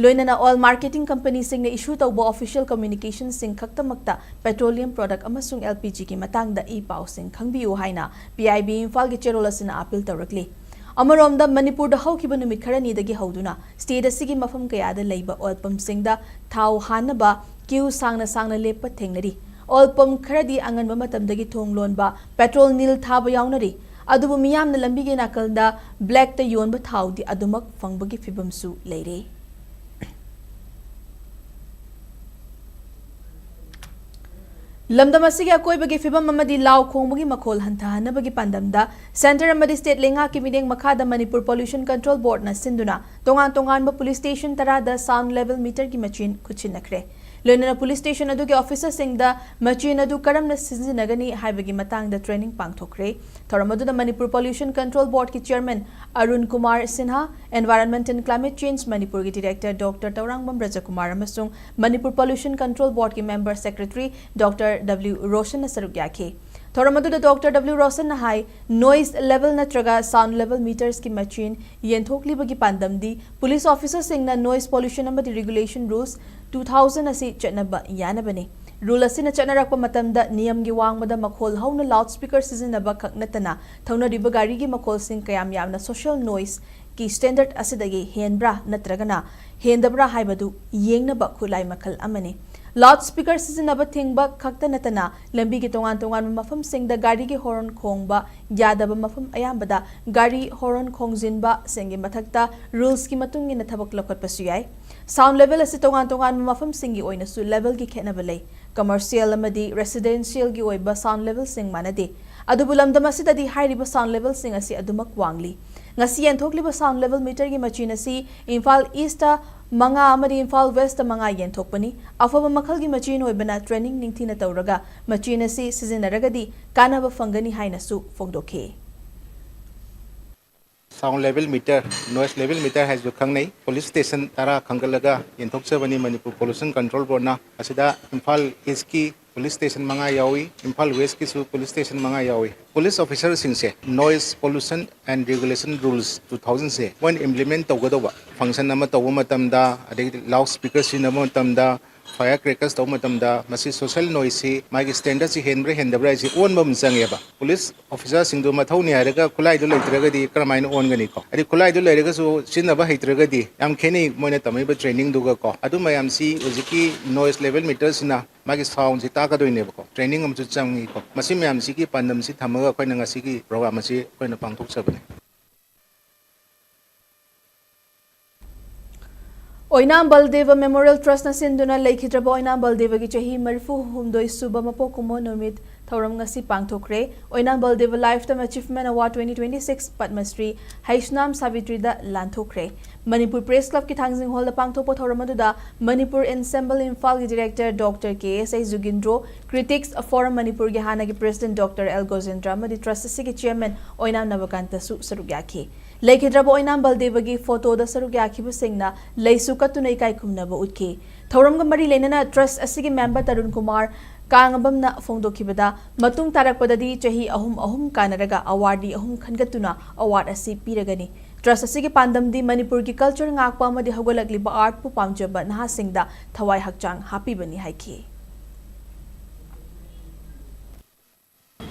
ꯂꯣꯏꯅꯅ oil marketing companyꯁꯤꯡꯅ issue ꯇꯧꯕ official communicationꯁꯤꯡ ꯈꯛꯇꯃꯛꯇ petroleum product ꯑꯃꯁꯨꯡ L P Gꯒꯤ ꯃꯇꯥꯡꯗ ꯏ ꯄꯥꯎꯁꯤꯡ ꯈꯪꯕꯤꯌꯨ ꯍꯥꯏꯅ P I B ꯏꯝꯐꯥꯜꯒꯤ ꯆꯦꯔꯣꯜ ꯑꯁꯤꯅ appeal ꯇꯧꯔꯛꯂꯤ꯫ ꯑꯃꯔꯣꯝꯗ, ꯃꯅꯤꯄꯨꯔꯗ ꯍꯧꯈꯤꯕ ꯅꯨꯃꯤꯠ ꯈꯔꯅꯤꯗꯒꯤ ꯍꯧꯗꯨꯅ state ꯑꯁꯤꯒꯤ ꯃꯐꯝ ꯀꯌꯥꯗ ꯂꯩꯕ oil pumpꯁꯤꯡꯗ ꯊꯥꯎ ꯍꯥꯟꯅꯕ queue ꯁꯥꯡꯅ ꯁꯥꯡꯅ ꯂꯦꯞꯄ ꯊꯦꯡꯅꯔꯤ꯫ Oil pump ꯈꯔꯗꯤ ꯑꯉꯟꯕ ꯃꯇꯝꯗꯒꯤ ꯊꯣꯡ ꯂꯣꯟꯕ, petrol ꯅꯤꯜ ꯊꯥꯕ ꯌꯥꯎꯅꯔꯤ꯫ ꯑꯗꯨꯕꯨ ꯃꯤꯌꯥꯝꯅ ꯂꯝꯕꯤꯒꯤ ꯅꯥꯀꯜꯗ blackꯇ ꯌꯣꯟꯕ ꯊꯥꯎꯗꯤ ꯑꯗꯨꯃꯛ ꯐꯪꯕꯒꯤ ꯐꯤꯕꯝꯁꯨ ꯂꯩꯔꯦ꯫ ꯂꯝꯗꯝ ꯑꯁꯤꯒꯤ ꯑꯀꯣꯏꯕꯒꯤ ꯐꯤꯕꯝ ꯑꯃꯗꯤ ꯂꯥꯎ ꯈꯣꯡꯕꯒꯤ ꯃꯈꯣꯜ ꯍꯟꯊꯍꯟꯅꯕꯒꯤ ꯄꯥꯟꯗꯝꯗ centre ꯑꯃꯗꯤ state ꯂꯩꯉꯥꯛꯀꯤ ꯃꯤꯠꯌꯦꯡ ꯃꯈꯥꯗ Manipur Pollution Control Boardꯅ ꯁꯤꯟꯗꯨꯅ ꯇꯣꯉꯥꯟ ꯇꯣꯉꯥꯟꯕ police station ꯇꯔꯥꯗ sound level meterꯒꯤ ꯃꯆꯤꯟ ꯈꯨꯠꯁꯤꯟꯅꯈ꯭ꯔꯦ꯫ ꯂꯣꯏꯅꯅ police station ꯑꯗꯨꯒꯤ officerꯁꯤꯡꯗ ꯃꯆꯤꯟ ꯑꯗꯨ ꯀꯔꯝꯅ ꯁꯤꯖꯤꯟꯅꯒꯅꯤ ꯍꯥꯏꯕꯒꯤ ꯃꯇꯥꯡꯗ training ꯄꯥꯡꯊꯣꯛꯈ꯭ꯔꯦ꯫ ꯊꯧꯔꯝ ꯑꯗꯨꯗ Manipur Pollution Control Boardꯀꯤ chairman Arun Kumar Sinha, Environment and Climate Change ꯃꯅꯤꯄꯨꯔꯒꯤ director Doctor ꯇꯧꯔꯥꯡꯕꯝ ꯕ꯭ꯔꯖꯀꯨꯃꯥꯔ ꯑꯃꯁꯨꯡ Manipur Pollution Control Boardꯀꯤ member secretary Doctor W ꯔꯣꯁꯟꯅ ꯁꯔꯨꯛ ꯌꯥꯈꯤ꯫ ꯊꯧꯔꯝ ꯑꯗꯨꯗ Doctor W ꯔꯣꯁꯟꯅ ꯍꯥꯏ, noise level ꯅꯠꯇ꯭ꯔꯒ sound level metersꯀꯤ ꯃꯆꯤꯟ ꯌꯦꯟꯊꯣꯛꯂꯤꯕꯒꯤ ꯄꯥꯟꯗꯝꯗꯤ police officerꯁꯤꯡꯅ noise pollution ꯑꯃꯗꯤ regulation rules two thousand ꯑꯁꯤ ꯆꯠꯅꯕ ꯌꯥꯅꯕꯅꯤ꯫ Rule ꯑꯁꯤꯅ ꯆꯠꯅꯔꯛꯄ ꯃꯇꯝꯗ ꯅꯤꯌꯝꯒꯤ ꯋꯥꯡꯃꯗ ꯃꯈꯣꯜ ꯍꯧꯅ loudspeaker ꯁꯤꯖꯤꯟꯅꯕ ꯈꯛ ꯅꯠꯇꯅ ꯊꯧꯅꯔꯤꯕ ꯒꯥꯔꯤꯒꯤ ꯃꯈꯣꯜꯁꯤꯡ ꯀꯌꯥꯝ ꯌꯥꯝꯅ social noiseꯀꯤ standard ꯑꯁꯤꯗꯒꯤ ꯍꯦꯟꯕ꯭ꯔꯥ ꯅꯠꯇ꯭ꯔꯒꯅ ꯍꯦꯟꯗꯕ꯭ꯔꯥ ꯍꯥꯏꯕꯗꯨ ꯌꯦꯡꯅꯕ ꯈꯨꯠꯂꯥꯏ ꯃꯈꯜ ꯑꯃꯅꯤ꯫ Loudspeaker ꯁꯤꯖꯤꯟꯅꯕ ꯊꯤꯡꯕ ꯈꯛꯇ ꯅꯠꯇꯅ ꯂꯝꯕꯤꯒꯤ ꯇꯣꯉꯥꯟ ꯇꯣꯉꯥꯟꯕ ꯃꯐꯝꯁꯤꯡꯗ ꯒꯥꯔꯤꯒꯤ horn ꯈꯣꯡꯕ ꯌꯥꯗꯕ ꯃꯐꯝ ꯑꯌꯥꯝꯕꯗ ꯒꯥꯔꯤ horn ꯈꯣꯡꯖꯤꯟꯕꯁꯤꯡꯒꯤ ꯃꯊꯛꯇ rulesꯀꯤ ꯃꯇꯨꯡ ꯏꯟꯅ ꯊꯕꯛ ꯂꯧꯈꯠꯄꯁꯨ ꯌꯥꯏ꯫ Sound level ꯑꯁꯤ ꯇꯣꯉꯥꯟ ꯇꯣꯉꯥꯟꯕ ꯃꯐꯝꯁꯤꯡꯒꯤ ꯑꯣꯏꯅꯁꯨ levelꯒꯤ ꯈꯦꯠꯅꯕ ꯂꯩ꯫ Commercial ꯑꯃꯗꯤ residentialꯒꯤ ꯑꯣꯏꯕ sound levelꯁꯤꯡ ꯃꯥꯟꯅꯗꯦ꯫ ꯑꯗꯨꯕꯨ ꯂꯝꯗꯝ ꯑꯁꯤꯗꯗꯤ ꯍꯥꯏꯔꯤꯕ sound levelꯁꯤꯡ ꯑꯁꯤ ꯑꯗꯨꯃꯛ ꯋꯥꯡꯂꯤ꯫ ꯉꯁꯤ ꯌꯦꯟꯊꯣꯛꯂꯤꯕ sound level meterꯒꯤ ꯃꯆꯤꯟ ꯑꯁꯤ ꯏꯝꯐꯥꯜ Eastꯇ ꯃꯉꯥ ꯑꯃꯗꯤ ꯏꯝꯐꯥꯜ Westꯇ ꯃꯉꯥ ꯌꯦꯟꯊꯣꯛꯄꯅꯤ꯫ ꯑꯐꯕ ꯃꯈꯜꯒꯤ ꯃꯆꯤꯟ ꯑꯣꯏꯕꯅ training ꯅꯤꯡꯊꯤꯅ ꯇꯧꯔꯒ ꯃꯆꯤꯟ ꯑꯁꯤ ꯁꯤꯖꯤꯟꯅꯔꯒꯗꯤ ꯀꯥꯟꯅꯕ ꯐꯪꯒꯅꯤ ꯍꯥꯏꯅꯁꯨ ꯐꯣꯡꯗꯣꯛꯈꯤ꯫ Sound level meter, noise level meter ꯍꯥꯏꯁꯨ ꯈꯪꯅꯩ꯫ Police station ꯇꯔꯥ ꯈꯟꯒꯠꯂꯒ ꯌꯦꯟꯊꯣꯛꯆꯕꯅꯤ ꯃꯅꯤꯄꯨꯔ Pollution Control Boardꯅ꯫ ꯑꯁꯤꯗ ꯏꯝꯐꯥꯜ Eastꯀꯤ police station ꯃꯉꯥ ꯌꯥꯎꯏ, ꯏꯝꯐꯥꯜ Westꯀꯤꯁꯨ police station ꯃꯉꯥ ꯌꯥꯎꯏ꯫ Police officerꯁꯤꯡꯁꯦ noise pollution and regulation rules two thousandꯁꯦ ꯃꯣꯏꯅ implement ꯇꯧꯒꯗꯧꯕ꯫ Function ꯑꯃ ꯇꯧꯕ ꯃꯇꯝꯗ, ꯑꯗꯒꯤꯗꯤ loud speaker ꯁꯤꯖꯤꯟꯅꯕ ꯃꯇꯝꯗ, fire crackers ꯇꯧꯕ ꯃꯇꯝꯗ ꯃꯁꯤ social noiseꯁꯤ ꯃꯥꯒꯤ standardꯁꯤ ꯍꯦꯟꯕ꯭ꯔꯥ ꯍꯦꯟꯗꯕ꯭ꯔꯥ ꯍꯥꯏꯁꯤ ꯑꯣꯟꯕ ꯑꯃ ꯆꯪꯉꯦꯕ꯫ Police officerꯁꯤꯡꯗꯨ ꯃꯊꯧꯅꯤ ꯍꯥꯏꯔꯒ ꯈꯨꯠꯂꯥꯏꯗꯨ ꯂꯩꯇ꯭ꯔꯒꯗꯤ ꯀꯔꯝꯍꯥꯏꯅ ꯑꯣꯟꯒꯅꯤꯀꯣ? ꯍꯥꯏꯗꯤ ꯈꯨꯠꯂꯥꯏꯗꯨ ꯂꯩꯔꯒꯁꯨ ꯁꯤꯖꯤꯟꯅꯕ ꯍꯩꯇ꯭ꯔꯒꯗꯤ ꯌꯥꯝ ꯈꯦꯠꯅꯩ ꯃꯣꯏꯅ ꯇꯝꯃꯛꯏꯕ trainingꯗꯨꯒꯀꯣ꯫ ꯑꯗꯨ ꯃꯌꯥꯝꯁꯤ ꯍꯧꯖꯤꯛꯀꯤ noise level meterꯁꯤꯅ ꯃꯥꯒꯤ soundꯁꯤ ꯇꯥꯛꯀꯗꯣꯏꯅꯦꯕꯀꯣ꯫ Training ꯑꯃꯁꯨ ꯆꯪꯉꯤꯀꯣ꯫ ꯃꯁꯤ ꯃꯌꯥꯝꯁꯤꯒꯤ ꯄꯥꯟꯗꯝꯁꯤ ꯊꯝꯃꯒ ꯑꯩꯈꯣꯏꯅ ꯉꯁꯤꯒꯤ program ꯑꯁꯤ ꯑꯩꯈꯣꯏꯅ ꯄꯥꯡꯊꯣꯛꯆꯕꯅꯤ꯫ ꯑꯣꯏꯅꯥꯝ ꯕꯜꯗꯦꯕ Memorial Trustꯅ ꯁꯤꯟꯗꯨꯅ ꯂꯩꯈꯤꯗ꯭ꯔꯕ ꯑꯣꯏꯅꯥꯝ ꯕꯜꯗꯦꯕꯒꯤ ꯆꯍꯤ ꯃꯔꯤꯐꯨ ꯍꯨꯝꯗꯣꯏ ꯁꯨꯕ ꯃꯄꯣꯛ ꯀꯨꯝꯑꯣꯟ ꯅꯨꯃꯤꯠ ꯊꯧꯔꯝ ꯉꯁꯤ ꯄꯥꯡꯊꯣꯛꯈ꯭ꯔꯦ꯫ ꯑꯣꯏꯅꯥꯝ ꯕꯜꯗꯦꯕ Lifetime Achievement Award twenty twenty six Padma Shri Heisnam ꯁꯥꯕꯤꯇ꯭ꯔꯤꯗ ꯂꯥꯟꯊꯣꯛꯈ꯭ꯔꯦ꯫ Manipur Press Clubꯀꯤ ꯊꯥꯡꯖꯤꯡ ꯍꯣꯜꯗ ꯄꯥꯡꯊꯣꯛꯄ ꯊꯧꯔꯝ ꯑꯗꯨꯗ ꯃꯅꯤꯄꯨꯔ Ensemble ꯏꯝꯐꯥꯜꯒꯤ Director Doctor K S I ꯖꯨꯒꯤꯟꯗ꯭ꯔꯣ, Critics Forum ꯃꯅꯤꯄꯨꯔꯒꯤ ꯍꯥꯟꯅꯒꯤ President Doctor L ꯒꯣꯖꯦꯟꯗ꯭ꯔ ꯑꯃꯗꯤ Trust ꯑꯁꯤꯒꯤ Chairman ꯑꯣꯏꯅꯥꯝ ꯅꯕꯀꯥꯟꯇꯁꯨ ꯁꯔꯨꯛ ꯌꯥꯈꯤ꯫ ꯂꯩꯈꯤꯗ꯭ꯔꯕ ꯑꯣꯏꯅꯥꯝ ꯕꯜꯗꯦꯕꯒꯤ ꯐꯣꯇꯣꯗ ꯁꯔꯨꯛ ꯌꯥꯈꯤꯕꯁꯤꯡꯅ ꯂꯩꯁꯨ ꯀꯠꯇꯨꯅ ꯏꯀꯥꯏ ꯈꯨꯝꯅꯕ ꯎꯠꯈꯤ꯫ ꯊꯧꯔꯝꯒ ꯃꯔꯤ ꯂꯩꯅꯅ Trust ꯑꯁꯤꯒꯤ member ꯇꯔꯨꯟ ꯀꯨꯃꯥꯔ ꯀꯥꯡꯉꯕꯝꯅ ꯐꯣꯡꯗꯣꯛꯈꯤꯕꯗ, ꯃꯇꯨꯡ ꯇꯥꯔꯛꯄꯗꯗꯤ ꯆꯍꯤ ꯑꯍꯨꯝ ꯑꯍꯨꯝ ꯀꯥꯟꯅꯔꯒ awardee ꯑꯍꯨꯝ ꯈꯟꯒꯠꯇꯨꯅ award ꯑꯁꯤ ꯄꯤꯔꯒꯅꯤ꯫ Trust ꯑꯁꯤꯒꯤ ꯄꯥꯟꯗꯝꯗꯤ ꯃꯅꯤꯄꯨꯔꯒꯤ culture ꯉꯥꯛꯄ ꯑꯃꯗꯤ ꯍꯧꯒꯠꯂꯛꯂꯤꯕ artꯄꯨ ꯄꯥꯝꯖꯕ ꯅꯍꯥꯁꯤꯡꯗ ꯊꯋꯥꯏ ꯍꯛꯆꯥꯡ ꯍꯥꯞꯄꯤꯕꯅꯤ ꯍꯥꯏꯈꯤ꯫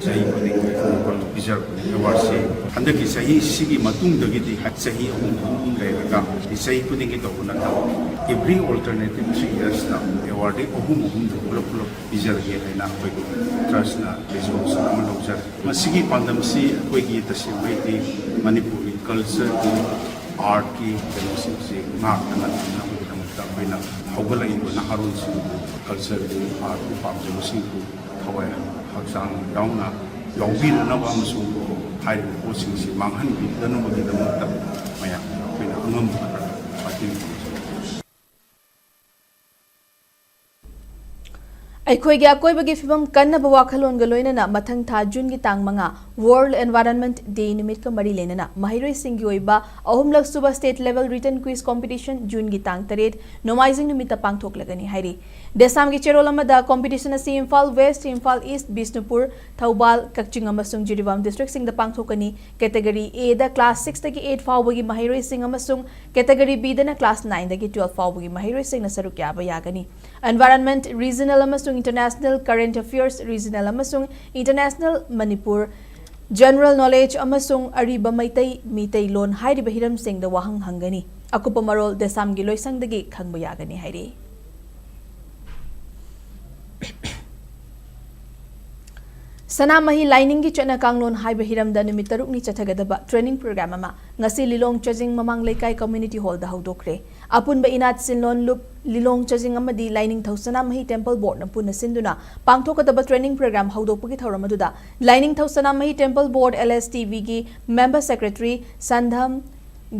ꯆꯍꯤ ꯈꯨꯗꯤꯡꯒꯤ ꯑꯩꯈꯣꯏꯅ ꯄꯤꯖꯔꯛꯄꯅꯤ ꯑꯦꯋꯥꯔꯗꯁꯤ꯫ ꯍꯟꯗꯛꯀꯤ ꯆꯍꯤ ꯁꯤꯒꯤ ꯃꯇꯨꯡꯗꯒꯤꯗꯤ ꯆꯍꯤ ꯑꯍꯨꯝ ꯑꯍꯨꯝ ꯂꯩꯔꯒ ꯆꯍꯤ ꯈꯨꯗꯤꯡꯒꯤ ꯇꯧꯕ ꯅꯠꯇꯕ, every alternative three yearsꯇ ꯑꯦꯋꯥꯔꯗꯤ ꯑꯍꯨꯝ ꯑꯍꯨꯝꯗ ꯄꯨꯂꯞ ꯄꯨꯂꯞ ꯄꯤꯖꯔꯒꯦ ꯍꯥꯏꯅ ꯑꯩꯈꯣꯏꯒꯤ Trustꯅ resolution ꯑꯃ ꯂꯧꯖꯔꯦ꯫ ꯃꯁꯤꯒꯤ ꯄꯥꯟꯗꯝꯁꯤ ꯑꯩꯈꯣꯏꯒꯤ ꯇꯁꯦꯡꯕꯩꯗꯤ ꯃꯅꯤꯄꯨꯔꯒꯤ cultureꯒꯤ, artꯀꯤ ꯀꯩꯅꯣꯁꯤꯡꯁꯤ ꯉꯥꯛꯇꯅ ꯊꯝꯅꯕꯒꯤꯗꯃꯛꯇ ꯑꯩꯈꯣꯏꯅ ꯍꯧꯒꯠꯂꯛꯏꯕ ꯅꯍꯥꯔꯣꯜꯁꯤꯡꯕꯨ cultureꯒꯤ, artꯀꯤ ꯄꯥꯝꯖꯕꯁꯤꯡꯕꯨ ꯊꯋꯥꯏ ꯍꯛꯆꯥꯡ ꯌꯥꯎꯅ ꯌꯥꯎꯕꯤꯅꯅꯕ ꯑꯃꯁꯨꯡ ꯍꯥꯏꯔꯤꯕ ꯄꯣꯠꯁꯤꯡꯁꯤ ꯃꯥꯡꯍꯟꯕꯤꯗꯅꯕꯒꯤꯗꯃꯛꯇ ꯃꯌꯥꯝ ꯑꯩꯈꯣꯏꯅ ꯑꯉꯝꯕ ꯈꯔ ꯃꯇꯦꯡ ꯄꯥꯡꯖꯕ꯫ ꯑꯩꯈꯣꯏꯒꯤ ꯑꯀꯣꯏꯕꯒꯤ ꯐꯤꯕꯝ ꯀꯟꯅꯕ ꯋꯥꯈꯜꯂꯣꯟꯒ ꯂꯣꯏꯅꯅ ꯃꯊꯪ ꯊꯥ ꯖꯨꯟꯒꯤ ꯇꯥꯡ ꯃꯉꯥ World Environment Day ꯅꯨꯃꯤꯠꯀ ꯃꯔꯤ ꯂꯩꯅꯅ ꯃꯍꯩꯔꯣꯏꯁꯤꯡꯒꯤ ꯑꯣꯏꯕ ꯑꯍꯨꯝꯂꯛ ꯁꯨꯕ State Level Written Quiz Competition ꯖꯨꯟꯒꯤ ꯇꯥꯡ ꯇꯔꯦꯠ ꯅꯣꯡꯃꯥꯏꯖꯤꯡ ꯅꯨꯃꯤꯠꯇ ꯄꯥꯡꯊꯣꯛꯂꯒꯅꯤ ꯍꯥꯏꯔꯤ꯫ ꯗꯦꯁꯥꯝꯒꯤ ꯆꯦꯔꯣꯜ ꯑꯃꯗ competition ꯑꯁꯤ ꯏꯝꯐꯥꯜ West, ꯏꯝꯐꯥꯜ East, ꯕꯤꯁꯅꯨꯄꯨꯔ, ꯊꯧꯕꯥꯜ, ꯀꯛꯆꯤꯡ ꯑꯃꯁꯨꯡ ꯖꯤꯔꯤꯕꯥꯝ district ꯁꯤꯡꯗ ꯄꯥꯡꯊꯣꯛꯀꯅꯤ꯫ Category A the class six ꯇꯒꯤ eight ꯐꯥꯎꯕꯒꯤ ꯃꯍꯩꯔꯣꯏꯁꯤꯡ ꯑꯃꯁꯨꯡ Category B ꯗꯅ class nine ꯗꯒꯤ twelve ꯐꯥꯎꯕꯒꯤ ꯃꯍꯩꯔꯣꯏꯁꯤꯡꯅ ꯁꯔꯨꯛ ꯌꯥꯕ ꯌꯥꯒꯅꯤ꯫ Environment, regional ꯑꯃꯁꯨꯡ international, current affairs, regional ꯑꯃꯁꯨꯡ international, ꯃꯅꯤꯄꯨꯔ, general knowledge ꯑꯃꯁꯨꯡ ꯑꯔꯤꯕ ꯃꯩꯇꯩ, ꯃꯤꯇꯩ ꯂꯣꯟ ꯍꯥꯏꯔꯤꯕ ꯍꯤꯔꯝꯁꯤꯡꯗ ꯋꯥꯍꯪ ꯍꯪꯒꯅꯤ꯫ ꯑꯀꯨꯞꯄ ꯃꯔꯣꯜ ꯗꯦꯁꯥꯝꯒꯤ ꯂꯣꯏꯁꯪꯗꯒꯤ ꯈꯪꯕ ꯌꯥꯒꯅꯤ ꯍꯥꯏꯔꯤ꯫ ꯁꯅꯥꯃꯍꯤ ꯂꯥꯏꯅꯤꯡꯒꯤ ꯆꯠꯅ ꯀꯥꯡꯂꯣꯟ ꯍꯥꯏꯕ ꯍꯤꯔꯝꯗ ꯅꯨꯃꯤꯠ ꯇꯔꯨꯛꯅꯤ ꯆꯠꯊꯒꯗꯕ training program ꯑꯃ ꯉꯁꯤ ꯂꯤꯂꯣꯡ ꯆꯖꯤꯡ ꯃꯃꯥꯡ ꯂꯩꯀꯥꯏ community hall ꯗ ꯍꯧꯗꯣꯛꯈ꯭ꯔꯦ꯫ ꯑꯄꯨꯟꯕ ꯏꯅꯥꯠ ꯁꯤꯟꯂꯣꯟ ꯂꯨꯞ, ꯂꯤꯂꯣꯡ ꯆꯖꯤꯡ ꯑꯃꯗꯤ ꯂꯥꯏꯅꯤꯡꯊꯧ ꯁꯅꯥꯃꯍꯤ temple board ꯅ ꯄꯨꯟꯅ ꯁꯤꯟꯗꯨꯅ ꯄꯥꯡꯊꯣꯛꯀꯗꯕ training program ꯍꯧꯗꯣꯛꯄꯒꯤ ꯊꯧꯔꯝ ꯑꯗꯨꯗ ꯂꯥꯏꯅꯤꯡꯊꯧ ꯁꯅꯥꯃꯍꯤ temple board, L S T B ꯒꯤ member secretary ꯁꯟꯙꯝ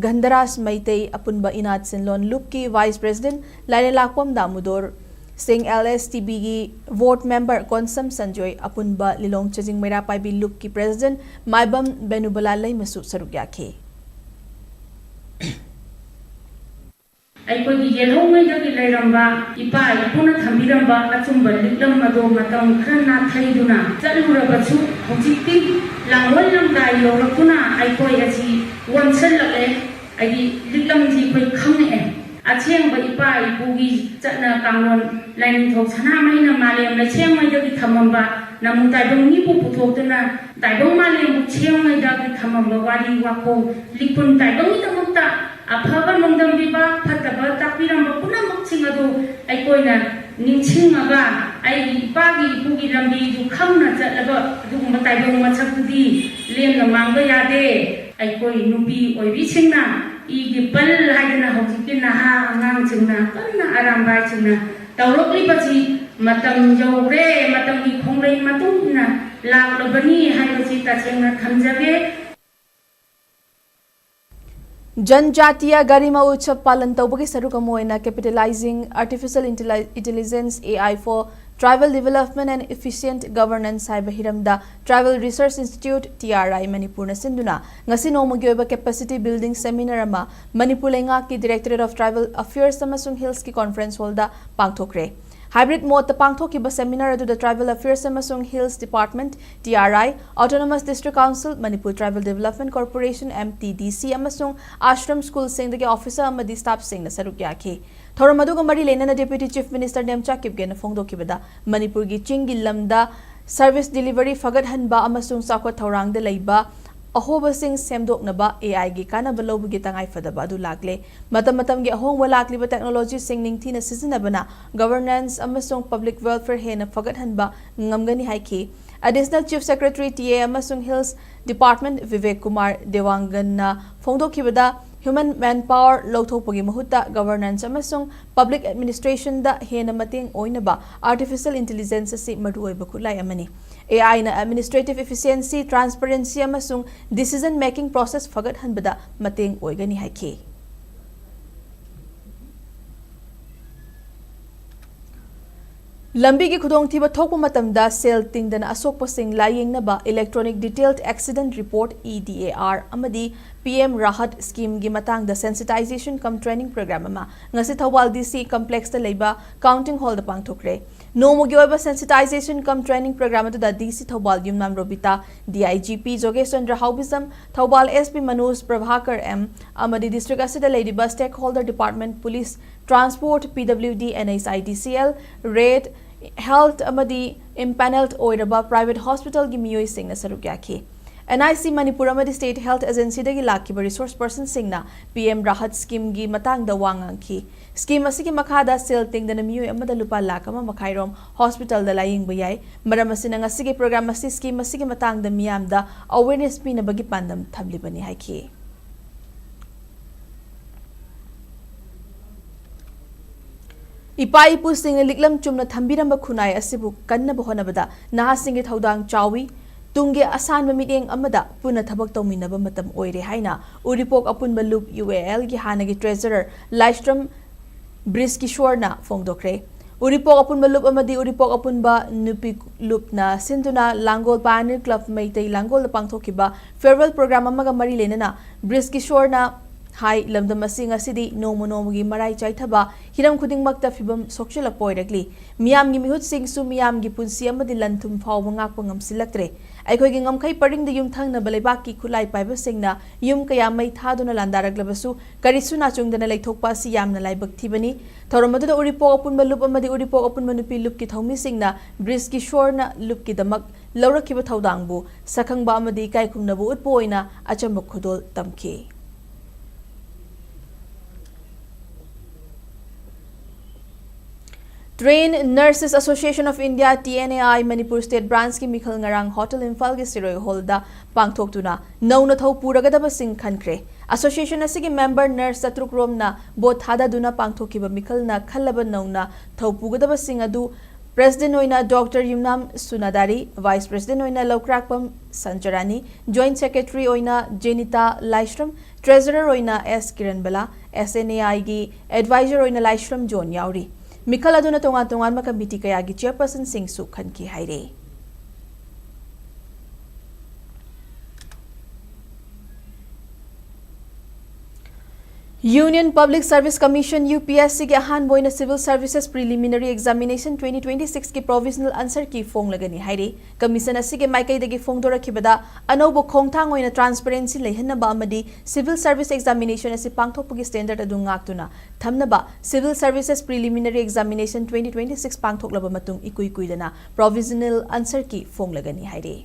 ꯒꯟꯙꯔꯥꯖ ꯃꯩꯇꯩ, ꯑꯄꯨꯟꯕ ꯏꯅꯥꯠ ꯁꯤꯟꯂꯣꯟ ꯂꯨꯞꯀꯤ vice president ꯂꯥꯏꯔꯦꯟꯂꯥꯛꯄꯝ ꯗꯥꯃꯨꯗꯣꯔ ꯁꯤꯡ, L S T B ꯒꯤ ward member ꯀꯣꯟꯁꯝ ꯁꯟꯖꯣꯏ, ꯑꯄꯨꯟꯕ ꯂꯤꯂꯣꯡ ꯆꯖꯤꯡ ꯃꯩꯔꯥ ꯄꯥꯏꯕꯤ ꯂꯨꯞꯀꯤ president ꯃꯥꯏꯕꯝ ꯕꯦꯅꯨꯕꯂꯥ ꯂꯩꯃꯁꯨ ꯁꯔꯨꯛ ꯌꯥꯈꯤ꯫ ꯑꯩꯈꯣꯏꯒꯤ ꯌꯦꯜꯍꯧꯉꯩꯗꯒꯤ ꯂꯩꯔꯝꯕ ꯏꯄꯥ ꯏꯄꯨꯅ ꯊꯝꯕꯤꯔꯝꯕ ꯑꯆꯨꯝꯕ ꯂꯤꯛꯂꯝ ꯑꯗꯣ ꯃꯇꯝ ꯈꯔ ꯅꯥꯊꯩꯗꯨꯅ ꯆꯠꯂꯨꯔꯕꯁꯨ, ꯍꯧꯖꯤꯛꯇꯤ ꯂꯥꯡꯑꯣꯜ ꯂꯝꯗꯥꯏ ꯌꯧꯔꯛꯇꯨꯅ ꯑꯩꯈꯣꯏ ꯑꯁꯤ ꯑꯣꯟꯁꯤꯜꯂꯛꯂꯦ꯫ ꯍꯥꯏꯗꯤ ꯂꯤꯛꯂꯝꯁꯤ ꯑꯩꯈꯣꯏ ꯈꯪꯉꯛꯑꯦ꯫ ꯑꯁꯦꯡꯕ ꯏꯄꯥ ꯏꯄꯨꯒꯤ ꯆꯠꯅ ꯀꯥꯡꯂꯣꯟ, ꯂꯥꯏꯅꯤꯡꯊꯧ ꯁꯅꯥꯃꯍꯤꯅ ꯃꯥꯂꯦꯝ ꯂꯩꯁꯦꯝꯉꯩꯗꯒꯤ ꯊꯝꯃꯝꯕ ꯅꯃꯨ ꯇꯥꯏꯕꯪ ꯃꯤꯕꯨ ꯄꯨꯊꯣꯛꯇꯨꯅ ꯇꯥꯏꯕꯪ ꯃꯥꯂꯦꯝꯕꯨ ꯁꯦꯝꯉꯩꯗꯒꯤ ꯊꯝꯃꯝꯕ ꯋꯥꯔꯤ ꯋꯥꯈꯣꯡ, ꯂꯤꯛꯄꯨꯟ ꯇꯥꯏꯕꯪꯒꯤꯗꯃꯛꯇ ꯑꯐꯕ ꯅꯣꯡꯗꯝꯕꯤꯕ, ꯐꯠꯇꯕ ꯇꯥꯛꯄꯤꯔꯝꯕ ꯄꯨꯝꯅꯃꯛꯁꯤꯡ ꯑꯗꯨ ꯑꯩꯈꯣꯏꯅ ꯅꯤꯡꯁꯤꯡꯉꯒ, ꯑꯩꯒꯤ ꯏꯄꯥꯒꯤ ꯏꯄꯨꯒꯤ ꯂꯝꯕꯤꯗꯨ ꯈꯪꯅ ꯆꯠꯂꯒ, ꯑꯗꯨꯒꯨꯝꯕ ꯇꯥꯏꯕꯪ ꯃꯁꯛꯇꯨꯗꯤ ꯂꯦꯝꯅ ꯃꯥꯡꯕ ꯌꯥꯗꯦ꯫ ꯑꯩꯈꯣꯏ ꯅꯨꯄꯤ ꯑꯣꯏꯕꯤꯁꯤꯡꯅ ꯏꯒꯤ ꯄꯜ ꯍꯥꯏꯗꯅ ꯍꯧꯖꯤꯛꯀꯤ ꯅꯍꯥ ꯑꯉꯥꯡꯁꯤꯡꯅ ꯀꯟꯅ ꯑꯔꯥꯝꯕꯥꯏꯁꯤꯡꯅ ꯇꯧꯔꯛꯂꯤꯕꯁꯤ ꯃꯇꯝ ꯌꯧꯔꯦ, ꯃꯇꯝꯒꯤ ꯈꯣꯡꯂꯩ ꯃꯇꯨꯡ ꯏꯟꯅ ꯂꯥꯛꯂꯕꯅꯤ ꯍꯥꯏꯕꯁꯤ ꯇꯁꯦꯡꯅ ꯊꯝꯖꯒꯦ꯫ ꯖꯟꯖꯥꯇꯤꯌꯥ ꯒꯥꯔꯤꯃꯥ ꯎꯠꯁꯕ ꯄꯥꯂꯟ ꯇꯧꯕꯒꯤ ꯁꯔꯨꯛ ꯑꯃ ꯑꯣꯏꯅ Capitalizing Artificial Intelli- Intelligence, A I, for Tribal Development and Efficient Governance ꯍꯥꯏꯕ ꯍꯤꯔꯝꯗ Tribal Research Institute, T R I, ꯃꯅꯤꯄꯨꯔꯅ ꯁꯤꯟꯗꯨꯅ ꯉꯁꯤ ꯅꯣꯡꯃꯒꯤ ꯑꯣꯏꯕ Capacity Building Seminar ꯑꯃ ꯃꯅꯤꯄꯨꯔ ꯂꯩꯉꯥꯛꯀꯤ Directorate of Tribal Affairs ꯑꯃꯁꯨꯡ Hillsꯀꯤ Conference Hallꯗ ꯄꯥꯡꯊꯣꯛꯈ꯭ꯔꯦ꯫ Hybrid modeꯇ ꯄꯥꯡꯊꯣꯛꯈꯤꯕ seminar ꯑꯗꯨꯗ Tribal Affairs ꯑꯃꯁꯨꯡ Hills Department, T R I, Autonomous District Council, Manipur Tribal Development Corporation, M T D C, ꯑꯃꯁꯨꯡ Ashram Schoolꯁꯤꯡꯗꯒꯤ officer ꯑꯃꯗꯤ staffꯁꯤꯡꯅ ꯁꯔꯨꯛ ꯌꯥꯈꯤ꯫ ꯊꯧꯔꯝ ꯑꯗꯨꯒ ꯃꯔꯤ ꯂꯩꯅꯅ Deputy Chief Minister ꯅꯦꯝꯆꯥ ꯀꯤꯞꯒꯦꯅ ꯐꯣꯡꯗꯣꯛꯈꯤꯕꯗ, ꯃꯅꯤꯄꯨꯔꯒꯤ ꯆꯤꯡꯒꯤ ꯂꯝꯗ service delivery ꯐꯒꯠꯍꯟꯕ ꯑꯃꯁꯨꯡ ꯆꯥꯎꯈꯠ ꯊꯧꯔꯥꯡꯗ ꯂꯩꯕ ꯑꯍꯣꯕꯁꯤꯡ ꯁꯦꯝꯗꯣꯛꯅꯕ A I ꯒꯤ ꯀꯥꯟꯅꯕ ꯂꯧꯕꯒꯤ ꯇꯉꯥꯏꯐꯗꯕ ꯑꯗꯨ ꯂꯥꯛꯂꯦ꯫ ꯃꯇꯝ ꯃꯇꯝꯒꯤ ꯑꯍꯣꯡꯕ ꯂꯥꯛꯂꯤꯕ technologyꯁꯤꯡ ꯅꯤꯡꯊꯤꯅ ꯁꯤꯖꯤꯟꯅꯕꯅ governance ꯑꯃꯁꯨꯡ public welfare ꯍꯦꯟꯅ ꯐꯒꯠꯍꯟꯕ ꯉꯝꯒꯅꯤ ꯍꯥꯏꯈꯤ꯫ Additional Chief Secretary, T A, ꯑꯃꯁꯨꯡ Hills Department, Vivek Kumar ꯗꯦꯋꯥꯡꯒꯟꯅ ꯐꯣꯡꯗꯣꯛꯈꯤꯕꯗ, human manpower ꯂꯧꯊꯣꯛꯄꯒꯤ ꯃꯍꯨꯠꯇ governance ꯑꯃꯁꯨꯡ public administrationꯗ ꯍꯦꯟꯅ ꯃꯇꯦꯡ ꯑꯣꯏꯅꯕ artificial intelligence ꯑꯁꯤ ꯃꯔꯨꯑꯣꯏꯕ ꯈꯨꯠꯂꯥꯏ ꯑꯃꯅꯤ꯫ A I ꯅ administrative efficiency, transparency, ꯑꯃꯁꯨꯡ decision making process ꯐꯒꯠꯍꯟꯕꯗ ꯃꯇꯦꯡ ꯑꯣꯏꯒꯅꯤ ꯍꯥꯏꯈꯤ꯫ ꯂꯝꯕꯤꯒꯤ ꯈꯨꯗꯣꯡꯊꯤꯕ ꯊꯣꯛꯄ ꯃꯇꯝꯗ ꯁꯦꯜ ꯇꯤꯡꯗꯅ ꯑꯁꯣꯛꯄꯁꯤꯡ ꯂꯥꯌꯦꯡꯅꯕ Electronic Detailed Accident Report, E D A R, ꯑꯃꯗꯤ P M Rahat Schemeꯒꯤ ꯃꯇꯥꯡꯗ sensitization cum training program ꯑꯃ ꯉꯁꯤ ꯊꯧꯕꯥꯜ D C Complexꯇ ꯂꯩꯕ Counting Hallꯗ ꯄꯥꯡꯊꯣꯛꯈ꯭ꯔꯦ꯫ ꯅꯣꯡꯃꯒꯤ ꯑꯣꯏꯕ sensitization cum training program ꯑꯗꯨꯗ D C Thoubal Yumnam Robita, D I G P ꯖꯣꯒꯦꯁ Chandra ꯍꯥꯎꯕꯤꯖꯝ, Thoubal S P Manoj Prabhakar M, ꯑꯃꯗꯤ district ꯑꯁꯤꯗ ꯂꯩꯔꯤꯕ stakeholder department, police, transport, P W D, N H I D C L, RAID, health ꯑꯃꯗꯤ impaneled ꯑꯣꯏꯔꯕ private hospitalꯒꯤ ꯃꯤꯑꯣꯏꯁꯤꯡꯅ ꯁꯔꯨꯛ ꯌꯥꯈꯤ꯫ N I C Manipur ꯑꯃꯗꯤ State Health Agencyꯗꯒꯤ ꯂꯥꯛꯈꯤꯕ resource personꯁꯤꯡꯅ P M Rahat Schemeꯒꯤ ꯃꯇꯥꯡꯗ ꯋꯥ ꯉꯥꯡꯈꯤ꯫ Scheme ꯑꯁꯤꯒꯤ ꯃꯈꯥꯗ ꯁꯦꯜ ꯇꯤꯡꯗꯅ ꯃꯤꯑꯣꯏ ꯑꯃꯗ ꯂꯨꯄꯥ ꯂꯥꯈ ꯑꯃ ꯃꯈꯥꯏꯔꯣꯝ hospitalꯗ ꯂꯥꯌꯦꯡꯕ ꯌꯥꯏ꯫ ꯃꯔꯝ ꯑꯁꯤꯅ ꯉꯁꯤꯒꯤ program ꯑꯁꯤ scheme ꯑꯁꯤꯒꯤ ꯃꯇꯥꯡꯗ ꯃꯤꯌꯥꯝꯗ awareness ꯄꯤꯅꯕꯒꯤ ꯄꯥꯟꯗꯝ ꯊꯝꯂꯤꯕꯅꯤ ꯍꯥꯏꯈꯤ꯫ ꯏꯄꯥ ꯏꯄꯨꯁꯤꯡꯅ ꯂꯤꯛꯂꯝ ꯆꯨꯝꯅ ꯊꯝꯕꯤꯔꯝꯕ ꯈꯨꯟꯅꯥꯏ ꯑꯁꯤꯕꯨ ꯀꯟꯅꯕ ꯍꯣꯠꯅꯕꯗ ꯅꯍꯥꯁꯤꯡꯒꯤ ꯊꯧꯗꯥꯡ ꯆꯥꯎꯏ꯫ ꯇꯨꯡꯒꯤ ꯑꯁꯥꯟꯕ ꯃꯤꯠꯌꯦꯡ ꯑꯃꯗ ꯄꯨꯟꯅ ꯊꯕꯛ ꯇꯧꯃꯤꯟꯅꯕ ꯃꯇꯝ ꯑꯣꯏꯔꯦ ꯍꯥꯏꯅ ꯎꯔꯤꯄꯣꯛ ꯑꯄꯨꯟꯕ ꯂꯨꯞ ꯌꯨ ꯑꯦ ꯑꯦꯜꯒꯤ ꯍꯥꯟꯅꯒꯤ ꯇ꯭ꯔꯦꯖꯔꯔ ꯂꯥꯏꯁ꯭ꯔꯝ ꯕ꯭ꯔꯤꯖꯀꯤꯁꯣꯔꯅ ꯐꯣꯡꯗꯣꯛꯈ꯭ꯔꯦ꯫ ꯎꯔꯤꯄꯣꯛ ꯑꯄꯨꯟꯕ ꯂꯨꯞ ꯑꯃꯗꯤ ꯎꯔꯤꯄꯣꯛ ꯑꯄꯨꯟꯕ ꯅꯨꯄꯤ ꯂꯨꯞꯅ ꯁꯤꯟꯗꯨꯅ ꯂꯥꯡꯒꯣꯜ ꯄꯥꯏꯑꯅꯤꯌꯔ ꯀ꯭ꯂꯕ ꯃꯩꯇꯩ ꯂꯥꯡꯒꯣꯜꯗ ꯄꯥꯡꯊꯣꯛꯈꯤꯕ ꯐꯦꯌꯔꯋꯦꯜ ꯄ꯭ꯔꯣꯒ꯭ꯔꯥꯝ ꯑꯃꯒ ꯃꯔꯤ ꯂꯩꯅꯅ ꯕ꯭ꯔꯤꯖꯀꯤꯁꯣꯔꯅ ꯍꯥꯏ, ꯂꯝꯗꯝ ꯑꯁꯤ ꯉꯁꯤꯗꯤ ꯅꯣꯡꯃ ꯅꯣꯡꯃꯒꯤ ꯃꯔꯥꯏ ꯆꯥꯏꯊꯕ, ꯍꯤꯔꯝ ꯈꯨꯗꯤꯡꯃꯛꯇ ꯐꯤꯚꯝ ꯁꯣꯛꯆꯤꯜꯂꯛꯄ ꯑꯣꯏꯔꯛꯂꯤ꯫ ꯃꯤꯌꯥꯝꯒꯤ ꯃꯤꯍꯨꯠꯁꯤꯡꯁꯨ ꯃꯤꯌꯥꯝꯒꯤ ꯄꯨꯟꯁꯤ ꯑꯃꯗꯤ ꯂꯟ ꯊꯨꯝ ꯐꯥꯎꯕ ꯉꯥꯛꯄ ꯉꯝꯁꯤꯜꯂꯛꯇ꯭ꯔꯦ꯫ ꯑꯩꯈꯣꯏꯒꯤ ꯉꯝꯈꯩ ꯄꯔꯤꯡꯗ ꯌꯨꯝꯊꯪꯅꯕ ꯂꯩꯕꯥꯛꯀꯤ ꯈꯨꯠꯂꯥꯏ ꯄꯥꯏꯕꯁꯤꯡꯅ ꯌꯨꯝ ꯀꯌꯥ ꯃꯩ ꯊꯥꯗꯨꯅ ꯂꯥꯟꯗꯥꯔꯛꯂꯕꯁꯨ ꯀꯔꯤꯁꯨ ꯅꯥꯆꯨꯡꯗꯅ ꯂꯩꯊꯣꯛꯄ ꯑꯁꯤ ꯌꯥꯝꯅ ꯂꯥꯏꯕꯛ ꯊꯤꯕꯅꯤ꯫ ꯊꯧꯔꯝ ꯑꯗꯨꯗ ꯎꯔꯤꯄꯣꯛ ꯑꯄꯨꯟꯕ ꯂꯨꯞ ꯑꯃꯗꯤ ꯎꯔꯤꯄꯣꯛ ꯑꯄꯨꯟꯕ ꯅꯨꯄꯤ ꯂꯨꯞꯀꯤ ꯊꯧꯃꯤꯁꯤꯡꯅ ꯕ꯭ꯔꯤꯖꯀꯤꯁꯣꯔꯅ ꯂꯨꯞꯀꯤꯗꯃꯛ ꯂꯧꯔꯛꯈꯤꯕ ꯊꯧꯗꯥꯡꯕꯨ ꯁꯛꯈꯪꯕ ꯑꯃꯗꯤ ꯏꯀꯥꯏ ꯈꯨꯝꯅꯕ ꯎꯠꯄ ꯑꯣꯏꯅ ꯑꯆꯝꯕ ꯈꯨꯗꯣꯜ ꯇꯝꯈꯤ꯫ Trained Nurses Association of India, T N A I, Manipur state ꯕ꯭ꯔꯥꯟꯆꯀꯤ ꯃꯤꯈꯜ ꯉꯔꯥꯡ ꯍꯣꯇꯦꯜ ꯏꯝꯐꯥꯜꯒꯤ ꯁꯤꯔꯣꯏ ꯍꯣꯜꯗ ꯄꯥꯡꯊꯣꯛꯇꯨꯅ ꯅꯧꯅ ꯊꯧ ꯄꯨꯔꯒꯗꯕꯁꯤꯡ ꯈꯟꯈ꯭ꯔꯦ꯫ ꯑꯦꯁꯣꯁꯤꯌꯦꯁꯟ ꯑꯁꯤꯒꯤ ꯃꯦꯝꯕꯔ ꯅꯔꯁ ꯆꯥꯇ꯭ꯔꯨꯛ ꯔꯣꯝꯅ ꯚꯣꯠ ꯊꯥꯗꯗꯨꯅ ꯄꯥꯡꯊꯣꯛꯈꯤꯕ ꯃꯤꯈꯜꯅ ꯈꯜꯂꯕ ꯅꯧꯅ ꯊꯧ ꯄꯨꯒꯗꯕꯁꯤꯡ ꯑꯗꯨ ꯄ꯭ꯔꯦꯁꯤꯗꯦꯟꯠ ꯑꯣꯏꯅ ꯗꯣꯛꯇꯔ ꯌꯨꯝꯅꯥꯝ ꯁꯨꯅꯥꯗꯥꯔꯤ, ꯚꯥꯏꯁ ꯄ꯭ꯔꯦꯁꯤꯗꯦꯟꯠ ꯑꯣꯏꯅ ꯂꯧꯀ꯭ꯔꯥꯛꯄꯝ ꯁꯟꯆꯔꯥꯅꯤ, ꯖꯣꯏꯟꯠ ꯁꯦꯀ꯭ꯔꯦꯇꯔꯤ ꯑꯣꯏꯅ ꯖꯦꯅꯤꯇꯥ ꯂꯥꯏꯁ꯭ꯔꯝ, ꯇ꯭ꯔꯦꯖꯔꯔ ꯑꯣꯏꯅ ꯑꯦꯁ ꯀꯤꯔꯟꯕꯂꯥ, ꯑꯦꯁ ꯑꯦꯟ ꯑꯦ ꯑꯥꯏꯒꯤ ꯑꯦꯗꯚꯥꯏꯖꯔ ꯑꯣꯏꯅ ꯂꯥꯏꯁ꯭ꯔꯝ ꯖꯣꯟ ꯌꯥꯎꯔꯤ꯫ ꯃꯤꯈꯜ ꯑꯗꯨꯅ ꯇꯣꯉꯥꯟ ꯇꯣꯉꯥꯟꯕ ꯀꯃꯤꯇꯤ ꯀꯌꯥꯒꯤ ꯆꯦꯌꯔꯄꯔꯁꯟꯁꯤꯡꯁꯨ ꯈꯟꯈꯤ ꯍꯥꯏꯔꯤ꯫ Union Public Service Commission, U P S C, ꯒꯤ ꯑꯍꯥꯟꯕ ꯑꯣꯏꯅ Civil Services Preliminary Examination twenty twenty-six ꯀꯤ provisional answer key ꯐꯣꯡꯂꯒꯅꯤ ꯍꯥꯏꯔꯤ꯫ ꯀꯃꯤꯁꯟ ꯑꯁꯤꯒꯤ ꯃꯥꯏꯀꯩꯗꯒꯤ ꯐꯣꯡꯗꯣꯔꯛꯈꯤꯕꯗ, ꯑꯅꯧꯕ ꯈꯣꯡꯊꯥꯡ ꯑꯣꯏꯅ transparency ꯂꯩꯍꯟꯅꯕ ꯑꯃꯗꯤ civil service examination ꯑꯁꯤ ꯄꯥꯡꯊꯣꯛꯄꯒꯤ standard ꯑꯗꯨ ꯉꯥꯛꯇꯨꯅ ꯊꯝꯅꯕ Civil Services Preliminary Examination twenty twenty-six ꯄꯥꯡꯊꯣꯛꯂꯕ ꯃꯇꯨꯡ ꯏꯀꯨꯏ ꯀꯨꯏꯗꯅ provisional answer key ꯐꯣꯡꯂꯒꯅꯤ ꯍꯥꯏꯔꯤ꯫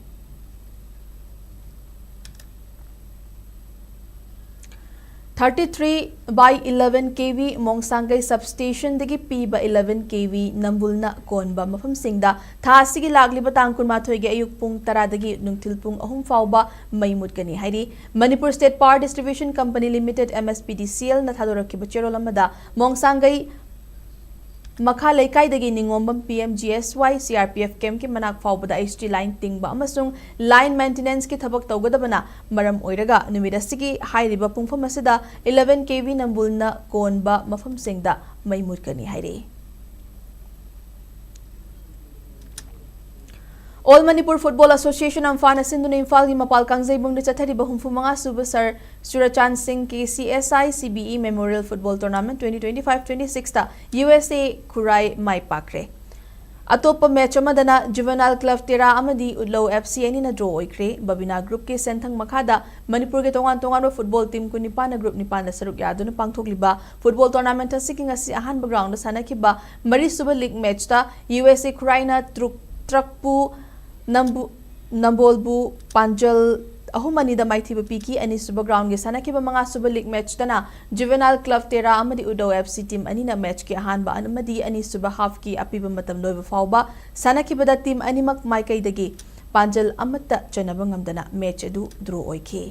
Thirty three by eleven K V ꯃꯣꯡꯁꯥꯡꯒꯩ substation ꯗꯒꯤ ꯄꯤꯕ eleven K V ꯅꯝꯕꯨꯜꯅ ꯀꯣꯟꯕ ꯃꯐꯝꯁꯤꯡꯗ ꯊꯥ ꯑꯁꯤꯒꯤ ꯂꯥꯛꯂꯤꯕ ꯇꯥꯡ ꯀꯨꯟꯃꯥꯊꯣꯏꯒꯤ ꯑꯌꯨꯛ ꯄꯨꯡ ꯇꯔꯥꯗꯒꯤ ꯅꯨꯡꯊꯤꯜ ꯄꯨꯡ ꯑꯍꯨꯝ ꯐꯥꯎꯕ ꯃꯩ ꯃꯨꯠꯀꯅꯤ ꯍꯥꯏꯔꯤ꯫ Manipur State Power Distribution Company Limited, M S P D C L, ꯅ ꯊꯥꯗꯣꯔꯛꯈꯤꯕ ꯆꯦꯔꯣꯜ ꯑꯃꯗ ꯃꯣꯡꯁꯥꯡꯒꯩ ꯃꯈꯥ ꯂꯩꯀꯥꯏꯗꯒꯤ ꯅꯤꯉꯣꯝꯕꯝ P M G S Y C R P F campꯀꯤ ꯃꯅꯥꯛ ꯐꯥꯎꯕꯗ H T line ꯇꯤꯡꯕ ꯑꯃꯁꯨꯡ line maintenanceꯀꯤ ꯊꯕꯛ ꯇꯧꯒꯗꯕꯅ ꯃꯔꯝ ꯑꯣꯏꯔꯒ ꯅꯨꯃꯤꯠ ꯑꯁꯤꯒꯤ ꯍꯥꯏꯔꯤꯕ ꯄꯨꯡꯐꯝ ꯑꯁꯤꯗ eleven K V ꯅꯝꯕꯨꯜꯅ ꯀꯣꯟꯕ ꯃꯐꯝꯁꯤꯡꯗ ꯃꯩ ꯃꯨꯠꯀꯅꯤ ꯍꯥꯏꯔꯤ꯫ All Manipur Football Association, ꯑꯝꯐꯥꯅ ꯁꯤꯟꯗꯨꯅ ꯏꯝꯐꯥꯜꯒꯤ ꯃꯄꯥꯜ ꯀꯥꯡꯖꯩꯕꯨꯡꯗ ꯆꯠꯊꯔꯤꯕ ꯍꯨꯝꯐꯨ ꯃꯉꯥ ꯁꯨꯕ ꯁꯔ ꯆꯨꯔꯆꯥꯟꯗ ꯁꯤꯡ K C S I C B E Memorial Football Tournament twenty twenty-five twenty-sixꯇ U S A ꯈꯨꯔꯥꯏ ꯃꯥꯏ ꯄꯥꯛꯈ꯭ꯔꯦ꯫ ꯑꯇꯣꯞꯄ match ꯑꯃꯗꯅ Juvenile Club ꯇꯦꯔꯥ ꯑꯃꯗꯤ ꯎꯠꯂꯧ F C ꯑꯅꯤꯅ draw ꯑꯣꯏꯈ꯭ꯔꯦ꯫ ꯕꯕꯤꯅꯥ groupꯀꯤ ꯁꯦꯟꯊꯪ ꯃꯈꯥꯗ ꯃꯅꯤꯄꯨꯔꯒꯤ ꯇꯣꯉꯥꯟ ꯇꯣꯉꯥꯟꯕ football team ꯀꯨꯟꯅꯤꯄꯥꯟꯅ group ꯅꯤꯄꯥꯟꯗ ꯁꯔꯨꯛ ꯌꯥꯗꯨꯅ ꯄꯥꯡꯊꯣꯛꯂꯤꯕ football tournament ꯑꯁꯤꯒꯤ ꯉꯁꯤ ꯑꯍꯥꯟꯕ groundꯗ ꯁꯥꯟꯅꯈꯤꯕ ꯃꯔꯤꯁꯨꯕ league matchꯇ U S A ꯈꯨꯔꯥꯏꯅ ꯇ꯭ꯔꯨꯛ, ꯇ꯭ꯔꯛꯄꯨ ꯅꯝꯕꯨ-, ꯅꯝꯕꯣꯜꯕꯨ ꯄꯥꯟꯖꯜ ꯑꯍꯨꯝ ꯑꯅꯤꯗ ꯃꯥꯏꯊꯤꯕ ꯄꯤꯈꯤ꯫ ꯑꯅꯤꯁꯨꯕ groundꯒꯤ ꯁꯥꯟꯅꯈꯤꯕ ꯃꯉꯥꯁꯨꯕ league matchꯇꯅ Juvenile Club ꯇꯦꯔꯥ ꯑꯃꯗꯤ ꯎꯗꯧ F C team ꯑꯅꯤꯅ matchꯀꯤ ꯑꯍꯥꯟꯕ ꯑꯃꯗꯤ ꯑꯅꯤꯁꯨꯕ halfꯀꯤ ꯑꯄꯤꯕ ꯃꯇꯝ ꯂꯣꯏꯕ ꯐꯥꯎꯕ ꯁꯥꯟꯅꯈꯤꯕꯗ team ꯑꯅꯤꯃꯛ ꯃꯥꯏꯀꯩꯗꯒꯤ ꯄꯥꯟꯖꯜ ꯑꯃꯠꯇ ꯆꯟꯅꯕ ꯉꯝꯗꯅ match ꯑꯗꯨ draw ꯑꯣꯏꯈꯤ꯫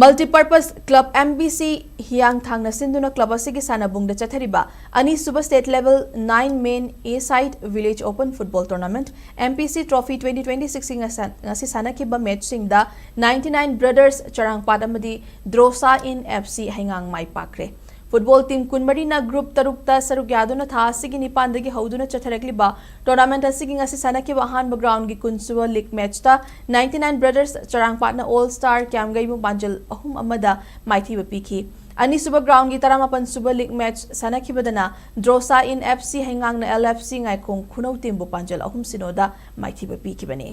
Multipurpose Club M B C ꯍꯤꯌꯥꯡꯊꯥꯡꯅ ꯁꯤꯟꯗꯨꯅ club ꯑꯁꯤꯒꯤ ꯁꯥꯟꯅꯕꯨꯡꯗ ꯆꯠꯊꯔꯤꯕ ꯑꯅꯤꯁꯨꯕ state level nine men A side village open football tournament M P C trophy twenty twenty-sixꯀꯤ ꯉꯁ-, ꯉꯁꯤ ꯁꯥꯟꯅꯈꯤꯕ matchꯁꯤꯡꯗ ninety nine Brothers ꯆꯔꯥꯡꯄꯥꯠ ꯑꯃꯗꯤ ꯗ꯭ꯔꯣꯁꯥ in F C ꯍꯩꯉꯥꯡ my ꯄꯥꯛꯈ꯭ꯔꯦ꯫ Football team ꯀꯨꯟꯃꯔꯤꯅ group ꯇꯔꯨꯛꯇ ꯁꯔꯨꯛ ꯌꯥꯗꯨꯅ ꯊꯥ ꯑꯁꯤꯒꯤ ꯅꯤꯄꯥꯟꯗꯒꯤ ꯍꯧꯗꯨꯅ ꯆꯠꯊꯔꯛꯂꯤꯕ tournament ꯑꯁꯤꯒꯤ ꯉꯁꯤ ꯁꯥꯟꯅꯈꯤꯕ ꯑꯍꯥꯟꯕ groundꯒꯤ ꯀꯨꯟꯁꯨꯕ league matchꯇ ninety nine Brothers ꯆꯔꯥꯡꯄꯥꯠꯅ All Star ꯀ꯭ꯌꯥꯝꯒꯩꯕꯨ ꯄꯥꯟꯖꯜ ꯑꯍꯨꯝ ꯑꯃꯗ ꯃꯥꯏꯊꯤꯕ ꯄꯤꯈꯤ꯫ ꯑꯅꯤꯁꯨꯕ groundꯒꯤ ꯇꯔꯥꯃꯥꯄꯟ ꯁꯨꯕ league match ꯁꯥꯟꯅꯈꯤꯕꯗꯅ ꯗ꯭ꯔꯣꯁꯥ in F C ꯍꯩꯉꯥꯡꯅ L F C ꯉꯥꯏꯈꯣꯡ ꯈꯨꯅꯧ teamꯕꯨ ꯄꯥꯟꯖꯜ ꯑꯍꯨꯝ ꯁꯤꯅꯣꯗ ꯃꯥꯏꯊꯤꯕ ꯄꯤꯈꯤꯕꯅꯤ꯫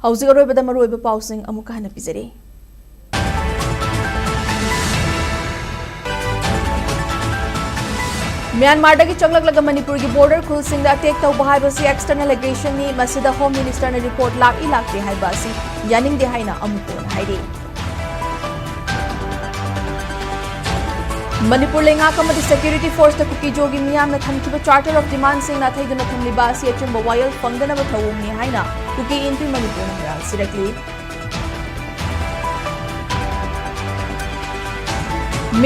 ꯍꯧꯖꯤꯛ ꯑꯔꯣꯏꯕꯗ ꯃꯔꯨꯑꯣꯏꯕ ꯄꯥꯎꯁꯤꯡ ꯑꯃꯨꯛꯀ ꯍꯟꯅ ꯄꯤꯖꯔꯤ꯫ ꯃ꯭ꯌꯥꯟꯃꯥꯔꯗꯒꯤ ꯆꯪꯂꯛꯂꯒ ꯃꯅꯤꯄꯨꯔꯒꯤ border ꯈꯨꯜꯁꯤꯡꯗ attack ꯇꯧꯕ ꯍꯥꯏꯕꯁꯤ external aggressionꯅꯤ꯫ ꯃꯁꯤꯗ Home Ministerꯅ report ꯂꯥꯛꯏ ꯂꯥꯛꯇꯦ ꯍꯥꯏꯕ ꯑꯁꯤ ꯌꯥꯅꯤꯡꯗꯦ ꯍꯥꯏꯅ ꯑꯃꯨꯛ ꯍꯟꯅ ꯍꯥꯏꯔꯤ꯫ ꯃꯅꯤꯄꯨꯔ ꯂꯩꯉꯥꯛ ꯑꯃꯗꯤ ꯁꯦꯀ꯭ꯌꯨꯔꯤꯇꯤ ꯐꯣꯔꯁꯇ ꯀꯨꯀꯤꯖꯣꯒꯤ ꯃꯤꯌꯥꯝꯅ ꯊꯝꯈꯤꯕ ꯆꯥꯔꯇꯔ ꯑꯣꯐ ꯗꯤꯃꯥꯟꯁꯤꯡ ꯅꯥꯊꯩꯗꯨꯅ ꯊꯝꯂꯤꯕ ꯑꯁꯤ ꯑꯆꯨꯝꯕ ꯋꯥꯌꯦꯜ ꯐꯪꯗꯅꯕ ꯊꯧꯑꯣꯡꯅꯤ ꯍꯥꯏꯅ ꯀꯨꯀꯤ ꯏꯟꯄꯤ ꯃꯅꯤꯄꯨꯔꯅ ꯃꯔꯥꯜ ꯁꯤꯔꯛꯂꯤ꯫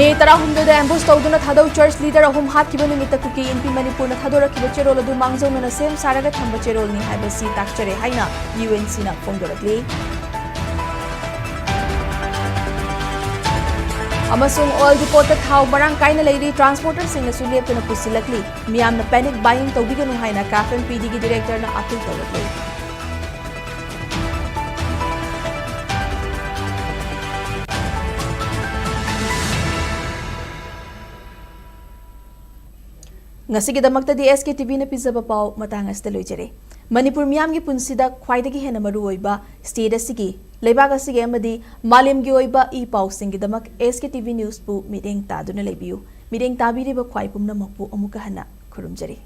ꯃꯦ ꯇꯔꯥꯍꯨꯝꯗꯣꯏꯗ ꯑꯦꯝꯕꯨꯁ ꯇꯧꯗꯨꯅ ꯊꯥꯗꯧ ꯆꯔꯆ ꯂꯤꯗꯔ ꯑꯍꯨꯝ ꯍꯥꯠꯈꯤꯕ ꯅꯨꯃꯤꯠꯇ ꯀꯨꯀꯤ ꯏꯟꯄꯤ ꯃꯅꯤꯄꯨꯔꯅ ꯊꯥꯗꯣꯔꯛꯈꯤꯕ ꯆꯦꯔꯣꯜ ꯑꯗꯨ ꯃꯥꯡꯖꯧꯅꯅ ꯁꯦꯝ ꯁꯥꯔꯒ ꯊꯝꯕ ꯆꯦꯔꯣꯜꯅꯤ ꯍꯥꯏꯕꯁꯤ ꯇꯥꯛꯆꯔꯦ ꯍꯥꯏꯅ ꯌꯨ ꯑꯦꯟ ꯁꯤꯅ ꯐꯣꯡꯗꯣꯔꯛꯂꯤ꯫ ꯑꯃꯁꯨꯡ ꯑꯣꯏꯜ ꯗꯤꯄꯣꯠꯇ ꯊꯥꯎ ꯃꯔꯥꯡ ꯀꯥꯏꯅ ꯂꯩꯔꯤ, ꯇ꯭ꯔꯥꯟꯁꯄꯣꯔꯇꯔꯁꯤꯡꯅꯁꯨ ꯂꯦꯞꯇꯅ ꯄꯨꯁꯤꯜꯂꯛꯂꯤ꯫ ꯃꯤꯌꯥꯝꯅ ꯄꯦꯅꯤꯛ ꯕꯥꯏꯌꯤꯡ ꯇꯧꯕꯤꯒꯅꯨ ꯍꯥꯏꯅ ꯀꯦꯐ ꯑꯦꯟ ꯄꯤ ꯗꯤꯒꯤ ꯗꯤꯔꯦꯛꯇꯔꯅ ꯑꯥꯄꯤꯜ ꯇꯧꯔꯛꯂꯤ꯫ ꯉꯁꯤꯒꯤꯗꯃꯛꯇꯗꯤ ꯑꯦꯁ ꯀꯦ ꯇꯤ ꯚꯤꯅ ꯄꯤꯖꯕ ꯄꯥꯎ ꯃꯇꯥꯡ ꯑꯁꯤꯗ ꯂꯣꯏꯖꯔꯦ꯫ ꯃꯅꯤꯄꯨꯔ ꯃꯤꯌꯥꯝꯒꯤ ꯄꯨꯟꯁꯤꯗ ꯈ꯭ꯋꯥꯏꯗꯒꯤ ꯍꯦꯟꯅ ꯃꯔꯨꯑꯣꯏꯕ ꯁ꯭ꯇꯦꯠ ꯑꯁꯤꯒꯤ, ꯂꯩꯕꯥꯛ ꯑꯁꯤꯒꯤ ꯑꯃꯗꯤ ꯃꯥꯂꯦꯝꯒꯤ ꯑꯣꯏꯕ ꯏ ꯄꯥꯎꯁꯤꯡꯒꯤꯗꯃꯛ ꯑꯦꯁ ꯀꯦ ꯇꯤ ꯚꯤ ꯅ꯭ꯌꯨꯁꯄꯨ ꯃꯤꯠꯌꯦꯡ ꯇꯥꯗꯨꯅ ꯂꯩꯕꯤꯌꯨ꯫ ꯃꯤꯠꯌꯦꯡ ꯇꯥꯕꯤꯔꯤꯕ ꯈ꯭ꯋꯥꯏ ꯄꯨꯝꯅꯃꯛꯄꯨ ꯑꯃꯨꯛꯀ ꯍꯟꯅ ꯈꯨꯔꯨꯝꯖꯔꯤ꯫